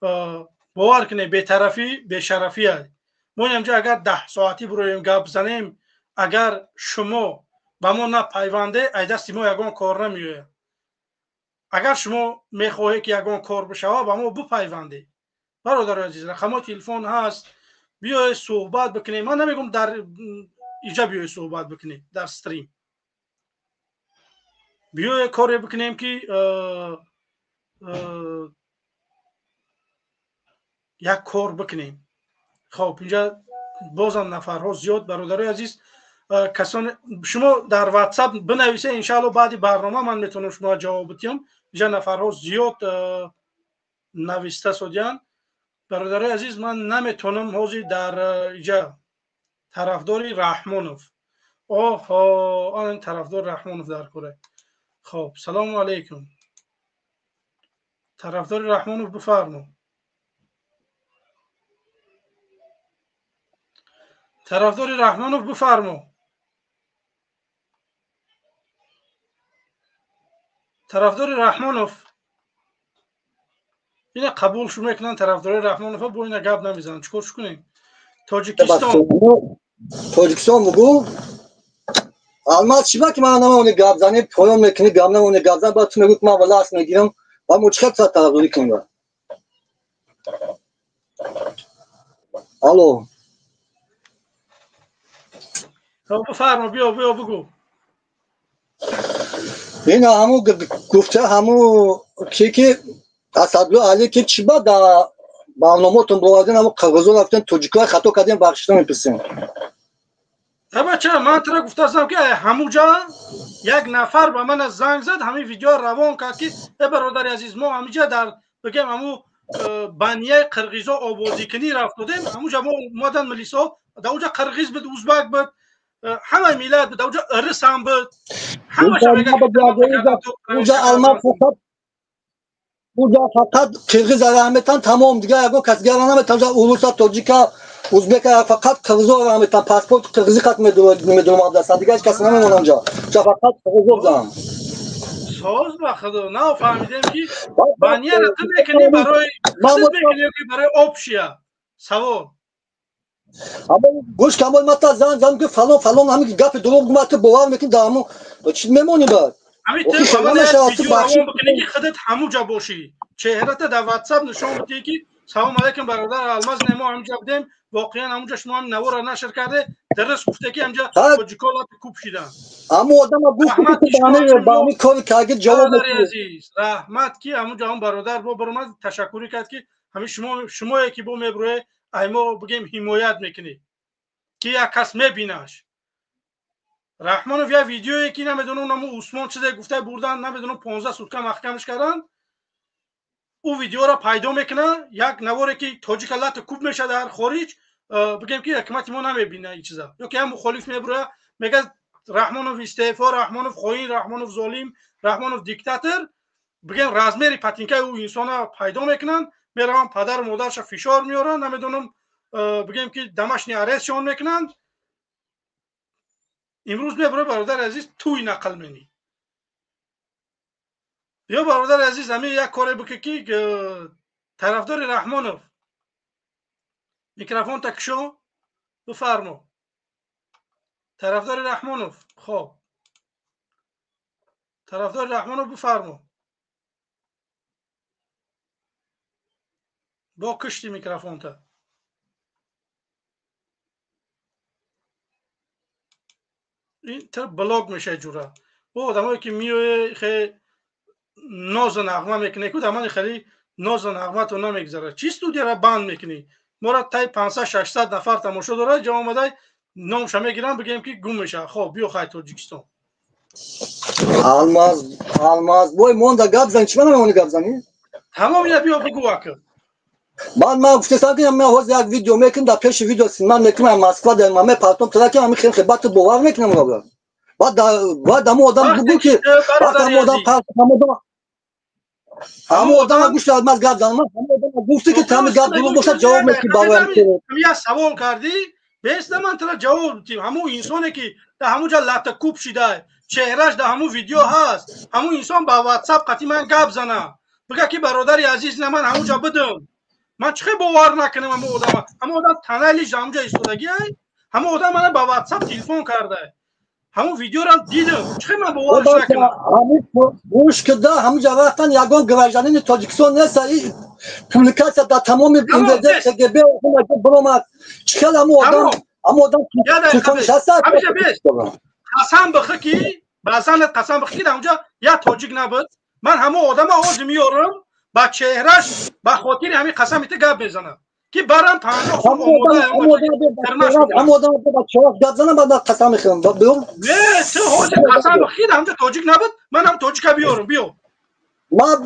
Speaker 1: Бовар кунед, бетарафӣ бешарафӣ аст. Мо инҷа агар 10 соатӣ бироем гап занем, агар шумо ба мо напайванде, ай дасти мо ягон кор намеояд. Агар шумо мехоҳед ки ягон кор бишавад, ба мо бипайвандед. Бародарои азиз, рақамҳои телефон ҳаст, биёед суҳбат бикунем. Ман намегӯм дар иҷа биёед суҳбат бикунем, дар стрим биёед коре бикунем ки як кор бикунем. Хоб, инҷа бозам нафарҳо зиёд. Бародарои азиз, касоне шумо дар WhatsApp бинависед, иншаалло баъди барнома ман метавонам шумо ҷавоб бидиҳам. Инҷа нафарҳо зиёд нависта содиянд. Бародарои азиз, ман наметавонам ҳозир дар иҷа тарафдори Раҳмонов. Оҳо, ан тарафдори Раҳмонов дар кора. Хоб, салому алайкум. Тарафдори Раҳмонов, бифармо. Тарафдори Раҳмонов, бифармо. Тарафдори Раҳмонов, ина қабул шу мекунанд тарафдори Раҳмонов, бо ина гап намезананд. Чӣ кор шу кунем? Тоҷикистон,
Speaker 10: Тоҷикистон бугу. Алмаз, чиба ки ман намони гап занем, поён мекунӣ, гап намони гап зан, баъд ту мегӯӣ ки ман власт мегирам, ва мо чӣ қадр тарафдорӣ кунем? Алло.
Speaker 1: Хоб, бифармо, биё, биё, бугӯ.
Speaker 10: Ина ҳаму гуфта, ҳаму ки Асадулло Али, ки чиба дар барномаотон бовардин, ҳаму қирғизо рафтен, тоҷикҳои хато кардем, бахшишта мепурсем.
Speaker 1: Бача, ман тура гуфтаастам ки ҳамуҷа як нафар ба ман занг зад, ҳамин видео равон кард ки э бародари азиз, мо ҳамиҷа дар бигем ҳаму банияи қирғизо обозикунӣ рафтодем, ҳамуҷа мо омадан милисо, дар уҷа қирғиз буд, узбак буд, ҳамаи миллат буд, дар уҷа ирис ҳам буд, ҳамаша.
Speaker 10: Уҷа алмаз фақат, уҷа фақат қирғиз раҳметан, тамом, дигар ягон кас дигар наметан. Уҷа уруса, тоҷика, узбека, фақат қирғизо раҳметан, паспорт қирғизӣ қат медурам абдастан, дигар ҳеҷ кас намемонам ҷа. Уҷа фақат қирғизо будам.
Speaker 1: Соз, ба худо, нафаҳмидем ки банияро ту мекунӣ барои худат мекунӣ ё ки барои общия? Савол.
Speaker 10: Гӯш камол, ман та занг задам ки фалон фалон ҳамин гапи дурӯғ гумад, ту бовар мекунӣ, дар ҳамун чӣ мемонӣ баъд?
Speaker 1: Ҳамин ту ба ман як видео равон бикунӣ ки худат ҳамуҷа бошӣ, чеҳрата дар WhatsApp нишон бидиҳӣ ки салом алайкум, бародар Алмаз, мо ҳамҷа будем, воқеан ҳамуҷа шумо ҳам навора нашр карде, дуруст гуфте ки ҳамҷа тоҷико лати кӯб шиданд.
Speaker 10: Ҳамун одама гуфт ки ба ҳамин кори карги ҷавоб.
Speaker 1: Бародари азиз, раҳмат ки ҳамуҷа ҳам бародар бо баромад, ташаккурӣ кард ки ҳамин шумо, шумое ки бо мебурӯе, ай мо бигем ҳимоят мекунӣ ки як кас мебинаш. Раҳмонов як видеое ки намедонам наму Усмон чизе гуфта бурдан, намедонам 15 сутка маҳкамаш карданд, ӯ видеоро пайдо мекунад, як наворе ки тоҷика лата кӯб мешавад дар хориҷ, бигем ки ҳукумати мо намебина ин чиза, ё ки ҳам мухолиф мебурояд, мегӯяд Раҳмонов истеъфо, Раҳмонов хоин, Раҳмонов золим, Раҳмонов диктатор, бигем размери патинкаи ӯ инсона пайдо мекунанд, мераванд падару модарша фишор меоранд, намедонам бигем ки домашний арестшон мекунанд. Имрӯз мебурои, бародари азиз, туй нақл менӣ. Ё бародари азиз, ҳамин як коре бикӣ ки тарафдори Раҳмонов Микрофон та кушо, бифармо. Тарафдори Раҳмонов. Хоб, тарафдори Раҳмонов, бифармо. Бо кушти микрофонта. Ин тир блок мешавад, ҷура. Бо одамое ки меоe, хе нозу нағма мекунӣ, ку дамани хеле нозу нағмато намегзарад. Чӣ студияра банд мекунӣ? Моро тай 500-600 нафар тамошо дорад, ҷо омадай номша мегирам, бигем ки гум мешавад. Хоб, биё, хай, Тоҷикистон.
Speaker 10: Алмаз, Алмаз бой, монда гап зани, чӣ мана мемонӣ гап зани?
Speaker 1: Тамом, ина биё, бигӯ ака.
Speaker 10: Баъд ман гуфтестам, ки ман ҳозир як видео мекунам, дар пеши видео ман мекунам, Москва дар ман мепартом тара, ки ҳами хел хел ту бовар мекунам. Баъд баъд ҳамон одам бугӯ, ки баъд ҳамон одам, ҳамон одам гӯш, Алмаз, гап занам, ҳамон одам гуфти, ки тами гап дурӯғ бошад, ҷавоб метӣ бароям.
Speaker 1: Я савол кардӣ, беста ман тара ҷавоб дидим. Ҳамон инсоне ки дар ҳамон ҷа лата куб шида, чеҳраш дар ҳамон видео ҳаст, ҳамон инсон ба ватсап қати ман гап зана, бига ки бародари азиз, на ман ҳамон ҷа бидум. Ман чӣ хел бовар накунам ҳамон одама? Ҳамон одам таналиш ҳамон ҷа истодагиай, ҳамон одам мана ба ватсап телефон карда, ҳамон видеорам дидам. Чӣ хел ман боварш накунам?
Speaker 10: Гӯш кида, ҳамон ҷа рафтан, ягон гражданини Тоҷикистон нест. Публикация дар тамоми МВД, КГБ биромад. Чӣ хел ҳамон одам телефониш ҳаст?
Speaker 1: Қасам бихӯ, ки баъзанат қасам бихӯ, ки дар онҷа як тоҷик набуд. Ман ҳамон одама ҳозир меёрам, ба чеҳраш, ба хотири ҳамин қасами ту гап мезанам, ки барам 50 сом.
Speaker 10: Омода гап занам, баъд қасам мехӯрам.
Speaker 1: Не, ту ҳозир қасам бихӯ, ки дар ҳамҷа тоҷик набуд. Ман ҳам тоҷика биёрам, биё.
Speaker 10: Ман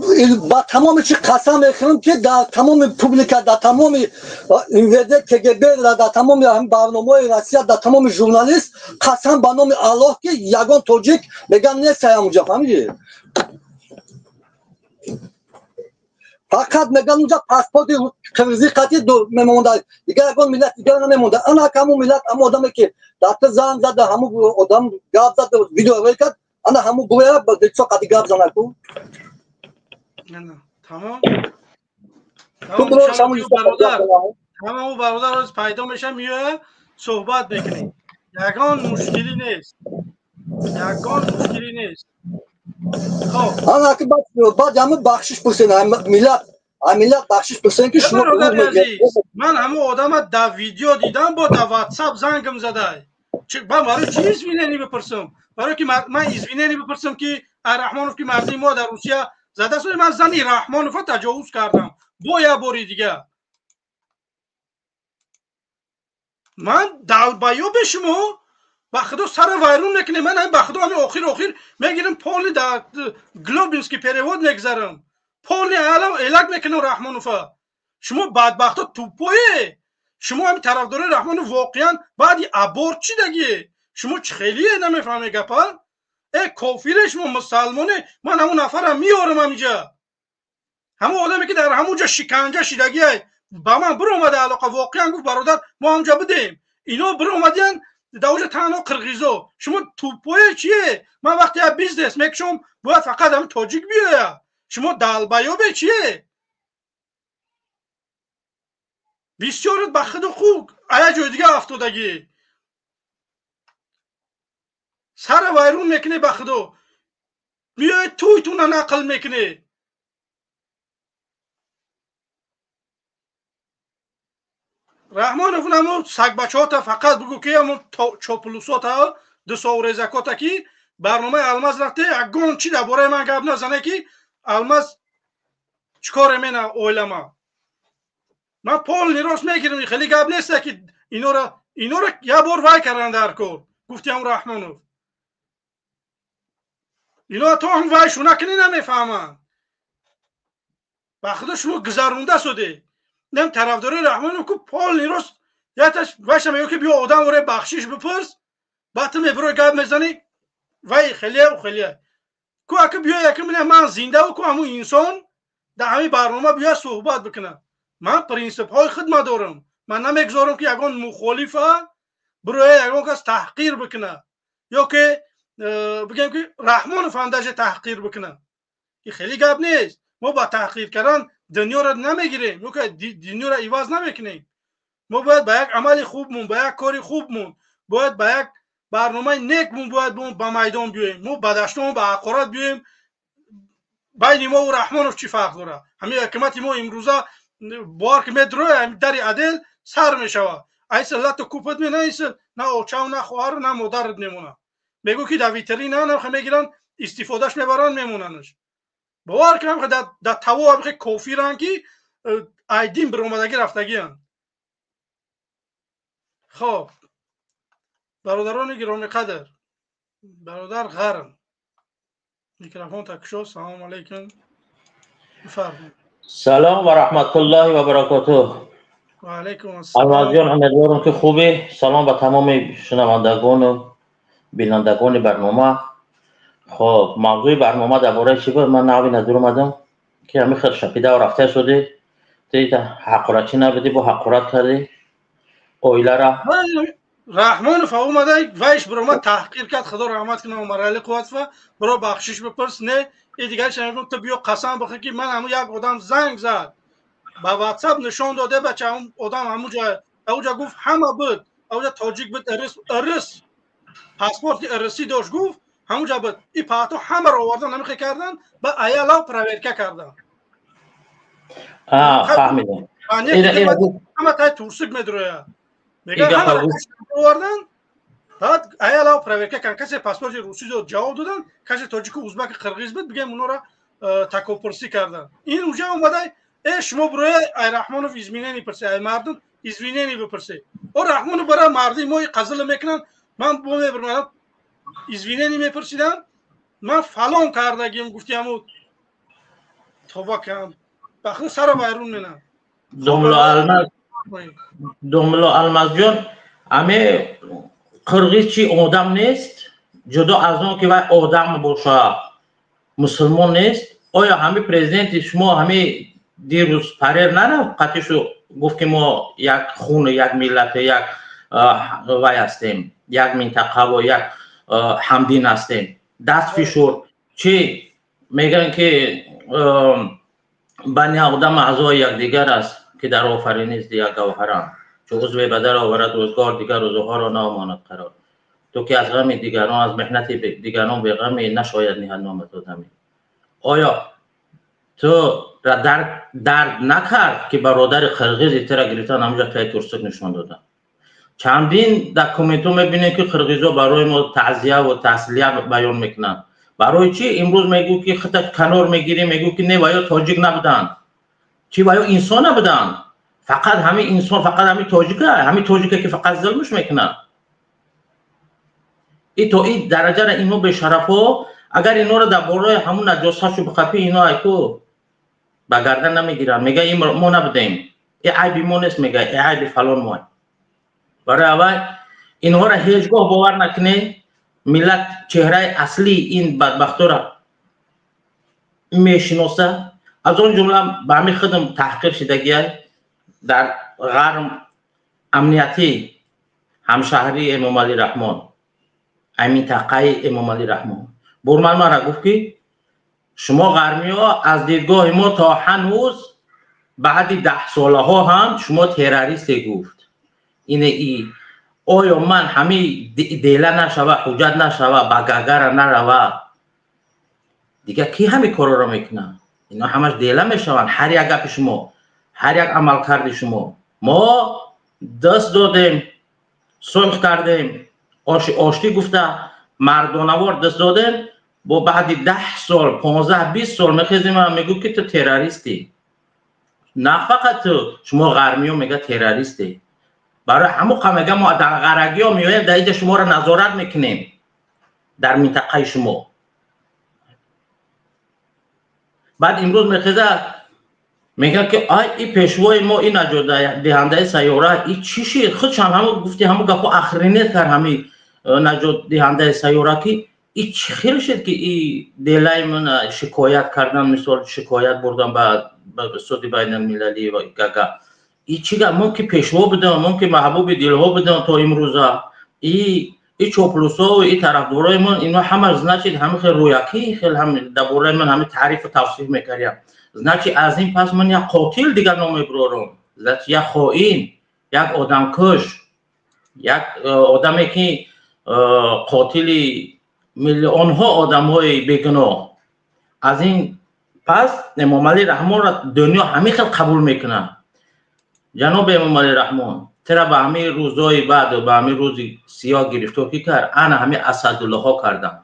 Speaker 10: ба тамоми чи қасам мехӯрам, ки дар тамоми публика, дар тамоми МВД, КГБ, дар тамоми барномаҳои Россия, дар тамоми журналист, қасам ба номи Аллоҳ, ки ягон тоҷик меган нест ҳамунҷа, фаҳмидӣ? Фақат меган унҷа паспорти қирғизӣ қатӣ мемонда, дигар ягон миллат дигар намемонда. Ана ҳамун миллат, ҳамун одаме ки дар ту занг зада, ҳамун одам гап зада, видео рӯй кард, ана ҳамун гӯя лицо қати гап занаку.
Speaker 1: Тамом, тамом, бародар ҳоз пайдо меша, меояд, суҳбат мекунем. Ягон мушкилӣ нест, ягон мушкилӣ нест.
Speaker 10: Ана ки баъд ҳамин бахшиш пурсен, миллат, миллат бахшиш пурсен, ки шумо.
Speaker 1: Ман ҳамон одама дар видео дидам, бо дар ватсап зангам задай. Ман барои чи извинение бипурсам? Барои ки ман извинение бипурсам, ки Раҳмонов, ки марди мо дар Русия зада шуд, ман зани Раҳмонова таҷовуз кардам бо як бори дигар. Ман долбоёбе шумо, ба худо, сара вайрон мекунем. Ман ба худо, ҳамин охир охир мегирам, полный дар глобинский перевод мегзарам, полный элак мекунам Раҳмонова. Шумо бадбахто тупое. Шумо ҳамин тарафдорои Раҳмонов воқеан баъди аборт чӣ дагие? Шумо чӣ хелие, намефаҳме гапа? Э, кофире шумо, мусалмоне. Ман ҳамон нафарам меорам ҳаминҷа, ҳамон одаме ки дар ҳамон ҷо шиканҷа шидагиай, ба ман биромада алоқа, воқеан гуфт: бародар, мо ҳамҷа будем, ино биромадиян, дар оҷа танҳо қирғизо. Шумо тупое чие? Ман вақте як бизнес мекушам, бояд фақат ҳамин тоҷик биёя? Шумо долбоёбе чие? Бисёрат ба худу худ ая ҷои дига афтодагӣ, сара вайрон мекунӣ. Ба худо, биёед, туйтуна нақл мекунӣ. Раҳмонов намо сагбачаҳота фақат бугӯ, ки ҳамон чоплусота, дусоврезакота, ки барномаи Алмаз рафте, ягон чи дар бораи ман гап назане, ки Алмаз чӣ коре мена оилама. Ман полный рост мегирам. Хеле гап неста, ки инора як бор вай кардан дар кор. Гуфти ҳам Раҳмонов, ино то ҳам вайшу накунӣ, намефаҳманд. Ба худо, шумо гузаронда суде. Нем тарафдори Раҳмонов ку полный рост яташ вайша мегӯ, ки биё, одам оре, бахшиш бипурс, баъд ту мебирои гап мезанӣ. Вай хелия хелия ку ака, биё, яка мина ман зиндаву ку ҳамун инсон дар ҳамин барнома биё, суҳбат бикунад. Ман принсипҳои хидма дорам. Ман намегузорам, ки ягон мухолифа бироя, ягон кас таҳқир бикунад, ё ки бигем, ки Раҳмонов ҳам даже таҳқир бикунад. Ин хеле гап нест. Мо ба таҳқир кардан дунёро намегирем, ё ки дунёро иваз намекунем. Мо бояд ба як амали хубмон, ба як кори хубмон, бояд ба як барномаи некмон бояд ба майдон биёем. Мо ба даштон, ба ҳақорат биёем, байни мо ва Раҳмонов чӣ фарқ дорад? Ҳамин ҳукумати мо имрӯза бовар ки медроя, ҳамин дари адел сар мешавад. Айса лату купат менаиса, на очав, на хоҳару, на модарат мемонад. Мегӯ ки дар витрина намхе мегиранд, истифодаш мебаранд, мемонанаш. Бовар кунам, дар таво ҳамхе кофиранд, ки айдин биромадагӣ рафтагианд. Хоб, бародарони гиромиқадр, бародар Ғарм, микрофон такшо. Салому алайкум, бифармоед.
Speaker 11: Салом ва раҳматуллоҳи ва баракотуҳ.
Speaker 1: Ва алайкум ассалом.
Speaker 11: Алмазҷон, умедворам, ки хубе. Салом ба тамоми шунавандагону бинандагони барнома. Хоб, мавзӯи барнома дар бораи чӣ буд? Ман нави назар омадам, ки ҳамин хел шапида рафта шудӣ. Ҳақоратчӣ набудӣ, бо ҳақорат кардӣ оилара.
Speaker 1: Раҳмонов омада, вайш биромад, таҳқир кард. Худо раҳмат кунад Умарали Қувватова. Биро бахшиш бипурс. Не, и дигарш мегӯм, ту биё қасам бихӯр, ки ман ҳамун як одам занг зад, ба ватсап нишон доде, бача, ҳамун одам ҳамуҷа ауҷа гуфт, ҳама буд ауҷа, тоҷик буд, ирис паспорти ирисӣ дошт, гуфт, ҳамуҷа буд. И паҳто ҳамаро овардан, намихе кардан, ба аялав проверка кардан.
Speaker 11: Фаҳмидам.
Speaker 1: Ҳама тай турсик медрояд. Мегӯяд, ҳамаро овардан, баъд аялав проверка кардан. Касе паспорти русӣ дод, ҷавоб додан, касе тоҷику, узбаку, қирғиз буд, бигем, онора такопурсӣ кардан. Ин уҷа омада, э, шумо бироя, ай Раҳмонов извинение пурсе, ай мардум извинение бипурсе. О, Раҳмонов бара марди мои қазила мекунанд. Ман бо мебурмадам, извинение мепурсидам, ман фалон кардагим, гуфти, ҳаму тоба кам баху сара вайрун менам.
Speaker 11: Домло Алмазҷон, аме қирғиз чи одам нест? Ҷудо аз он ки вай одам боша, мусулмон нест? Оё ҳами президенти шумо ҳами дирӯз парер нарафт, қатишу гуфт, ки мо як хун, як миллату як вай ҳастем, як минтақаву як ҳамдин ҳастем, даст фишурд? Чӣ мегӯянд, ки бани одам аъзои якдигар аст, ки дар офариниш як гавҳаранд, чу узве ба дар оварад рӯзгор, дигар рӯзҳоро наомонад қарор. Ту ки аз ғами дигарон, аз меҳнати дигарон беғамӣ, нашояд ниҳад номат одамӣ. Оё ту дард накард, ки бародари қирғизи тира гирифтан, ҳамуҷа таи турсук нишон доданд? Чандин документҳо мебинем, ки қирғизо барои мо таъзияву таслия баён мекунанд. Барои чӣ имрӯз мегӯ, ки хита канор мегирӣ, мегӯ, ки не, ваё тоҷик набуданд? Чӣ, ваё инсон набуданд? Фақат ҳамин инсон, фақат ҳамин тоҷика, ҳамин тоҷика, ки фақат зулмш мекунанд. И то и дараҷара инҳо бешарафҳо, агар инҳоро дар бораи ҳамун наҷосашу бихапӣ, ино айку ба гардан намегиранд, мега, ин мо набудем, и айби мо нест, мега, и айби фалон мо. Барои аввал инҳоро ҳеҷ гоҳ бовар накунед. Миллат чеҳраи аслии ин бадбахтора мешиноса. Аз он ҷумла ба ҳамин худам таҳқир шидагиай дар ғарм амниятӣ, ҳамшаҳрии Эмомалӣ Раҳмон, ай минтақаи Эмомалӣ Раҳмон бурман мара гуфт, ки шумо ғармиҳо аз дидгоҳи мо то ҳанӯз баъди даҳсолаҳо ҳам шумо террористе, гуфт. Ине и оё ман ҳами дела нашава, ҳуҷҷат нашава, ба Гагара нарава, дигар ки ҳами корро мекунад? Ино ҳамаш дела мешаванд. Ҳар як гапи шумо, ҳар як амалкарди шумо. Мо даст додем, сулҳ кардем, оштӣ гуфта, мардонавор даст додем. Бо баъди 10 сол, 15-20 сол мехезем, мегӯ, ки ту террористӣ. На фақат ту, шумо ғармиё мега террористӣ. Барои ҳамуқа мега, мо дар ғарагиё меоем, дар иҷа шуморо назорат мекунем, дар минтақаи шумо. Баъд имрӯз мехеза, мегӯяд, ки ай, и пешвои мо, и наҷотдиҳандаи сайёра, и чӣ шид? Худшам ҳаму гуфти, ҳаму гапо охренеть кард, ҳами наҷотдиҳандаи сайёра, ки и чӣ хел шид, ки и делаи ман шикоят кардан, мисол, шикоят бурдан ба суди байналмилалӣ ва Гага. И чӣ гап? Мо ки пешво будем, мо ки маҳбуби дилҳо будем то имрӯза, и чоплусову и тарафдорои мон, ино ҳама, значит, ҳами хел рӯякӣ хел ҳам дар бораи ман ҳами таърифу тавсиф мекардям. Значит, аз ин пас ман як қотил дигар номебурорам, значит, як хоин. Як одамкуш, як одаме ки қотили миллионҳо одамҳои бегуноҳ. Аз ин пас Эмомалӣ Раҳмонро дунё ҳамин хел қабул мекунад. Ҷаноби Эмомалӣ Раҳмон, тира ба ҳамин рӯзҳои баъду ба ҳамин рӯзи сиёҳ гирифтор ки кард, ана ҳамин Асадуллоҳо карданд,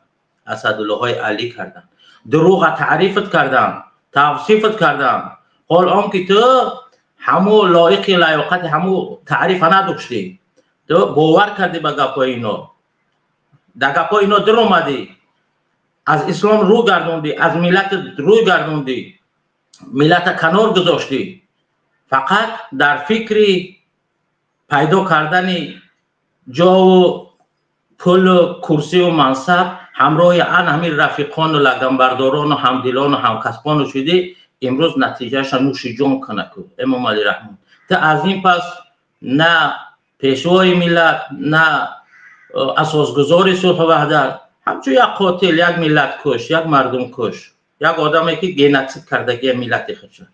Speaker 11: Асадуллоҳои Алӣ карданд, дурӯға таърифат карданд, тавсифат карданд. Ҳол он ки ту ҳамун лоиқи лаёқати ҳамун таърифа надоштӣ, ту бовар кардӣ ба гапҳои ино, дар гапҳои ино даромадӣ, аз ислом рӯ гардондӣ, аз миллат рӯй гардондӣ, миллата канор гузоштӣ, фақат дар фикри пайдо кардани ҷову пулу курсиву мансаб ҳамроҳи ан ҳамин рафиқону лаганбардорону ҳамдилону ҳамкасбону шудӣ. Имрӯз натиҷаашро нӯши ҷон кунаку Эмомалӣ Раҳмон. Ту аз ин пас на пешвои миллат, на асосгузори сулҳу ваҳдат, ҳамчун як қотил, як миллаткуш, як мардумкуш, як одаме ки геноцид кардагия миллати худша,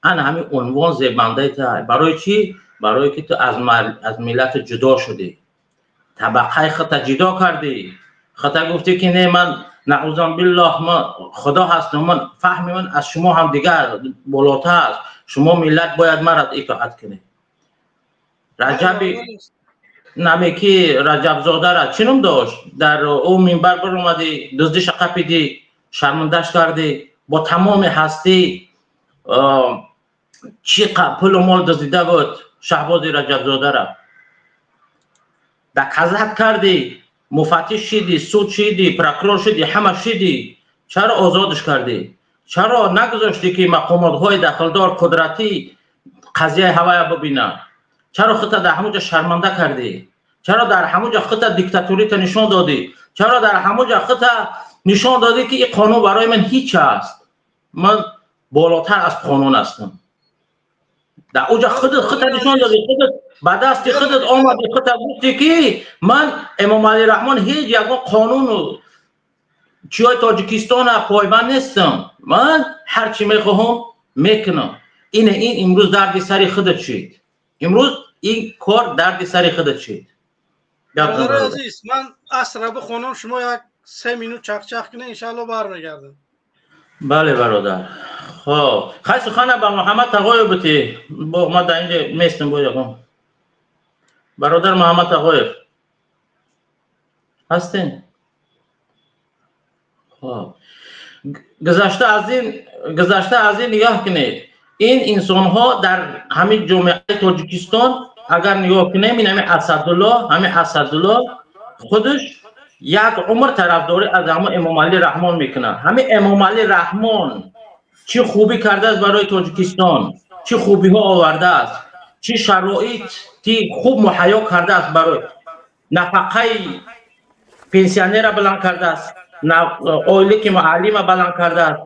Speaker 11: ана ҳамин унвон зебандаи ту. Барои чӣ? Барое ки ту аз миллати ҷудо шудӣ, табақаи худта ҷудо кардӣ, худта гуфтӣ ки не, ман наъузан биллоҳ, ман худо ҳастам, ман фаҳми ман аз шумо ҳам дигар болотар аст, шумо миллат бояд маро итоат кунед. Раҷаби намеки Раҷабзодаро чӣ ном дошт? Дар ӯ минбар баромадӣ, дуздиша қапидӣ, шармандаш кардӣ, бо тамоми ҳастӣ чӣ пулу мол дуздида буд Шаҳбози Раҷабзодаро доказат кардӣ, муфаттиш шидӣ, суд шидӣ, прокурор шидӣ, ҳама шидӣ. Чаро озодш кардӣ? Чаро нагузоштӣ ки мақомотҳои дахлдор қудратӣ қазияи ҳавая бибинанд? Чаро худта дар ҳамон ҷо шарманда кардӣ? Чаро дар ҳамон ҷо худта диктатурита нишон додӣ? Чаро дар ҳамон ҷо худта нишон додӣ ки ин қонун барои ман ҳеҷ аст, ман болотар аз қонун ҳастам? Дар он ҷо худат худта нишон додӣ, худат ба дасти худат омадӣ, худта гуфтӣ ки ман Эмомалӣ Раҳмон ҳеҷ ягон қонуну чиҳои Тоҷикистона пойбанд нестам, ман ҳар чӣ мехоҳам мекунам. Ин имрӯз дарди сари худат шид, имрӯз ин кор дарди сари худат шид.
Speaker 1: Бародари азиз, ман асра бихонам, шумо як 3 минут чақчақ кунед, иншаалло бармегардам.
Speaker 11: Бале бародар. Хоб, хай сухана ба Муҳаммад Тағоев бутӣ. Ман дар инҷа местам бо ягон. Бародар Муҳаммад Тағоев ҳастен? Хоб, гузашта аз ин нигоҳ кунед, ин инсонҳо дар ҳамин ҷомеаи Тоҷикистон агар нигоҳ кунем, ин ҳамин Асадулло, ҳамин Асадулло худаш як умр тарафдорӣ аз ҳамон Эмомалӣ Раҳмон мекунад. Ҳамин Эмомалӣ Раҳмон чӣ хубӣ кардааст барои Тоҷикистон, чӣ хубиҳо овардааст, чӣ шароити хуб муҳайё кардааст, барои нафақаи пенсионера баланд кардааст, ойлики муаллима баланд кардааст,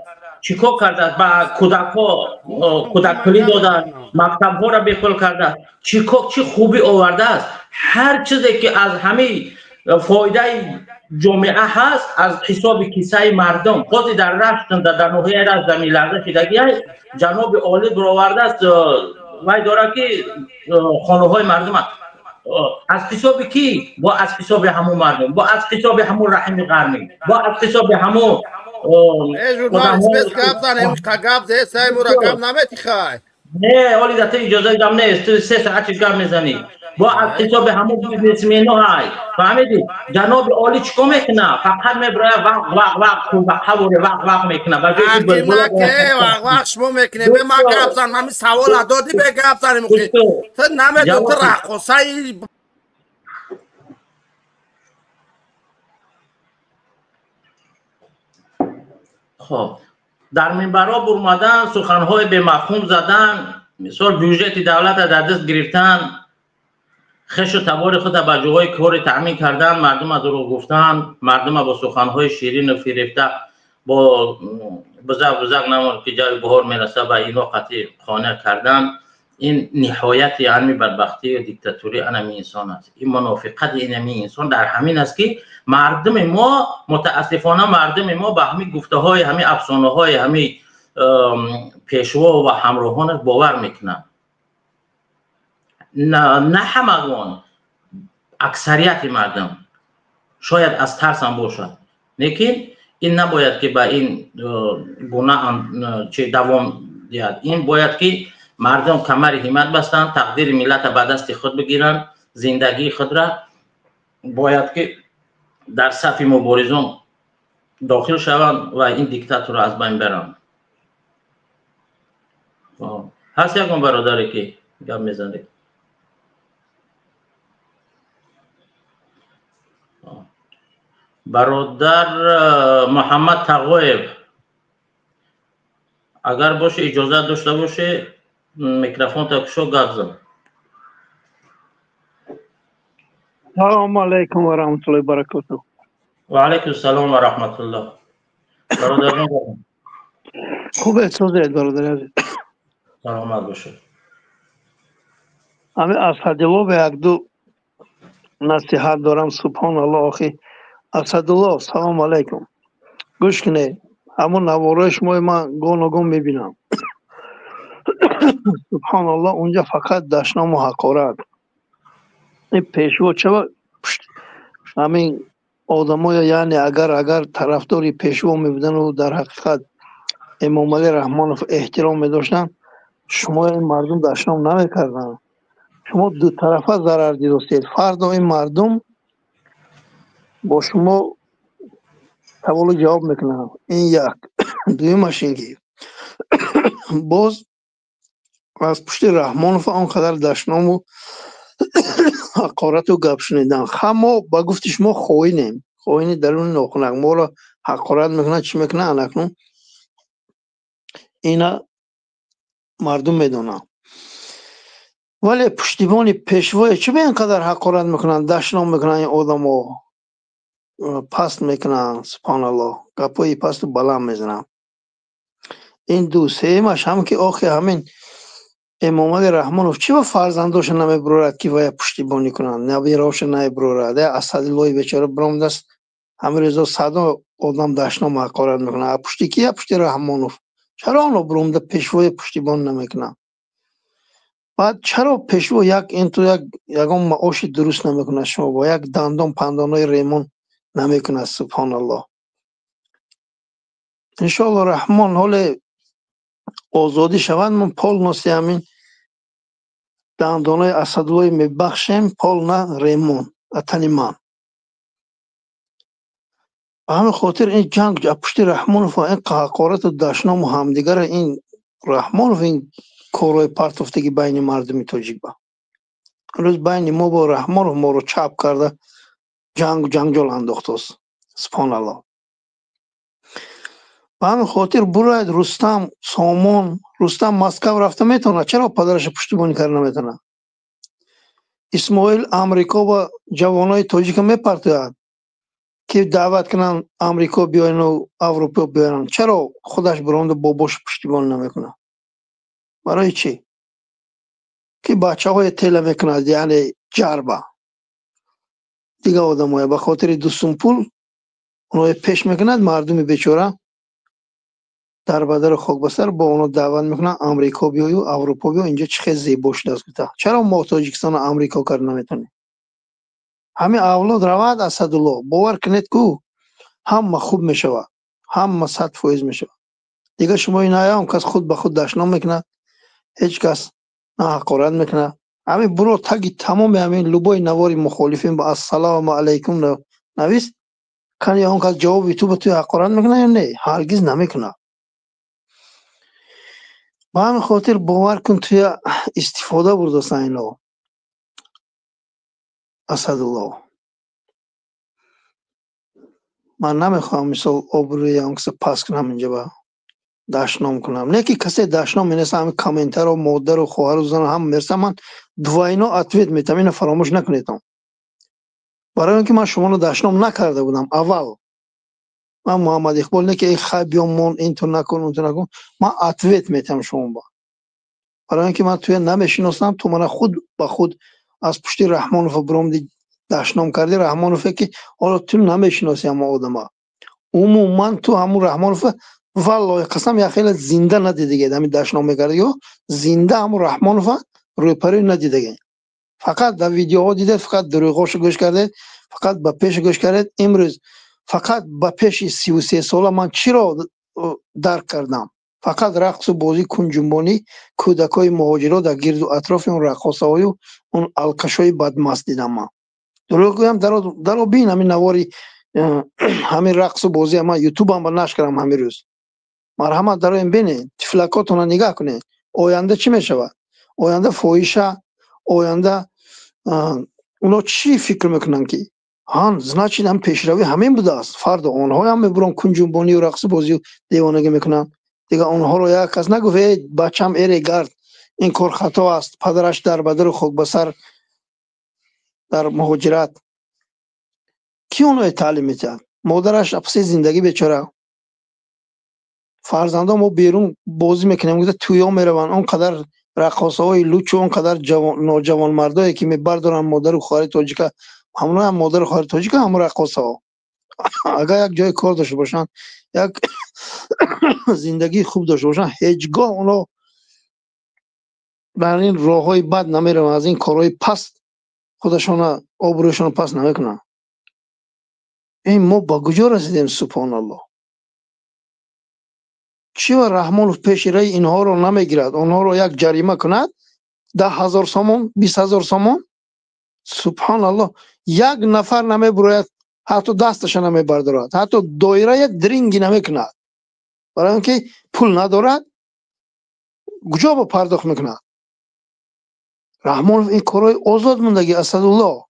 Speaker 11: чӣ кор кардааст, ба кӯдакҳо кӯдакпулӣ додааст, мактабҳоро бепул кардааст, чӣ кор, чӣ хубӣ овардааст. Ҳар чизе ки аз ҳамин фоидаи ҷомеа ҳаст аз ҳисоби кисаи мардум. Ҳозир дар Рашт, дар ноҳияи Рашт заминларза шидагӣ ҷаноби олӣ баровардааст, вай дорад ки хонаҳои мардум аз ҳисоби кӣ? Бо аз ҳисоби ҳамун мардум, бо аз ҳисоби ҳамун Раҳими Ғармӣ, бо аз ҳисоби ҳамун не, оли дар ту иҷоза гап нест, ту 3 соат чиз гап мезанӣ. Бо аз ҳисоби ҳамун бизнесмено ҳай, фаҳмидӣ? Ҷаноби олӣ чӣ кор мекунад? Фақат мебирояд вақ вақ вақ қуввақавори вақ вақ мекунад. Ба ҷои
Speaker 4: вақ вақ шумо мекунед, бе ман гап зан, ҳамин савола додӣ, бе гап занем. Ту намедон, ту раққосаи.
Speaker 11: Хоб, дар минбарҳо бурмадан, суханҳои бемафҳум задан, мисол бюҷети давлатро дар даст гирифтан, хешу табори худро ба ҷоҳои кори таъмин кардан, мардума дурӯғ гуфтан, мардума бо суханҳои ширину фирефта, бо бузак бузак намон ки ҷави баҳор мераса ба ино қатъи қонеъ кардан, ин ниҳояти ҳамин бадбахтию диктатурии анами инсон аст. Ин мунофиқати инами инсон дар ҳамин аст ки мардуми мо, мутаассифона мардуми мо ба ҳамин гуфтаҳои ҳамин афсонаҳои ҳамин пешво ва ҳамроҳонаш бовар мекунанд. На ҳамагон, аксарияти мардум шояд аз тарсам бошад, лекин ин набояд ки ба ин гуна чи давом диҳад. Ин бояд ки мардум камари ҳиммат бастанд, тақдири миллата ба дасти худ бигиранд, зиндагии худра бояд ки дар сафи муборизон дохил шаванд ва ин диктаторро аз байн баранд. Ҳаст ягон бародаре ки гап мезанед? Бародар Муҳаммад Тағоев, агар боше, иҷозат дошта боше, микрофонта кушо, гап зан.
Speaker 2: Салому алайкум ва раҳматуллоҳи баракотуҳ.
Speaker 11: Ва алайкум салом ва раҳматуллоҳ. Бародарон,
Speaker 2: хубед, созед, бародари азиз?
Speaker 11: Саломат бошед.
Speaker 2: Ҳами Асадилло ба якду насиҳат дорам. Субҳоналлоҳ, охи Асадулло, салому алайкум. Гӯш кунед, ҳамон наворои шумои ман гоногон мебинам. Субҳоналлоҳ, унҷа фақат дашному ҳақорат. Ин пешво чаро ҳамин одамоя, яъне агар тарафдори пешво мебудану дар ҳақиқат Эмомалӣ Раҳмонов эҳтиром медоштанд, шумо ин мардум дашном намекарданд. Шумо дутарафа зарар дидостед. Фардо ин мардум бо шумо саволу ҷавоб мекунанд. Ин як. Дуюмаш ин ки боз аз пушти Раҳмонов он қадар дашному ҳақорату гап шунидан. Ха, мо ба гуфти шумо хоинем, хоини даруни нохунак, моро ҳақорат мекунанд, чӣ мекунанд, анакнун ина мардум медонанд. Вале пуштибони пешвое чӣ ба ин қадар ҳақорат мекунанд, дашном мекунанд, ин одамо паст мекунанд, субҳоналлоҳ, гапҳои пасту баланд мезананд. Ин ду. Сеюмаш ҳам ки охи ҳамин Эмомали Раҳмонов чӣ ба фарзандоша намебурорад ки вая пуштибонӣ кунанд, набираоша намебурорад? Асадиллои бечора биромадааст, ҳамин рӯзо садо одам дашном ҳақорат мекунад. А пушти ки? А пушти Раҳмонов. Чаро оно биромада пешвоя пуштибон намекунанд? Баъд чаро пешво як инту як ягон маоши дуруст намекунад, шумо бо як дандон пандонои ремон намекунад, субҳоналлоҳ. Иншоаллоҳ, Раҳмон ҳоле озодӣ шавад, мо полностью ҳамин дандонои Асадуллои мебахшем, полна ремон атани ман. Ба ҳамин хотир ин ҷанг пушти Раҳмонов ва ин ҳақорату дашному ҳамдигара, ин Раҳмонов ин корҳои партофтаги байни мардуми тоҷик ба рӯз байни мо бо Раҳмонов моро чап карда ҷангу ҷанҷол андохтааст, субҳоналлоҳ. Ба ҳамин хотир бурояд Рустам Сомон. Рустам Москав рафта метавонад, чаро падараша пуштибонӣ карда наметавонад? Исмоил Амрико ба ҷавонои тоҷика мепартояд ки даъват кунанд Амрико биёяну Аврупо биёянд, чаро худаш биромада бобоша пуштибонӣ намекунад? Барои чӣ? Ки бачаҳое тела мекунад, яъне ҷарба дигар одамое ба хотири ду сум пул оное пеш мекунад, мардуми бечора дар бадару хокбасар бо оно даъват мекунанд Амрико биёю Аврупо биё, инҷо чӣ хел зебо шудааст гуфта. Чаро мо Тоҷикистону Амрико карда наметавонем? Ҳамин авлод равад, Асадулло, бовар кунед, ку ҳама хуб мешавад, ҳама 100% мешавад. Дигар шумо инаям кас худ ба худ дашном мекунад, ҳеҷ кас на ҳақорат мекунад. Ҳамин буро таги тамоми ҳамин любой навори мухолифин ба ассалому алайкум навис, кани он кас ҷавоби ту ба туи ҳақорат мекунад ё не? Ҳаргиз намекунад. Ба ҳамин хотир бовар кун, туя истифода бурдастанд ино, Асадулло. Ман намехоҳам мисол обрӯи он каса паст кунам, инҷа ба дашном кунам, не ки касе дашном менеса, ҳамин комментаро модару хоҳару зану ҳама мерасам, ман двойно ответ метам, ина фаромӯш накунедам. Барои он ки ман шуморо дашном накарда будам аввал, ман Муҳаммад Иқбол не ки эй хай биё мон, инту накун, унту накун, ман ответ метам шумо ба, барои он ки ман туя намешиносам, ту мана худ ба худ аз пушти Раҳмонов биромади дашном кардӣ. Раҳмонове ки ҳоло ту намешиноси ҳамон одама умуман, ту ҳамун Раҳмонова валлоҳи қасам як хеле зинда надидагед, ҳамин дашном мекарди ё зинда ҳамун Раҳмонова рӯпарӯй надидагед. Фақат дар видеоҳо дидед, фақат дурӯғҳошо гӯш кардед, фақат ба пеш гӯш кардед. Имрӯз фақат ба пеши 33 сола ман чиро дарк кардам? Фақат рақсу бозӣ, кунҷунбонӣ кӯдакҳои муҳоҷиро дар гирду атрофи он раққосаҳою он алкашҳои бадмаст дидам. Ман дурӯғ гӯям? Даро бин ҳамин навори ҳамин рақсу бозия, ман ютубам ба нашр кардам ҳамин рӯз. Марҳамат, дароем, бинед, тифлакотона нигаҳ кунед. Оянда чӣ мешавад? Оянда фоҳиша. Оянда оно чӣ фикр мекунанд, ки ҳан, значит, ҳам пешравӣ ҳамин будааст. Фардо онҳоям мебуранд, кунҷунбонию рақсу бозию девонагӣ мекунанд. Дигар онҳоро як кас нагуфт: «Эй бачам, эре гард, ин кор хато аст». Падараш дар бадару хокбасар дар муҳоҷират, кӣ онҳое таълим медиҳад? Модараш апаси зиндагӣ бечора. Фарзандо мо берун бозӣ мекунем, гуфта тӯё мераванд. Он қадар раққосаҳои лучу, он қадар ноҷавонмардое, ки мебардоранд модару хоҳари тоҷика, ҳамоноам модару хоҳари тоҷика, ҳамон раққосаҳо. Агар як ҷои кор дошта бошанд, як зиндагии хуб дошта бошанд, ҳеҷ гоҳ онҳо бар ин роҳҳои бад намераванд, аз ин корҳои паст худашона, обрӯяшонро паст намекунанд. Ин мо ба куҷо расидем, субҳоналлоҳ? Чиро Раҳмонов пеши раи инҳоро намегирад, онҳоро як ҷарима кунад, 10 000 сомон, 20 000 сомон? Субҳоналлоҳ, як нафар намебурояд, ҳатто дасташа намебардорад, ҳатто доира як дринги намекунад, барои он ки пул надорад. Куҷо ба пардохт мекунад Раҳмонов? Ин корҳои озод мондагӣ, Асадулло,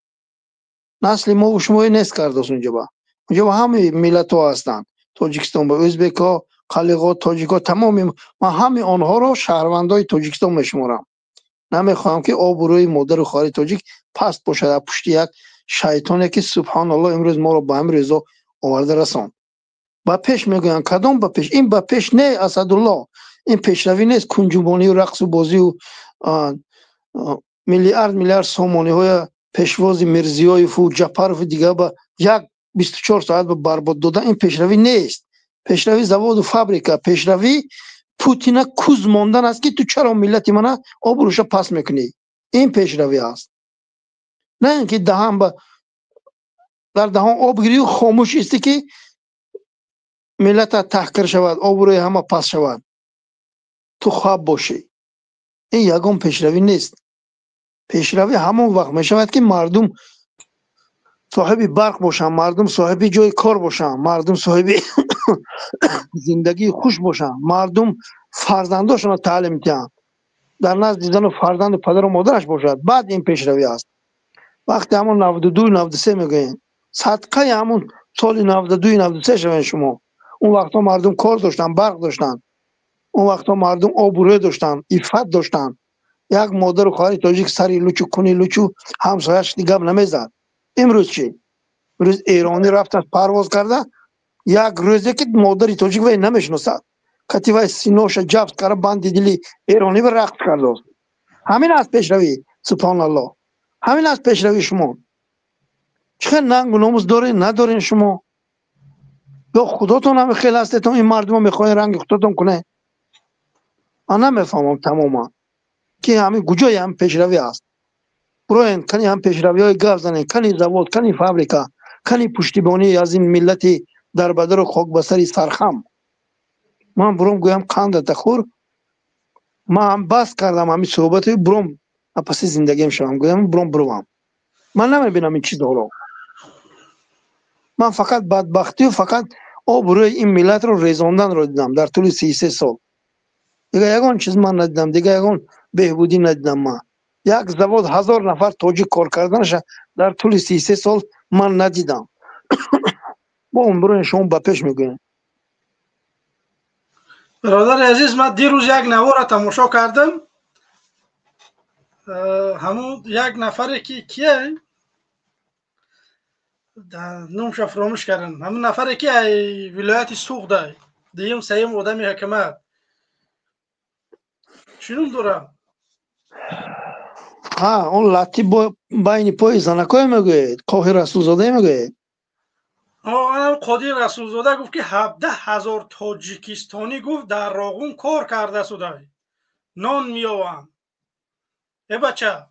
Speaker 2: насли мову шумое нест кардааст. Унҷоба ҳамаи миллатҳо ҳастанд. Тоҷикистон ба ӯзбекҳо, қалиғо, тоҷикҳо, тамоми. Ман ҳамаи онҳоро шаҳрвандои Тоҷикистон мешуморам. Намехоҳам, ки обрӯи модару хоҳари тоҷик паст бошад аз пушти як шайтоне, ки, субҳоналлоҳ, имрӯз моро ба ҳамин рӯзо оварда расонд. Ба пеш мегӯянд. Кадом ба пеш? Ин ба пеш не, Асадулло, ин пешравӣ нест. Кунҷубонию рақсу бозию миллиард миллиард сомониҳоя пешвози Мирзиёеву Ҷапарову дигар ба як 24 соат ба барбод додан, ин пешравӣ нест. Пешравӣ заводу фабрика, пешравӣ Путина куз мондан аст, ки ту чаро миллати мана обрӯша паст мекунӣ. Ин пешравӣ аст, на ин ки даҳан ба дар даҳон об гирию хомӯш истӣ, ки миллата таҳқир шавад, обрӯи ҳама паст шавад, ту хоб бошӣ. Ин ягон пешравӣ нест. Пешравӣ ҳамон вақт мешавад, ки мардум соҳиби барқ бошанд, мардум соҳиби ҷои кор бошанд, мардум соҳиби зиндагии хуш бошанд, мардум фарзандошонро таълим диҳанд, дар назди зану фарзанду падару модараш бошад. Баъд ин пешравӣ аст. Вақте ҳамон 92, 93 мегӯем, садқаи ҳамон соли 92, 93 шавем шумо. Он вақтҳо мардум кор доштанд, барқ доштанд, он вақтҳо мардум обрӯ доштанд, иффат доштанд. Як модару хоҳари тоҷик сари лучу куни лучу ҳамсояш гап намезад. Имрӯз чӣ? Имрӯз эронӣ рафтааст, парвоз карда, як рӯзе ки модари тоҷик вай намешиносад, кати вай синоша ҷабт карда, банди дили эронӣ ва рақс кардааст. Ҳамин аст пешравӣ? Субҳоналлоҳ, ҳамин аст пешравии шумо? Чӣ хел нангу номус дорен, надорен шумо? Ё худотон ҳами хел ҳастетон, ин мардумо мехоҳен ранги худотон кунед? Ман намефаҳмам тамоман, ки ҳамин куҷои ҳам пешравӣ аст. Буроен, кани ҳам пешравиҳои гап занен, кани завод, кани фабрика, кани пуштибонӣ аз ин миллати дарбадару хокбасари сархам. Ман буром гӯям: «Қандата хӯр». Ман ҳам бас кардам ҳамин суҳбати, буром паси зиндагиам шавам, гӯям буром, буровам. Ман намебинам ин чизҳоро. Ман фақат бадбахтию фақат обрӯи ин миллатро резонданро дидам дар тӯли 33 сол. Дигар ягон чиз ман надидам, дигар ягон беҳбудӣ надидам. Ман як завод, 1000 нафар тоҷик кор карданаша дар тӯли 33 сол ман надидам. Бо умбурои шумо ба пеш мегӯем.
Speaker 1: Бародари азиз, ман дирӯз як навора тамошо кардам. Ҳамун як нафаре, ки кие, номша фуромӯш кардам, ҳамун нафаре, ки ай вилояти Суғда, дуюм сеюм одами ҳукумат, чӣ ном дорам?
Speaker 2: Ҳа, он латти байни пои занакое мегӯед, Қоҳир Расулзода мегӯед.
Speaker 1: Қодир Расулзода гуфт, ки 17 000 тоҷикистонӣ, гуфт, дар Роғун кор карда судай, нон меованд. Э бача.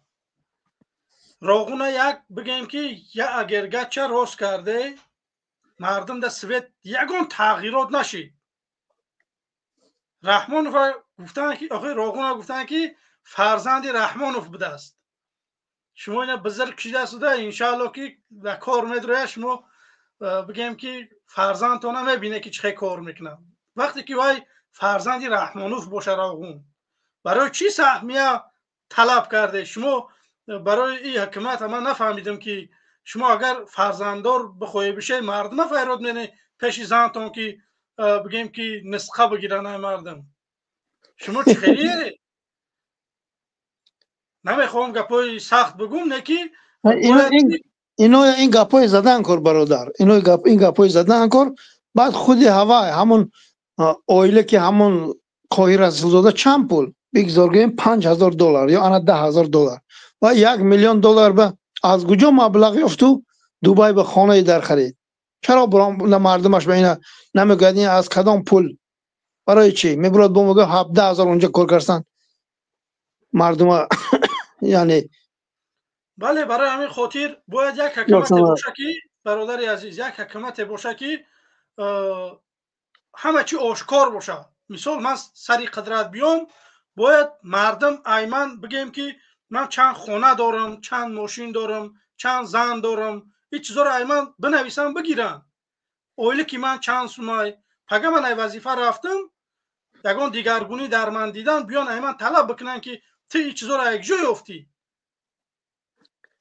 Speaker 1: Роғуна як бигем ки я агергача рост карде, мардум да свет ягон тағйирот нашид. Раҳмонов гуфтанд ки охир Роғуна гуфтанд ки фарзанди Раҳмонов будааст. Шумо ина бизир кшидастуда, иншаалло ки да кор медрояд. Шумо бигем ки фарзандтона мебине ки чӣ хел кор мекунад. Вақте ки вай фарзанди Раҳмонов боша, Роғун барои чӣ саҳмия талаб карде шумо барои ин ҳукумат? Ман нафаҳмидам ки шумо агар фарзанддор бихоҳед бишед, мардума файрод мене пеши зантон ки бигем ки нисқа бигиранд ай мардум. Шумо чӣ хеле намехоҳам гапҳои сахт бигӯм, не ки
Speaker 2: ино ин гапҳои задан кор, бародар, ино ин гапҳои задан кор. Баъд худи ҳавай ҳамон оила ки ҳамон Қоҳир Расулзода чанд пул бигзор гӯем $5000 ё ана $10,000 ва 1 миллион доллар ба аз куҷо маблағ ёфту Дубай ба хонаи дар харид? Чаро мардумаш ба ина намегӯяд ин аз кадом пул? Барои чӣ мебурад бо мегӯяд 17,000 онҷо кор карсан мардума? Яъне
Speaker 1: бале, барои ҳамин хотир бояд як ҳукумате боша ки, бародари азиз, як ҳукумате боша ки ҳама чӣ ошкор боша. Мисол, ман сари қудрат биём, бояд мардум ай ман бигем ки ман чанд хона дорам, чанд мошин дорам, чанд зан дорам, ин чизоро ай ман бинависам, бигиранд. Оила ки ман чанд сумай пага ман ай вазифа рафтам, ягон дигаргунӣ дар ман дидан, биён ай ман талаб бикунанд ки ту ин чизоро як ҷо ёфтӣ.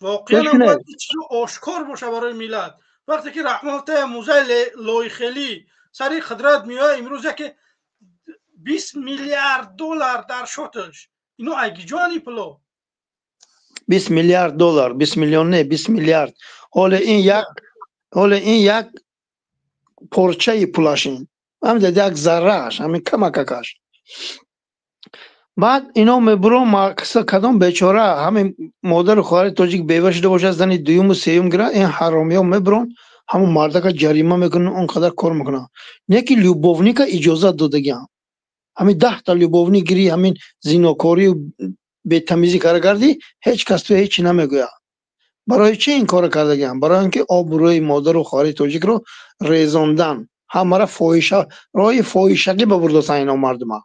Speaker 1: Воқеан бояд ин чизо ошкор боша барои миллат. Вақте ки Раҳмонов тая музай лоихелӣ сари қудрат меояд, имрӯз яке 20 миллиард доллар дар шоташ, ино ай гиҷоани пуло?
Speaker 2: 20 миллиард доллар, 20 миллион не, 20 миллиард. Ҳоле ин як порчаи пулаш, ин ҳамин як заррааш, ҳамин камакакаш. Баъд ино мебурон кадом бечора ҳамин модару хоҳари тоҷик бева шуда бошад, зани дуюму сеюм гира, ин ҳаромиҳо мебурон ҳамон мардака ҷарима мекунанд, он қадар кор мекунанд. Не ки любовника иҷозат додагиам, ҳамин 10 та любовник гирӣ, ҳамин зинокорию бетамизӣ кара кардӣ, ҳеҷ кас ту ҳечи намегӯяд. Барои чӣ ин корро кардагиам? Барои он ки обрӯи модару хоҳари тоҷикро резондан, ҳамара фоҳиша роҳи фоҳишагӣ бабурдосан ино мардума,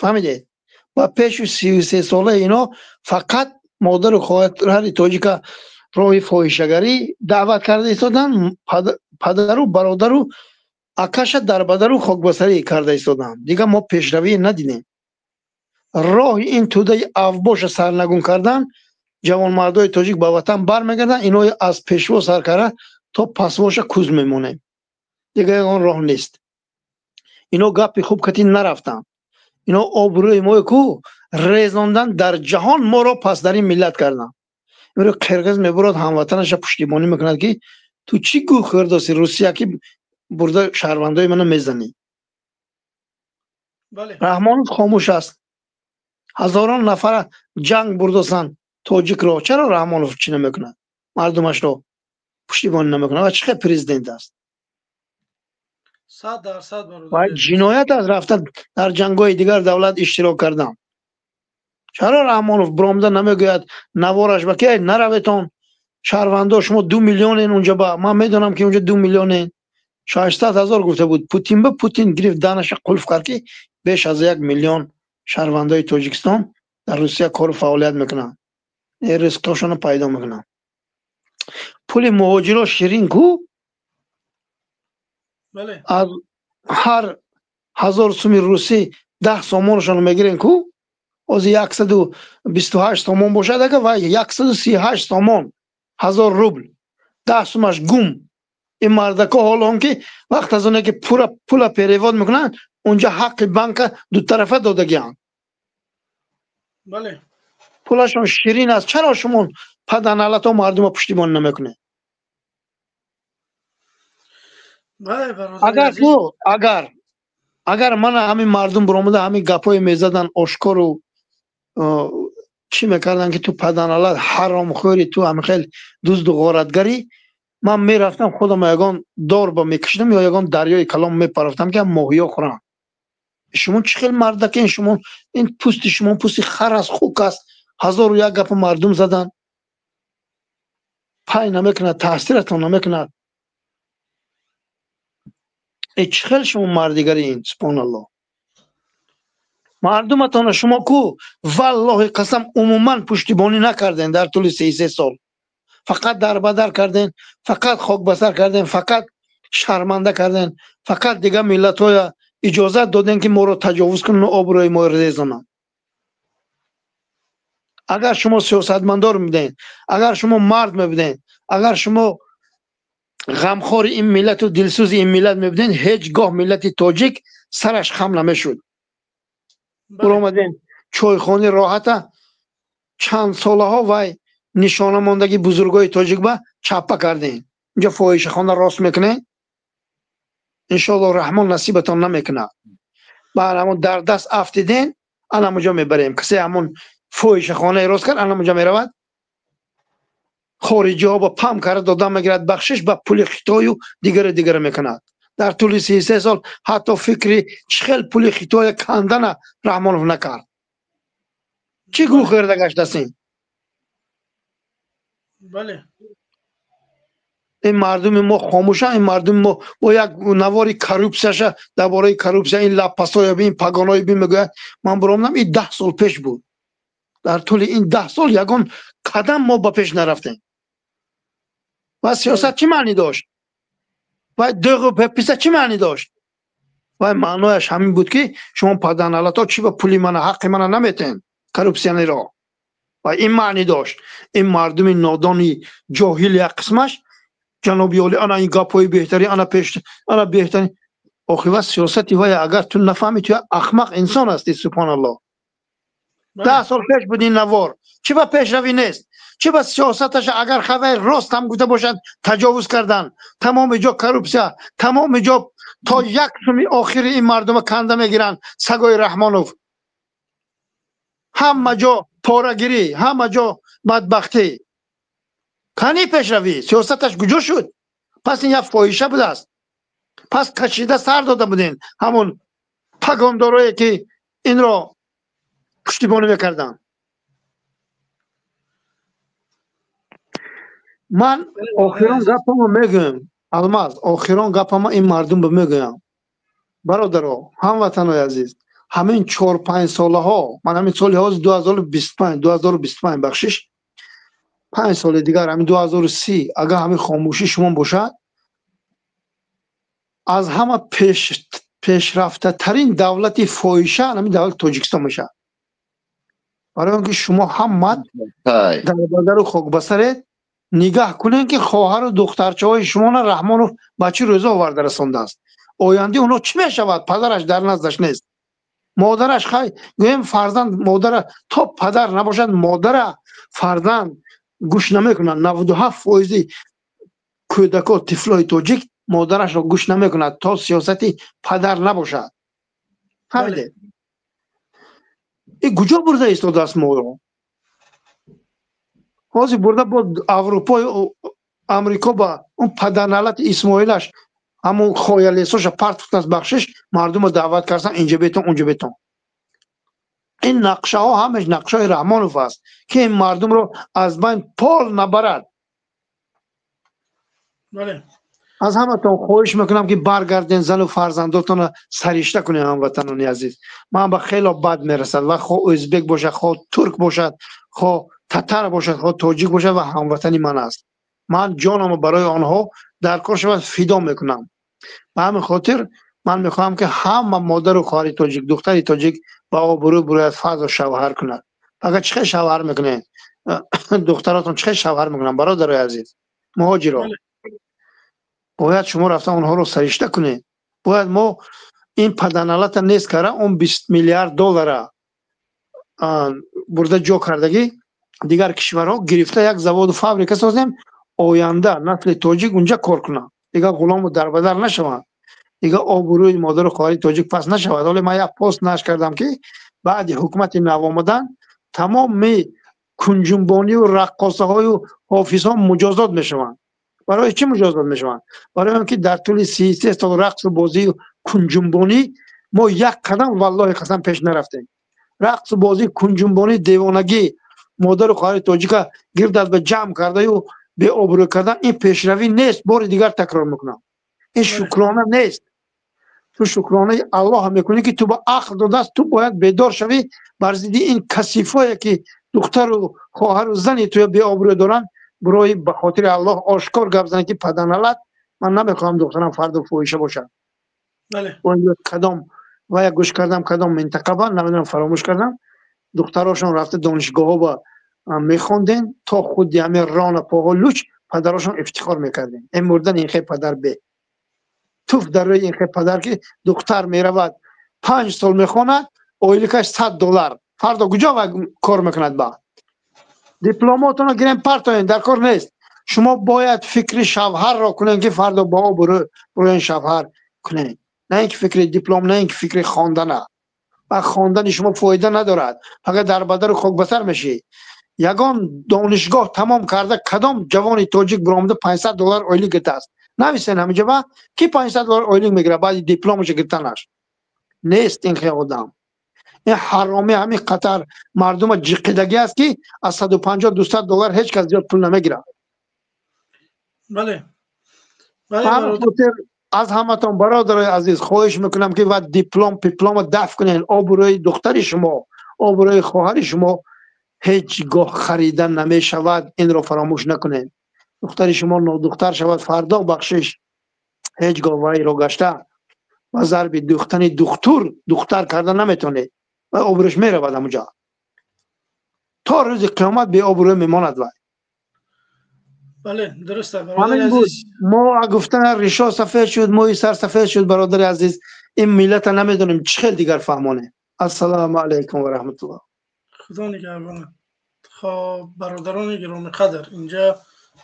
Speaker 2: фаҳмидед? Ва пеши 33 сола ино фақат модару хоҳари тоҷика роҳи фоҳишагарӣ даъват карда истодан, падару бародару акаша дарбадару хокбасарӣ карда истоданд. Дигар мо пешравӣ надидем. Роҳи ин тӯдаи авбоша сарнагун кардан, ҷавонмардои тоҷик ба ватан бармегарданд, инои аз пешво сар карда то пасвоша куз мемонем. Дигар ягон роҳ нест. Ино гапи хуб кати нарафтанд. Ино обрӯи мои ку резондан, дар ҷаҳон моро пасдарин миллат карданд. Имрӯз қирғиз мебурад, ҳамватанаша пуштибонӣ мекунад ки ту чӣ гӯ хӯрдоси Русия ки бурда шаҳрвандои мана мезанӣ? Раҳмонов хомӯш аст. Ҳазорон нафара ҷанг бурдосанд тоҷикро. Чаро Раҳмонов чӣ намекунад, мардумашро пуштибонӣ намекунад? Ва чӣ хел президент аст? Ва ҷиноят аст рафта дар ҷангҳои дигар давлат иштирок кардан. Чаро Раҳмонов биромада намегӯяд навораш ба ки нараветон, шаҳрвандо, шумо 2 миллионен унҷа? Ба ман медонам ки унҷа 2 миллионен, 600 000 гуфта буд Путин. Ба Путин гирифт, данаша қулф кард ки беш аз 1 миллион шаҳрвандои Тоҷикистон дар Русия кору фаъолият мекунанд, ризқҳошонро пайдо мекунанд. Пули муҳоҷиро ширин ку. Аз ҳар 1000 суми русӣ 10 сомонашонро мегирем ку. Ҳозир 128 сомон бошад ага, ва 138 сомон 1000 рубл, 10 сумаш гум. Ин мардако ҳоло он ки вақт аз оне ки пула перевод мекунанд, унҷа ҳаққи банка дутарафа додагианд. Пулашон ширин аст. Чаро шумо паданалато мардума пуштибонӣ намекунед? Агар ту агар мана ҳамин мардум биромада ҳамин гапҳое мезадан ошкору чӣ мекарданд ки ту паданалат ҳаромхӯри, ту ҳамин хел дузду ғоратгарӣ, ман мерафтам худам ягон дор ба мекушидам ё ягон дарёи калон мепарафтам ки моҳиё хӯранд. Шумо чӣ хел мардакен? Шумо ин пӯсти шумо пӯсти хар аст, хук аст. Ҳазору як гапа мардум заданд. Пай намекунад, таъсиратон намекунад. Э, чӣ хел шумо мардигари ин, субҳоналлоҳ. Мардуматона шумо ку, валлоҳи қасам, умуман пуштибонӣ накарден дар тӯли 33 сол. Фақат дарбадар карден, фақат хокбасар карден, фақат шарманда карден, фақат дигар миллатҳоя иҷозат доден, ки моро таҷовуз кунанд, обрӯи моро резонанд. Агар шумо сиёсатмандор мебуден, агар шумо мард мебуден, агар шумо ғамхори ин миллату дилсӯзи ин миллат мебуден, ҳеҷ гоҳ миллати тоҷик сараш хам намешуд. Буромаден чойхони роҳата чанд солаҳо вай нишона мондагӣ бузургои тоҷик ба чаппа кардем. Инҷо фоҳишахона рост мекунед, иншоалло Раҳмон насибатон намекунад. Баъд ҳамон дар даст афтиден, ана ҳамонҷо мебарем. Касе ҳамон фоҳишахонаи рост кард, ана ҳамонҷо меравад. Хориҷиҳо ба пам карда дода мегирад бахшиш ба пули Хитою дигаре дигаре мекунад. Дар тӯли 33 сол ҳатто фикри чӣ хел пули Хитоя кандана Раҳмонов накард. Чӣ гӯ хӯрда гаштасин?
Speaker 1: Бале.
Speaker 2: Ин мардуми мо хомӯшанд, ин мардуми мо бо як навори коррупсияша, дар бораи коррупсия ин лаппасоя ин пагонои би мегӯяд. Ман биромадам, ин 10 сол пеш буд. Дар тӯли ин 10 сол ягон қадам мо ба пеш нарафтем. Ва сиёсат чӣ маънӣ дошт? Ва дӯғу пеписа чӣ маънӣ дошт? Вай маънояш ҳамин буд, ки шумо паданалато чӣ ба пули мана, ҳаққи мана наметен, коррупсияниро. Ва ин маънӣ дошт. Ин мардуми нодони ҷоҳил як қисмаш ҷаноби олӣ, ана ин гапҳои беҳтарин, ана пеш, ана беҳтарин. Охи, ва сиёсати вай агар ту нафаҳмӣ, ту як ахмақ инсон ҳастӣ, субҳоналлоҳ. 10 сол пеш буд ин навор. Чӣ ба пешравӣ нест? Чӣ ба сиёсаташа агар хавай рост ҳам гуфта бошад, таҷовуз кардан, тамоми ҷо коррупсия, тамоми ҷо то як суми охири ин мардума канда мегиранд сагои Раҳмонов. Ҳама ҷо порагирӣ, ҳама ҷо бадбахтӣ. Кани пешравӣ? Сиёсаташ куҷо шуд? Пас ин як фоҳиша будааст. Пас кашида сар дода будем ҳамон пагондорое, ки инро пуштибонӣ мекарданд. Ман охирон гапамо мегӯям, Алмаз, охирон гапамо ин мардум ба мегӯям. Бародаро, ҳамватанои азиз, ҳамин 4-5 солаҳо, ман ҳамин соли ҳозир 2025, 2025, бахшиш, 5 соли дигар, ҳамин 2030, агар ҳамин хомӯшӣ шумо бошад, аз ҳама пешрафтатарин давлати фоҳиша ҳамин давлати Тоҷикистон мешавад. Барои он ки шумо ҳамат дарбадару хокбасаред, нигаҳ кунед, ки хоҳару духтарчаҳои шуморо Раҳмонов ба чӣ рӯза оварда расондааст. Ояндаи онҳо чӣ мешавад? Падараш дар наздаш нест, модараш хай гӯем фарзанд модара то падар набошад, модара фарзанд гӯш намекунад. 97 фоизи кӯдако, тифлои тоҷик модарашро гӯш намекунад, то сиёсати падар набошад. Фаҳмидед? И куҷо бурда истодааст моро? Ҳозир бурда бо Аврупою Амрико ба он падарналати Исмоилаш ҳамон хоялесоша партухтааст, бахшиш, мардумро даъват кардан, инҷа бетон, унҷа бетон. Ин нақшаҳо ҳамаш нақшаҳои Раҳмонов аст, ки ин мардумро аз байн пол набарад. Аз ҳаматон хоҳиш мекунам, ки баргарден, зану фарзандотонро саришта кунед. Ҳамватанони азиз, ман ба хело бад мерасад, ва хо ӯзбек бошад, хо турк бошад, хо татар бошад, хо тоҷик бошад, ва ҳамватани ман аст. Ман ҷонамро барои онҳо дар кор шавад фидо мекунам. Ба ҳамин хотир ман мехоҳам, ки ҳама модару хоҳари тоҷик, духтари тоҷик ба обрӯ бурояд, фарзо шавҳар кунад. Агар чӣ хел шавҳар мекунед? Духтаротон чӣ хел шавҳар мекунанд? Бародарои азиз, муҳоҷиро бояд шумо рафта онҳоро саришта кунед. Бояд мо ин паданалата нест кара, он 20 миллиард доллара бурда ҷо кардагӣ дигар кишварҳо гирифта, як заводу фабрика созем. Оянда насли тоҷик унҷа кор кунанд, дигар ғулому дарбадар нашаванд, дигар обрӯи модару хоҳари тоҷик пас нашавад. Ҳоле ман як пост нашр кардам, ки баъди ҳукумати нав омадан тамоми кунҷунбонию раққосаҳою ҳофизҳо муҷозот мешаванд. Барои чӣ муҷозот мешаванд? Барои он ки дар тӯли 33 сол рақсу бозию кунҷунбонӣ мо як қадам, валлоҳи қасам, пеш нарафтем. Рақсу бозӣ, кунҷунбонӣ, девонагӣ, модару хоҳари тоҷика гирдат ба ҷамъ кардаю Беобрӯ кардан ин пешравӣ нест. Бори дигар такрор мекунам, ин шукрона нест. Ту шукронаи Аллоҳ мекунӣ, ки ту ба ақл додааст. Ту бояд бедор шавӣ бар зидди ин касифое, ки духтару хоҳару зани туя беобрӯ доранд. Бирои ба хотири Аллоҳ ошкор гап занӣ, ки паданалат, ман намехоҳам духтарам фарду фоҳиша бошад. Кадом ва як гӯш кардам, кадом минтақа ба намедонам, фаромӯш кардам, духтарошон рафта донишгоҳҳо ба мехонден, то худи ҳамин рона поҳо луч падарошон ифтихор мекардем. Ин мурдан ин хе падар бе туф дар рӯи ин хе падар, ки духтар меравад, 5 сол мехонад, ойликаш 100 доллар. Фардо куҷо ва кор мекунад? Ба дипломотонро гирем, партоен, дар кор нест. Шумо бояд фикри шавҳарро кунед, ки фардо бо обрӯ рӯи шавҳар кунед, на ин ки фикри диплом, на ин ки фикри хондана. Ва хондани шумо фоида надорад, фақат дар бадару хокбасар мешӣ. Ягон донишгоҳ тамом карда кадом ҷавони тоҷик биромада 500 доллар ойлик гирифтааст? Нависен ҳаминҷа ба ки 500 доллар ойлик мегирад баъди дипломашо гирифтанаш. Нест ин хел одам. Ин ҳароми ҳамин қатар мардума ҷиқидагӣ аст, ки аз 150, 200 доллар ҳеҷ кас зиёд пул намегирад.
Speaker 1: Бале.
Speaker 2: Аз ҳаматон, бародарои азиз, хоҳиш мекунам, ки ва диплом пиплома дафт кунед. Обрӯи духтари шумо, обрӯи хоҳари шумо ҳеҷ гоҳ харида намешавад, инро фаромӯш накунед. Духтари шумо нодухтар шавад фардо, бахшиш, ҳеҷ гоҳ вайро гашта ба зарби духтани духтур духтар карда наметавонед. Ва обрӯш меравад, ҳамуҷа то рӯзи қиёмат беобрӯ мемонад вай.
Speaker 1: Бале, дуруст.
Speaker 2: Ҳамин буд. Мо гуфтан, ришо сафед шуд, мӯи сар сафед шуд. Бародари азиз, ин миллата намедонем чӣ хел дигар фаҳмонем. Ассалому алайкум ва раҳматуллоҳ.
Speaker 1: Худо нигаҳбонат. Хоб, бародарони гиромиқадр, инҷа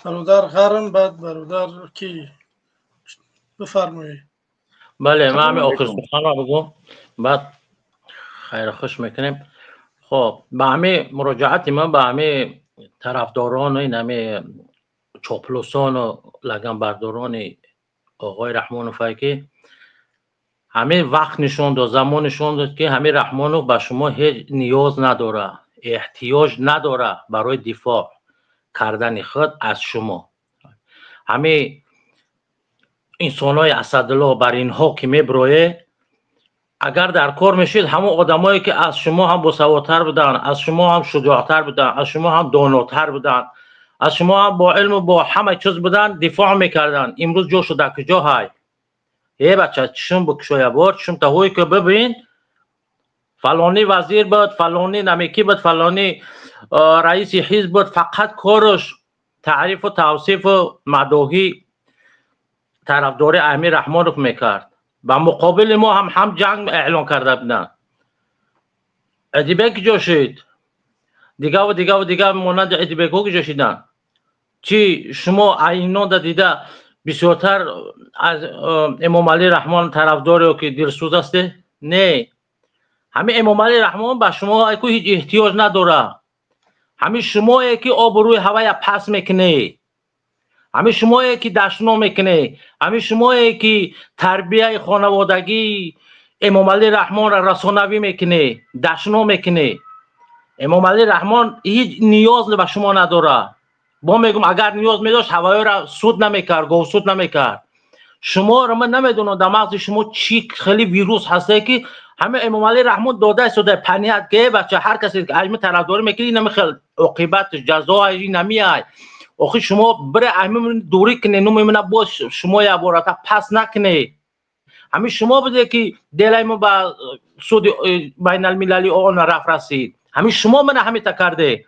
Speaker 1: бародар Ғарм, баъд бародар ки, бифармоед.
Speaker 11: Бале, ман ҳамин охир суханро бигӯм, баъд хайру хуш мекунем. Хоб, ба ҳамин муроҷиати ман ба ҳамин тарафдорону ин ҳамин чоплусону лаганбардорони оғои Раҳмоновае, ки ҳамин вақт нишон дод, замон нишон дод, ки ҳамин Раҳмонов ба шумо ҳеҷ ниёз надорад, эҳтиёҷ надорад барои дифоъ кардани худ аз шумо. Ҳамин инсонҳои Асадулло бар инҳо ки меброед, агар дар кор мешид, ҳамон одамое ки аз шумо ҳам босаводтар буданд, аз шумо ҳам шуҷоътар буданд, аз шумо ҳам донотар буданд, аз шумо ҳам бо илму бо ҳама чиз буданд, дифоъ мекарданд. Имрӯз ҷо шуда куҷо ҳай? Е бача, чишм бикушоя, бор чишм таҳое ки бибин, фалонӣ вазир буд, фалонӣ намекӣ буд, фалонӣ раиси ҳизб буд, фақат кораш таърифу тавсифу мадоҳӣ, тарафдори Амир Раҳмонов мекард. Ба муқобили мо ҳам ҷанг эълон карда буданд. Эдибек куҷо шуд? Дигаву дигаву дига монанди Эдибекҳо куҷо шиданд? Чӣ шумо айнода дида бисёртар аз Эмомалӣ Раҳмон тарафдор ё ки дилсӯз ҳастед? Не, ҳамин Эмомалӣ Раҳмон ба шумо айку ҳеҷ эҳтиёҷ надорад. Ҳамин шумое ки обрӯи ҳавая пас мекунед, ҳамин шумое ки дашном мекунед, ҳамин шумое ки тарбияи хонаводагии Эмомалӣ Раҳмонро расонавӣ мекунед, дашном мекунед. Эмомалӣ Раҳмон ҳеҷ ниёз ба шумо надорад. Бо мегӯм, агар ниёз медошт, ҳавоёро суд намекард, говсуд намекард. Шуморо ман намедонам, дар мағзи шумо чӣ хеле вирус ҳасте, ки ҳама Эмомалӣ Раҳмон дода истода паният, ки бача, ҳар касе ки ажми тарафдорӣ мекунӣ, инами хел оқибатш, ҷазоаш инамиай. Охи шумо бире ами дурӣ кунед, нуми мана боз шумо ябората пас накунед. Ҳамин шумо буде ки делаи мо ба суди байналмилалӣ он рафт расид. Ҳамин шумо мана ҳамита карде.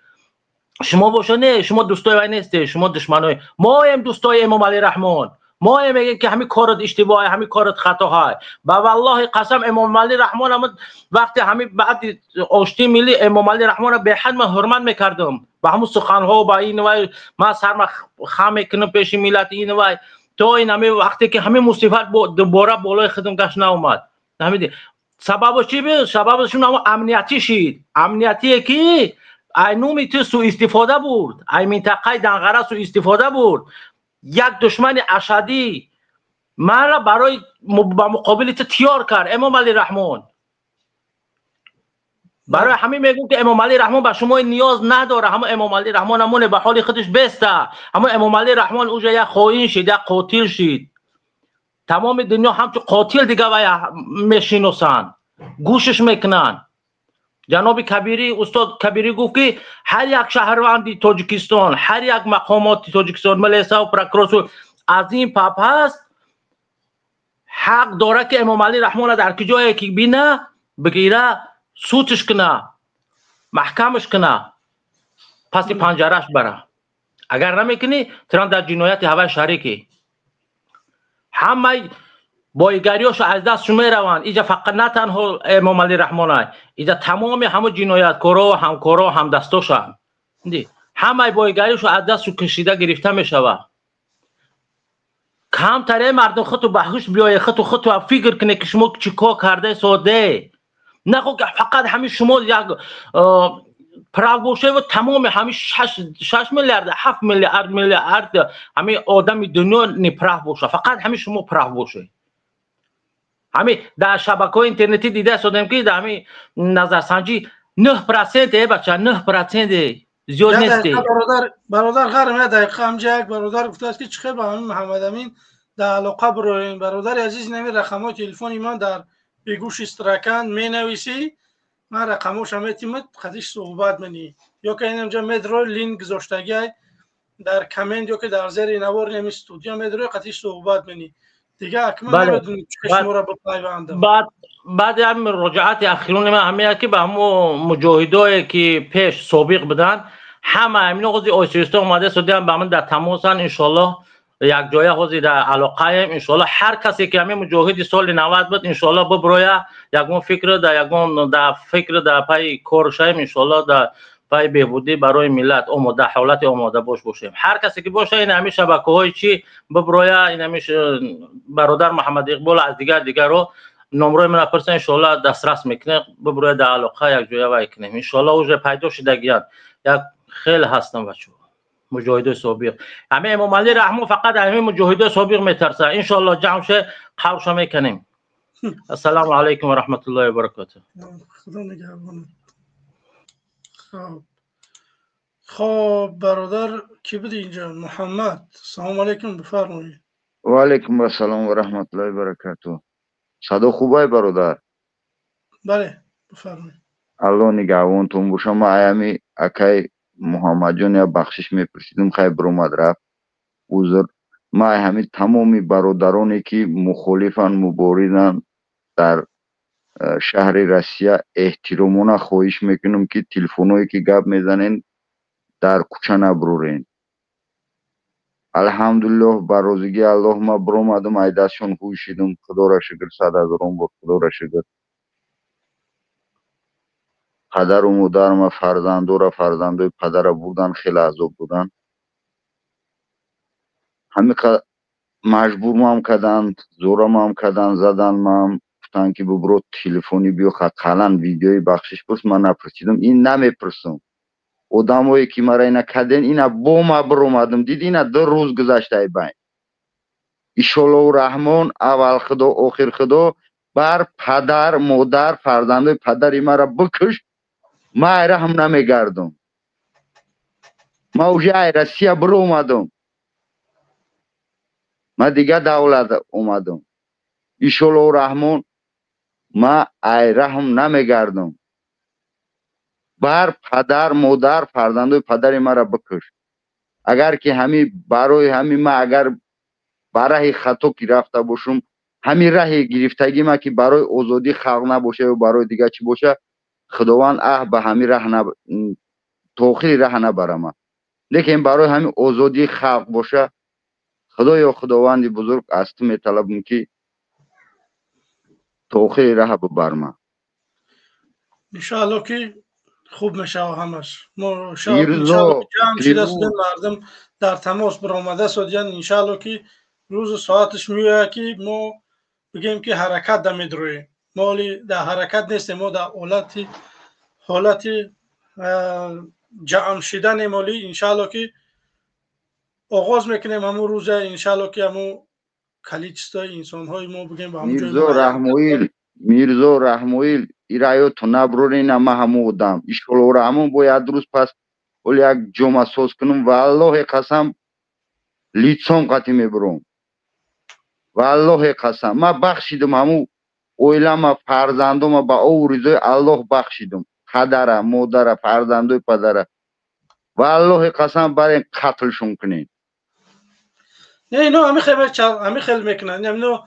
Speaker 11: Шумо боша не, шумо дӯстои вай нестед, шумо душманои моем. Дӯстои Эмомалӣ Раҳмон моем, мегем ки ҳамин корот иштибоҳе, ҳамин корот хатоҳай. Ба валлоҳи қасам, Эмомалӣ Раҳмон ҳама вақте ҳамин баъди оштии миллӣ Эмомалӣ Раҳмонро беҳад ман ҳурмат мекардам, ба ҳамун суханҳо, ба ин вай ман сарма хам мекунам пеши миллати ин вай, то ин ҳамин вақте ки ҳамин мусибат дубора болои худам гашт наомад. Ҳамиди сабабаш чи буд? Сабабаш шун ҳамон амниятӣ шид, амниятие ки ай нуми ту суистифода бурд, ай минтақаи Данғара суистифода бурд. Як душмани ашадӣ манро барои ба муқобили ту тиёр кард Эмомалӣ Раҳмон. Барои ҳамин мегӯм, ки Эмомалӣ Раҳмон ба шумо ниёз надора. Ҳамо Эмомалӣ Раҳмон ҳамоне ба ҳоли худаш беста. Ҳамо Эмомалӣ Раҳмон уже як хоин шид, як қотил шид. Тамоми дунё ҳамчун қотил дига вая мешиносанд, гӯшиш мекунанд. Ҷаноби Кабирӣ, устод Кабирӣ гуфт, ки ҳар як шаҳрванди Тоҷикистон, ҳар як мақомоти Тоҷикистон, милисаву прокурору аз ин пап ҳаст, ҳақ дорад, ки Эмомалӣ Раҳмона дар ки ҷое ки бина, бигира, сутиш куна, маҳкамаш куна, паси панҷараш бара. Агар намекунӣ, тиран дар ҷинояти ҳавай шарикӣ. Ҳамаи боигариёшо аз дастшо мераванд. Иҷа фақат на танҳо Эмомалӣ Раҳмонай, иҷа тамоми ҳамо ҷинояткоро, ҳамкоро, ҳамдастошанд. Ҳамаи боигариёшо аз дастшо кашида гирифта мешавад. Камтаре мардум худту ба ҳуш биёе, худту фикр кунед, ки шумо чӣ кор кардаи соде. Нахо фақат ҳамин шумо як прав бошеву тамоми ҳамин 6 миллиард, 7 миллиард ҳамин одами дунё неправ боша, фақат ҳамин шумо прав боше. Ҳамин дар шабакаҳои интернетӣ дида истодем, ки дар ҳамин назарсанҷӣ 9%, э бача, 9% зиёд несте.
Speaker 1: Бародар Ғарм, як дақиқа. Ҳамҷа як бародар гуфтааст, ки чӣ хел ба ҳамин Муҳаммадамин дар алоқа бироем. Бародари азиз, ин ҳамин рақамҳои телефони ман дар бегӯши стракан менависӣ, ман рақамҳоша метимад, қадиш суҳбат менӣ. Ё ки инамҷа медрой, линк гузоштагиай дар коммент, ё ки дар зери навор ҳамин студия медрой, қадиш суҳбат менӣ. Дига акман намедонам чӣ шуморо бипайвандам.
Speaker 11: Баъди ҳам муроҷиати ахирони ман ҳамин, ки ба ҳамо муҷоҳидое, ки пеш собиқ буданд, ҳама ҳамино ҳози оҳиста омада истодиан, ба ман дар тамосанд. Иншоаллоҳ, якҷоя ҳозир дар алоқаем. Иншоаллоҳ, ҳар касе ки ҳамин муҷоҳиди соли 90 буд, иншоаллоҳ, биброя, ягон фикр дар ягон дар фикр дар пайи кор шавем. Иншоаллоҳ, дар пайи беҳбудӣ барои миллат омода, ҳолати омодабош бошем. Ҳар касе ки боша, ин ҳамин шабакаҳои чӣ биброя, ин ҳамин бародар Муҳаммад Иқбол аз дигар дигарро номрои мана пурса, иншоаллоҳ, дастрас мекунем. Биброя, дар алоқа якҷоя вай кунем. Иншоаллоҳ, уже пайдо шудагиянд, як хеле ҳастам бачаҳо, муҷоҳидои собиқ. Ҳамин Эмомалӣ Раҳмон фақат ҳамин муҷоҳидои собиқ метарса. Иншоаллоҳ, ҷамъ ше, қавша мекунем. Ассалому алайкум ва раҳматуллоҳи ва баракотуҳ.
Speaker 1: Худо нигаҳбонат. Хоб, бародар, кӣ буди инҷа? Муҳаммад, салому алайкум, бифармоед.
Speaker 12: Ва алайкум ассалом ва раҳматуллоҳи ва баракатуҳ. Садо хубай, бародар?
Speaker 1: Бале, бифармоед.
Speaker 12: Аллоҳ нигаҳбонтон боша. Ма аями акай Муҳаммадҷон я бахшиш мепурсидим, хай, биромад, рафт, узр. Ма ҳамин тамоми бародароне, ки мухолифанд, муборизанд дар шаҳри Россия, эҳтиромона хоҳиш мекунам, ки телефонҳое ки гап мезанен, дар кӯча набурорен. Алҳамдулиллоҳ, ба розигии Аллоҳ ма биромадам, ай дастшон ҳуй шидум. Худоро шукр, сад ҳазорон бор худоро шукр. Падару модарма, фарзандора, фарзандои падара бурдан, хеле азоб буданд. Ҳамиқа маҷбурмам карданд, зӯрамам карданд, задан мам, гуфтанд, ки бубро, телефонӣ биё, ақаллан видеои бахшиш пурс. Ман напурсидам, ин намепурсам. Одамое ки мара ина карден, ина бо ма биромадам, дид, ина 2 рӯз гузаштай байн. Ишоллоҳу Раҳмон, аввал худо, охир худо, бар падар, модар, фарзандои падари мара бикуш, ма айраҳм намегардам. Ма уже ай Россия биромадам, ма дигар давлат омадам. Ишоллоҳу Раҳмон, ма айраҳм намегардам. Бар падар, модар, фарзандои падари мара бикуш. Агар ки ҳами барои ҳами ма, агар ба раҳи хато ки рафта бошум, ҳамин раҳи гирифтагӣ ма, ки барои озодии халқ набоша ё барои дигар чӣ боша, худованд аҳ ба ҳамин раҳ то охири раҳ набарама. Лекин барои ҳамин озодии халқ боша, худоё, худованди бузург, аз ту металабам, ки то охири раҳ бибарма.
Speaker 1: Иншоалло, ки хуб мешава ҳамаш. Мо ҷамъ шуда судем, мардум дар тамос баромада судян. Иншоалло, ки рӯзу соаташ меояд, ки мо бигем, ки ҳаракат да медроем. Мо ҳоли дар ҳаракат нестем, мо дар ҳолати ҷамъ шиданем. Ҳоли, иншоалло, ки оғоз мекунем ҳамун рӯза, иншоалло, ки ҳамун количествои инсонҳои мо бигем ба
Speaker 12: Мирзо Раҳмоил, Мирзо Раҳмоил. ираёто наброрена ма ҳамун одам иншолло раҳмон бояд рӯз пас оли як ҷома соз кунам, валлоҳи қасам лицом қатӣ мебурам, валлоҳи қасам ма бахшидам ҳамун оилама, фарзандома ба ову ризои Аллоҳ бахшидам, падара, модара, фарзандои падара, валлоҳи қасам барен қатлшон кунем.
Speaker 1: Не, ино ҳами хел ҳами хел мекунанд. Ино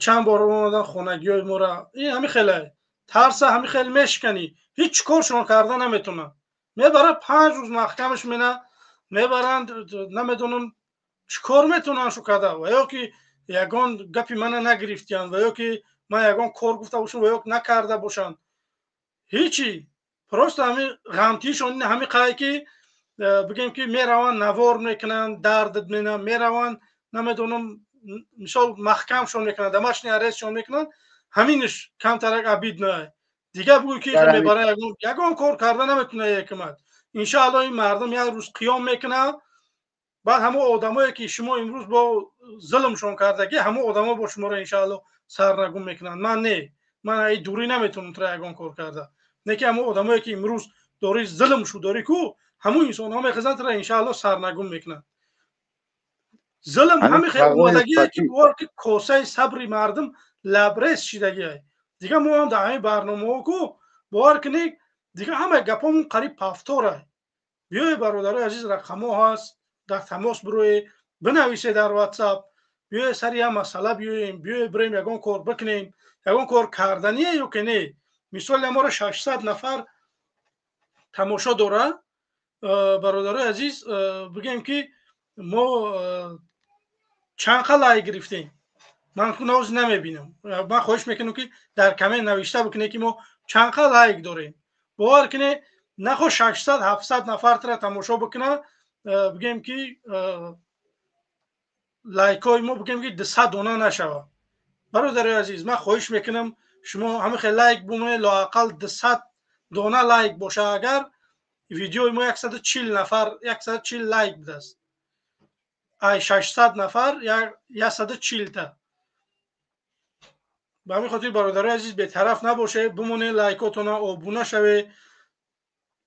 Speaker 1: чанд бор омадан хонагиҳои мора, ин ҳами хеле тарса, ҳами хел мешиканӣ, ҳеҷ коршон карда наметонанд. Мебарад 5 рӯз маҳкамаш мена мебаранд, намедонам чӣ кор метавонанд шу карда, ва ё ки ягон гапи мана нагирифтиянд, ва ё ки ман ягон кор гуфта бошам, ва ё накарда бошанд. Ҳечи, просто ҳами ғамтишон ҳами қай ки бигем ки мераванд навор мекунанд, дардат мена мераванд, намедонам, мисол маҳкамшон мекунанд, домашний арестшон мекунанд, ҳаминаш камтарак обидно. Дигар бугӯй ки мебаранд ягон кор карда наметавонад ҳукумат. Иншааллоҳ ин мардум як рӯз қиём мекунанд, баъд ҳамон одамое ки шумо имрӯз бо зулмшон кардагӣ, ҳамон одамо бо шуморо иншааллоҳ сарнагун мекунанд. Ман не, ман ай дурӣ наметавонам тра ягон кор карда. Не ки ҳамон одамое ки имрӯз дори зулм шу дорӣ ку, ҳамон инсонҳо мехезанд тра иншааллоҳ сарнагун мекунанд. Зулм ҳами хел омадагие ки бовар ки косаи сабри мардум лабрез шидагие. Дигар мо ҳам дар ҳамин барномаҳо ку бовар кунед, дигар ҳамаи гапҳомон қариб пафтора. Биёед бародарои азиз, рақамҳо ҳаст, дар тамос бироед, бинависед дар WhatsApp, биёед сари як масъала биёем, биёед бирем ягон кор бикунем, ягон кор кардание ё ки не. Мисол аморо 600 нафар тамошо дора. Бародарои азиз, бигем ки мо чанд қа лайк гирифтем. Ман ҳанӯз намебинам. Ман хоҳиш мекунам ки дар коммент навишта бикунед ки мо чанд қа лайк дорем. Бовар кунед, нахо 600-700 нафар тра тамошо бикунад, бигем ки лайкҳои мо бигем ки 200 дона нашавад. Бародарои азиз, ман хоҳиш мекунам шумо ҳамин хел лайк бумонед, лоақал 200 дона лайк боша. Агар видеои мо 140 нафар, 140 лайк будааст, ай 600 нафар 140 та. Ба ҳамин хотир бародарои азиз, бетараф набошед, бимонед, лайкотона обуна шавед.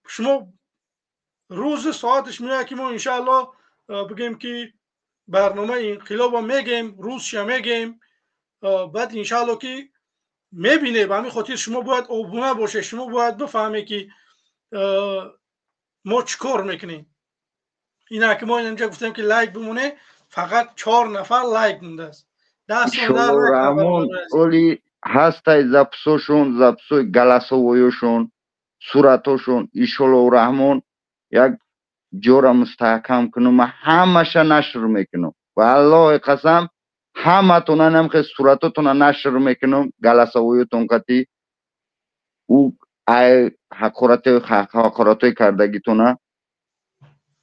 Speaker 1: Шумо рӯзи соаташ меояд ки мо иншааллоҳ бигем ки барномаи инқилобо мегем, рӯзша мегем, баъд иншааллоҳ ки мебинед. Ба ҳамин хотир шумо бояд обуна бошед, шумо бояд бифаҳмед ки мо чӣ кор мекунем. Ина ки мо инҷа гуфтем ки лайк бимонед, фақат 4 нафар лайк мондааст.
Speaker 12: Раҳмон оли ҳастай записошон, записои голосовоёшон, суратошон. Иншоллоҳ раҳмон як ҷора мустаҳкам кунам, ман ҳамаша нашр мекунам. Валлоҳи қасам ҳаматона намхе суратотона нашр мекунам, голосовоётон қатӣ ӯ ай ҳақоратҳои кардагитона.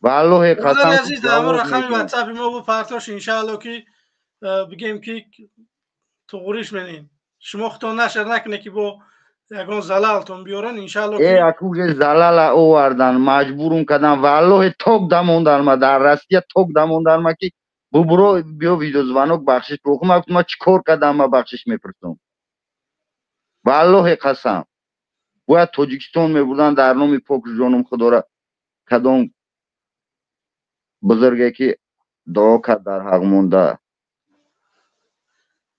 Speaker 12: Валлоҳи қасам.
Speaker 1: Азиз, дар ҳамон рақами ватсапи мо бу партош, иншааллоҳ ки бигем ки туғуриш менем. Шумо худтон нашр накунед ки бо ягон залалтон биёран, иншааллоҳ.
Speaker 12: Акуже залала овардан, маҷбурум кардан. Валлоҳи ток дамондан ма дар Россия, ток дамондан ма ки бубуро биё видеозвонок бахшиш бухум. Ма гуфтам, ма чӣ кор кардам, ма бахшиш мепурсам. Валлоҳи қасам бояд Тоҷикистон мебурдан дар номи поку ҷонум худора кадом бузурге ки дуо кард дар ҳақ монда.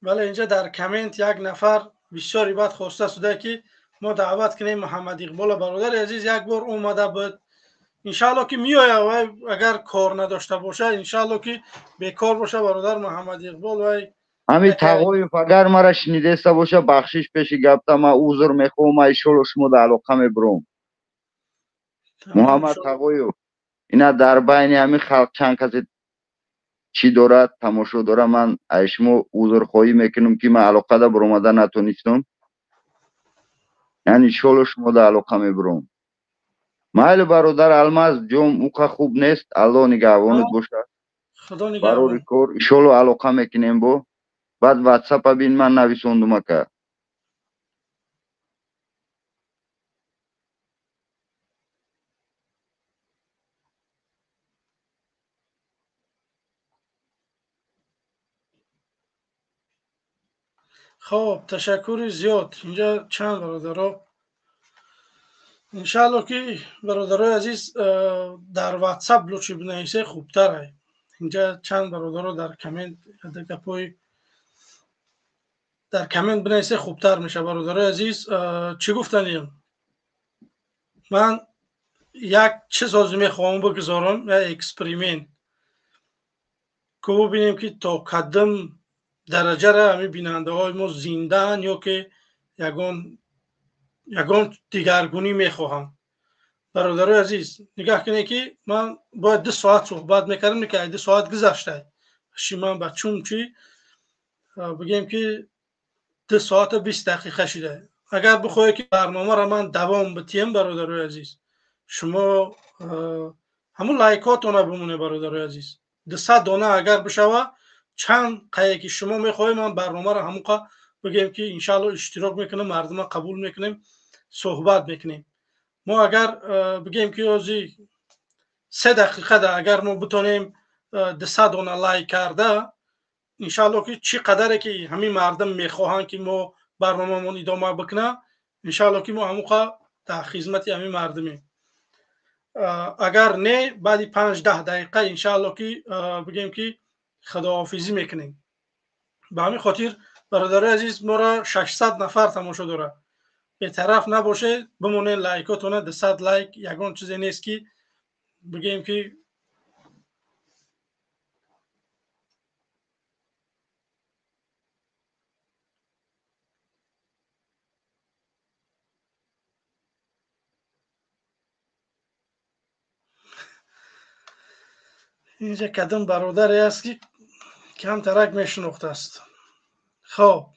Speaker 1: Бале, инҷа дар коммент як нафар бисёри бад хоста шуда ки мо даъват кунем Муҳаммад Иқбола. Бародари азиз, як бор омада буд, иншааллоҳ ки меояд, вай агар кор надошта бошад, иншааллоҳ ки бекор боша бародар Муҳаммад Иқбол. Вай
Speaker 12: ҳамин Тағоев агар мара шунидеста боша, бахшиш пеши гапта, ман узр мехоҳам, ман иншоаллоҳ шумо дар алоқа мебурам. Муҳаммад Тағоев ина дар байни ҳамин халқ чанд касе чӣ дорад, тамошо дорад, ман аз шумо узрхоҳӣ мекунам ки ман алоқада баромада натонистам. Яъне иншоаллоҳ шумо дар алоқа мебурам. Майли бародар Алмаз ҷом, уқа хуб нест, Аллоҳ нигаҳбонат бошад. Барори кор иншоаллоҳ алоқа мекунем бо. Баъд ватсапа бин, ман нависондум ака.
Speaker 1: Хоб, ташаккури зиёд. Инҷа чанд бародаро Иншаалло ки бародарои азиз, дар WhatsApp лучше бинависе, хубтар. Инҷа чанд бародаро дар коммент гапҳои дар коммент бинависе, хубтар мешавад. Бародарои азиз, чӣ гуфтанем? Ман як чиз ҳозир мехоҳам бигузорам, як эксперимент ку, бубинем ки то кадом дараҷара ҳамин бинандаҳои мо зиндаанд ё ки ягон дигаргунӣ мехоҳам. Бародарои азиз, нигаҳ кунед ки ман бояд 2 соат суҳбат мекардам, ки 2 соат гузашта ши. Ман ба чун чи бигем ки 2 соату 20 дақиқа шуда. Агар бихоҳед ки барномаро ман давом битиҳам, бародарои азиз, шумо ҳамун лайкотона бимоне. Бародарои азиз, 200 дона агар бишава, чанд қае ки шумо мехоҳед, ман барномаро ҳамуқа бигем ки иншаалло иштирок мекунем, мардума қабул мекунем, суҳбат мекунем. Мо агар бигем ки ҳози 3 дақиқада агар мо битонем 200 дона лайк карда, иншаалло ки чӣ қадаре ки ҳамин мардум мехоҳанд ки мо барномамон идома бикунад, иншаалло ки мо ҳамуқа дар хизмати ҳамин мардумем. Агар не, баъди 5-10 дақиқа иншаалло ки бигем ки худоҳофизӣ мекунем. Ба ҳамин хотир, бародарои азиз, моро 600 нафар тамошо дорад. Бетараф набошед, бимонед лайкотона. 200 лайк ягон чизе нест ки бигем ки инҷа кадом бародаре аст ки камтарак мешинохтааст. Хоб,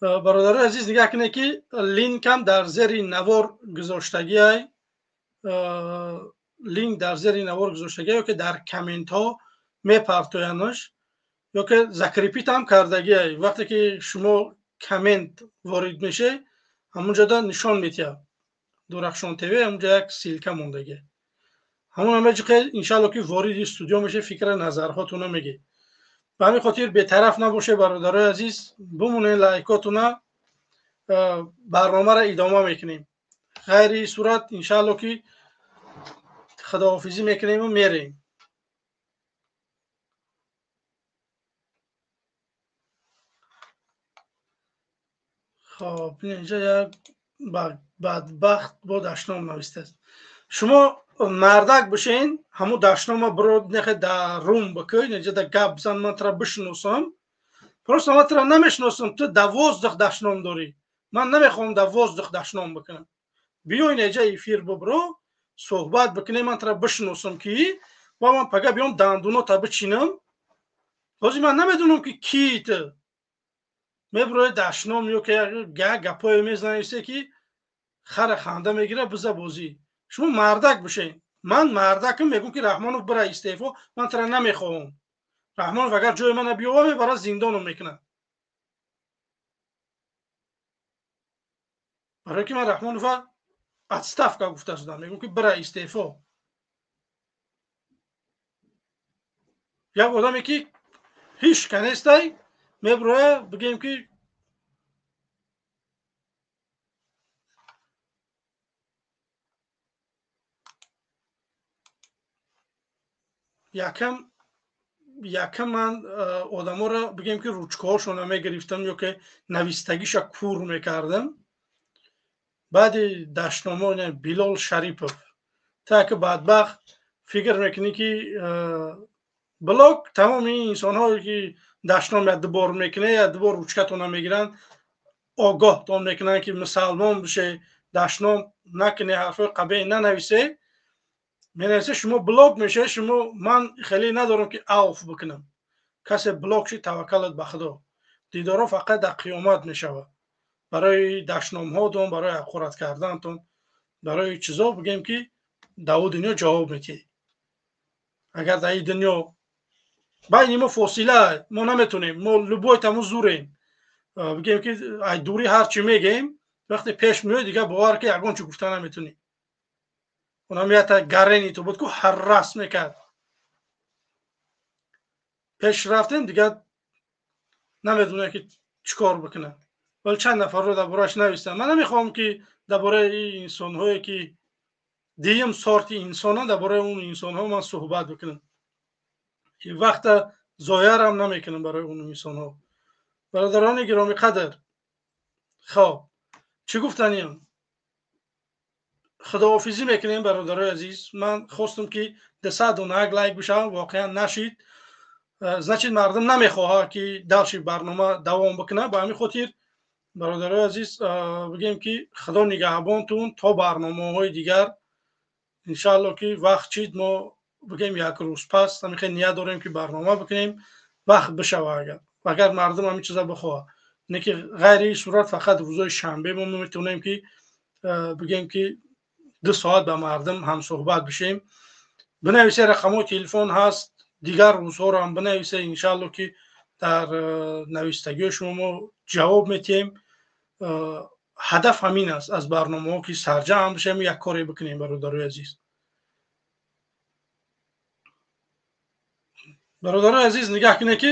Speaker 1: бародарои азиз, нигаҳ кунед ки линкам дар зери навор гузоштагиай, линк дар зери навор гузоштагиай, ё ки дар комментҳо мепартоянаш, ё ки закрепить ам кардагиай. Вақте ки шумо коммент ворид мешед, ҳамунҷода нишон метиҳад Дурахшон ТВ, ҳамунҷа як ссылка мондагиай. Ҳамон ҳамаҷиқе иншаалло ки вориди студио мешед, фикра назарҳотона мегед. Ба ҳамин хотир бетараф набошед, бародарои азиз, бимонед лайкотуна, барномаро идома мекунем. Ғайри сурат иншаалло ки худоҳофизӣ мекунему мерем. Хоб, инҷа як бадбахт бо дашном навистааст. Шумо мардак бошен, ҳамун дашнома биро нехе дар рум бикӯй, инҷа да гап бизан, ман тра бишиносам. Просто ман тра намешиносам, ту да воздух дашном дорӣ. Ман намехоҳам да воздух дашном бикунам. Биё инҷа эфир бибро, суҳбат бикунем, ман тра бишиносам ки ва ман пага биём дандунота бичинам. Ҳозир ман намедонам ки кии ту. Мебирои дашном ё ки гапҳое мезанависе ки хара ханда мегира, биза бозӣ. Шумо мардак бошед. Ман мардакам, мегӯм ки Раҳмонов бира истеъфо, ман тра намехоҳам. Раҳмонов агар ҷои мана биёва, мебара зиндоном мекунад, барое ки ман Раҳмонова отставка гуфта шудам. Мегӯм ки бира истеъфо. Як одаме ки ҳеҷ канестай мебироя, бигем ки якам ман одаморо бигем ки ручкаҳошона мегирифтам ё ки навистагиша кур мекардам. Баъди дашномо Билол Шарипов таки бадбахт фикр мекунӣ ки блок тамоми инсонҳое ки дашном як дубор мекунад, як дубор ручкатона мегиранд, огоҳтон мекунанд ки мусалмон бише, дашном накунӣ, ҳарфҳои қабеҳ нанависе. Менависе, шумо блок мешавед. Шумо ман хеле надорам ки авф бикунам. Касе блок шид, таваккалат ба Худо. Дидоро фақат дар қиёмат мешавад. Барои дашномҳотон, барои ҳақорат кардантон, барои чизо бигем ки дар ӯ дунё ҷавоб метиҳед. Агар дар ин дунё байни мо фосила, мо наметонем, мо любой таму зурем, бигем ки ай дурӣ ҳар чӣ мегем, вақте пеш меояд, дигар бовар ки ягон чӣ гуфта наметонем. Онам ята гарени ту буд ку ҳаррас мекард. Пеш рафтем, дигар намедонем ки чӣ кор бикунад. Вале чанд нафарро дар борааш навистам. Ман намехоҳам, ки дар бораи инсонҳое, ки дуюм сорти инсонан, дар бораи он инсонҳо ман суҳбат бикунам. Вақта зоярам намекунам барои он инсонҳо. Бародарони гиромӣ қадр, хоб, чӣ гуфтаниям? Худоҳофизӣ мекунем, бародарои азиз. Ман хостам, ки 201 лайк бишавам, воқеан нашид. Значит, мардум намехоҳад, ки дальше барнома давом бикунад. Ба ҳамин хотир, бародарои азиз, бигем, ки Худо нигаҳбонтун то барномаҳои дигар. Иншаалло, ки вақт чид, мо бигем, як рӯз пас ҳамихел ният дорем, ки барнома бикунем, вақт бишава, агар мардум ҳамин чиза бихоҳад. Не ки ғайри ин сурат, фақат рӯзои шанбе мо метавонем, ки бигем, ки 2 соат ба мардум ҳамсӯҳбат бишем. Бинависе, рақамҳои телефон ҳаст, дигар рӯзҳоро ҳам бинависе. Иншаалло, ки дар навистагиҳои шумо мо ҷавоб метиҳем. Ҳадаф ҳамин аст аз барномаҳо, ки сарҷамъ бишем, як коре бикунем. Бародарои азиз, бародарои азиз, нигаҳ кунед, ки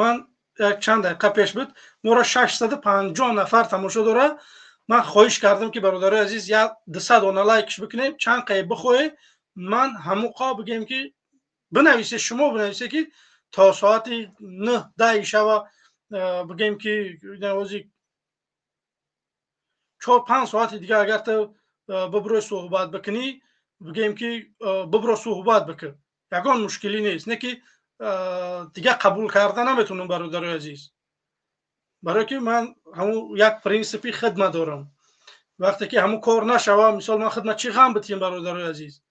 Speaker 1: ман як чанд дақиқа пеш буд, моро 650 нафар тамошо дорад. Ман хоҳиш кардам, ки, бародарои азиз, як 200 дона лайкш бикунем. Чанд қае бихоҳе, ман ҳамуқа бигем, ки бинависе, шумо бинависе, ки то соати 9, 10 шава, бигем, ки ози 4, 5 соати дигар агар ту бибурӯй суҳбат бикунӣ, бигем, ки бибуро, суҳбат бикун, ягон мушкилӣ нест. Не ки дигар қабул карда наметавонам, бародарои азиз, барое ки ман ҳамун як принсипи хидма дорам. Вақте ки ҳамун кор нашава, мисол, ман хидма чӣ ғам битиҳем? Бародарои азиз,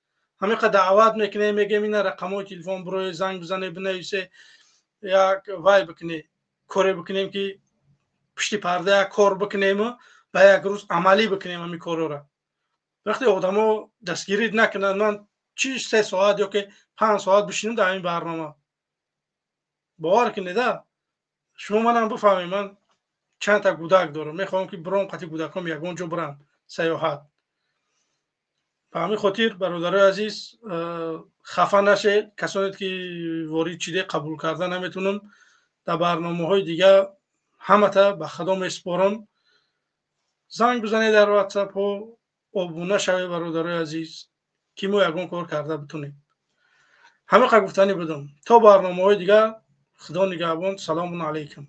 Speaker 1: ҳамин даъват мекунем, мегем, ина рақамҳои телефон, бирои занг бизане, бинависе, як вай бикуне, коре бикунем, ки пушти парда як кор бикунему ба як рӯз амалӣ бикунем ҳамин корора. Вақте одамо дастгирӣ накунанд, ман чи 3 соат ё ки 5 соат бишинам дар ҳамин барнома? Бовар кунеда, шумо манам бифаҳмед, ман чандта гудак дорам, мехоҳам, ки биром қати гудаком ягон ҷо бирам сайёҳат. Ба ҳамин хотир, бародарои азиз, хафа нашед, касоне ки ворид шиде, қабул карда наметавонам. Дар барномаҳои дигар ҳамата ба Худо месупорам. Занг бизанед дар ватсапҳо, обуна шавед, бародарои азиз, ки мо ягон кор карда битонем. Ҳамин қа гуфтанӣ будам. То барномаҳои дигар, Худо нигаҳбон. Салому алайкум.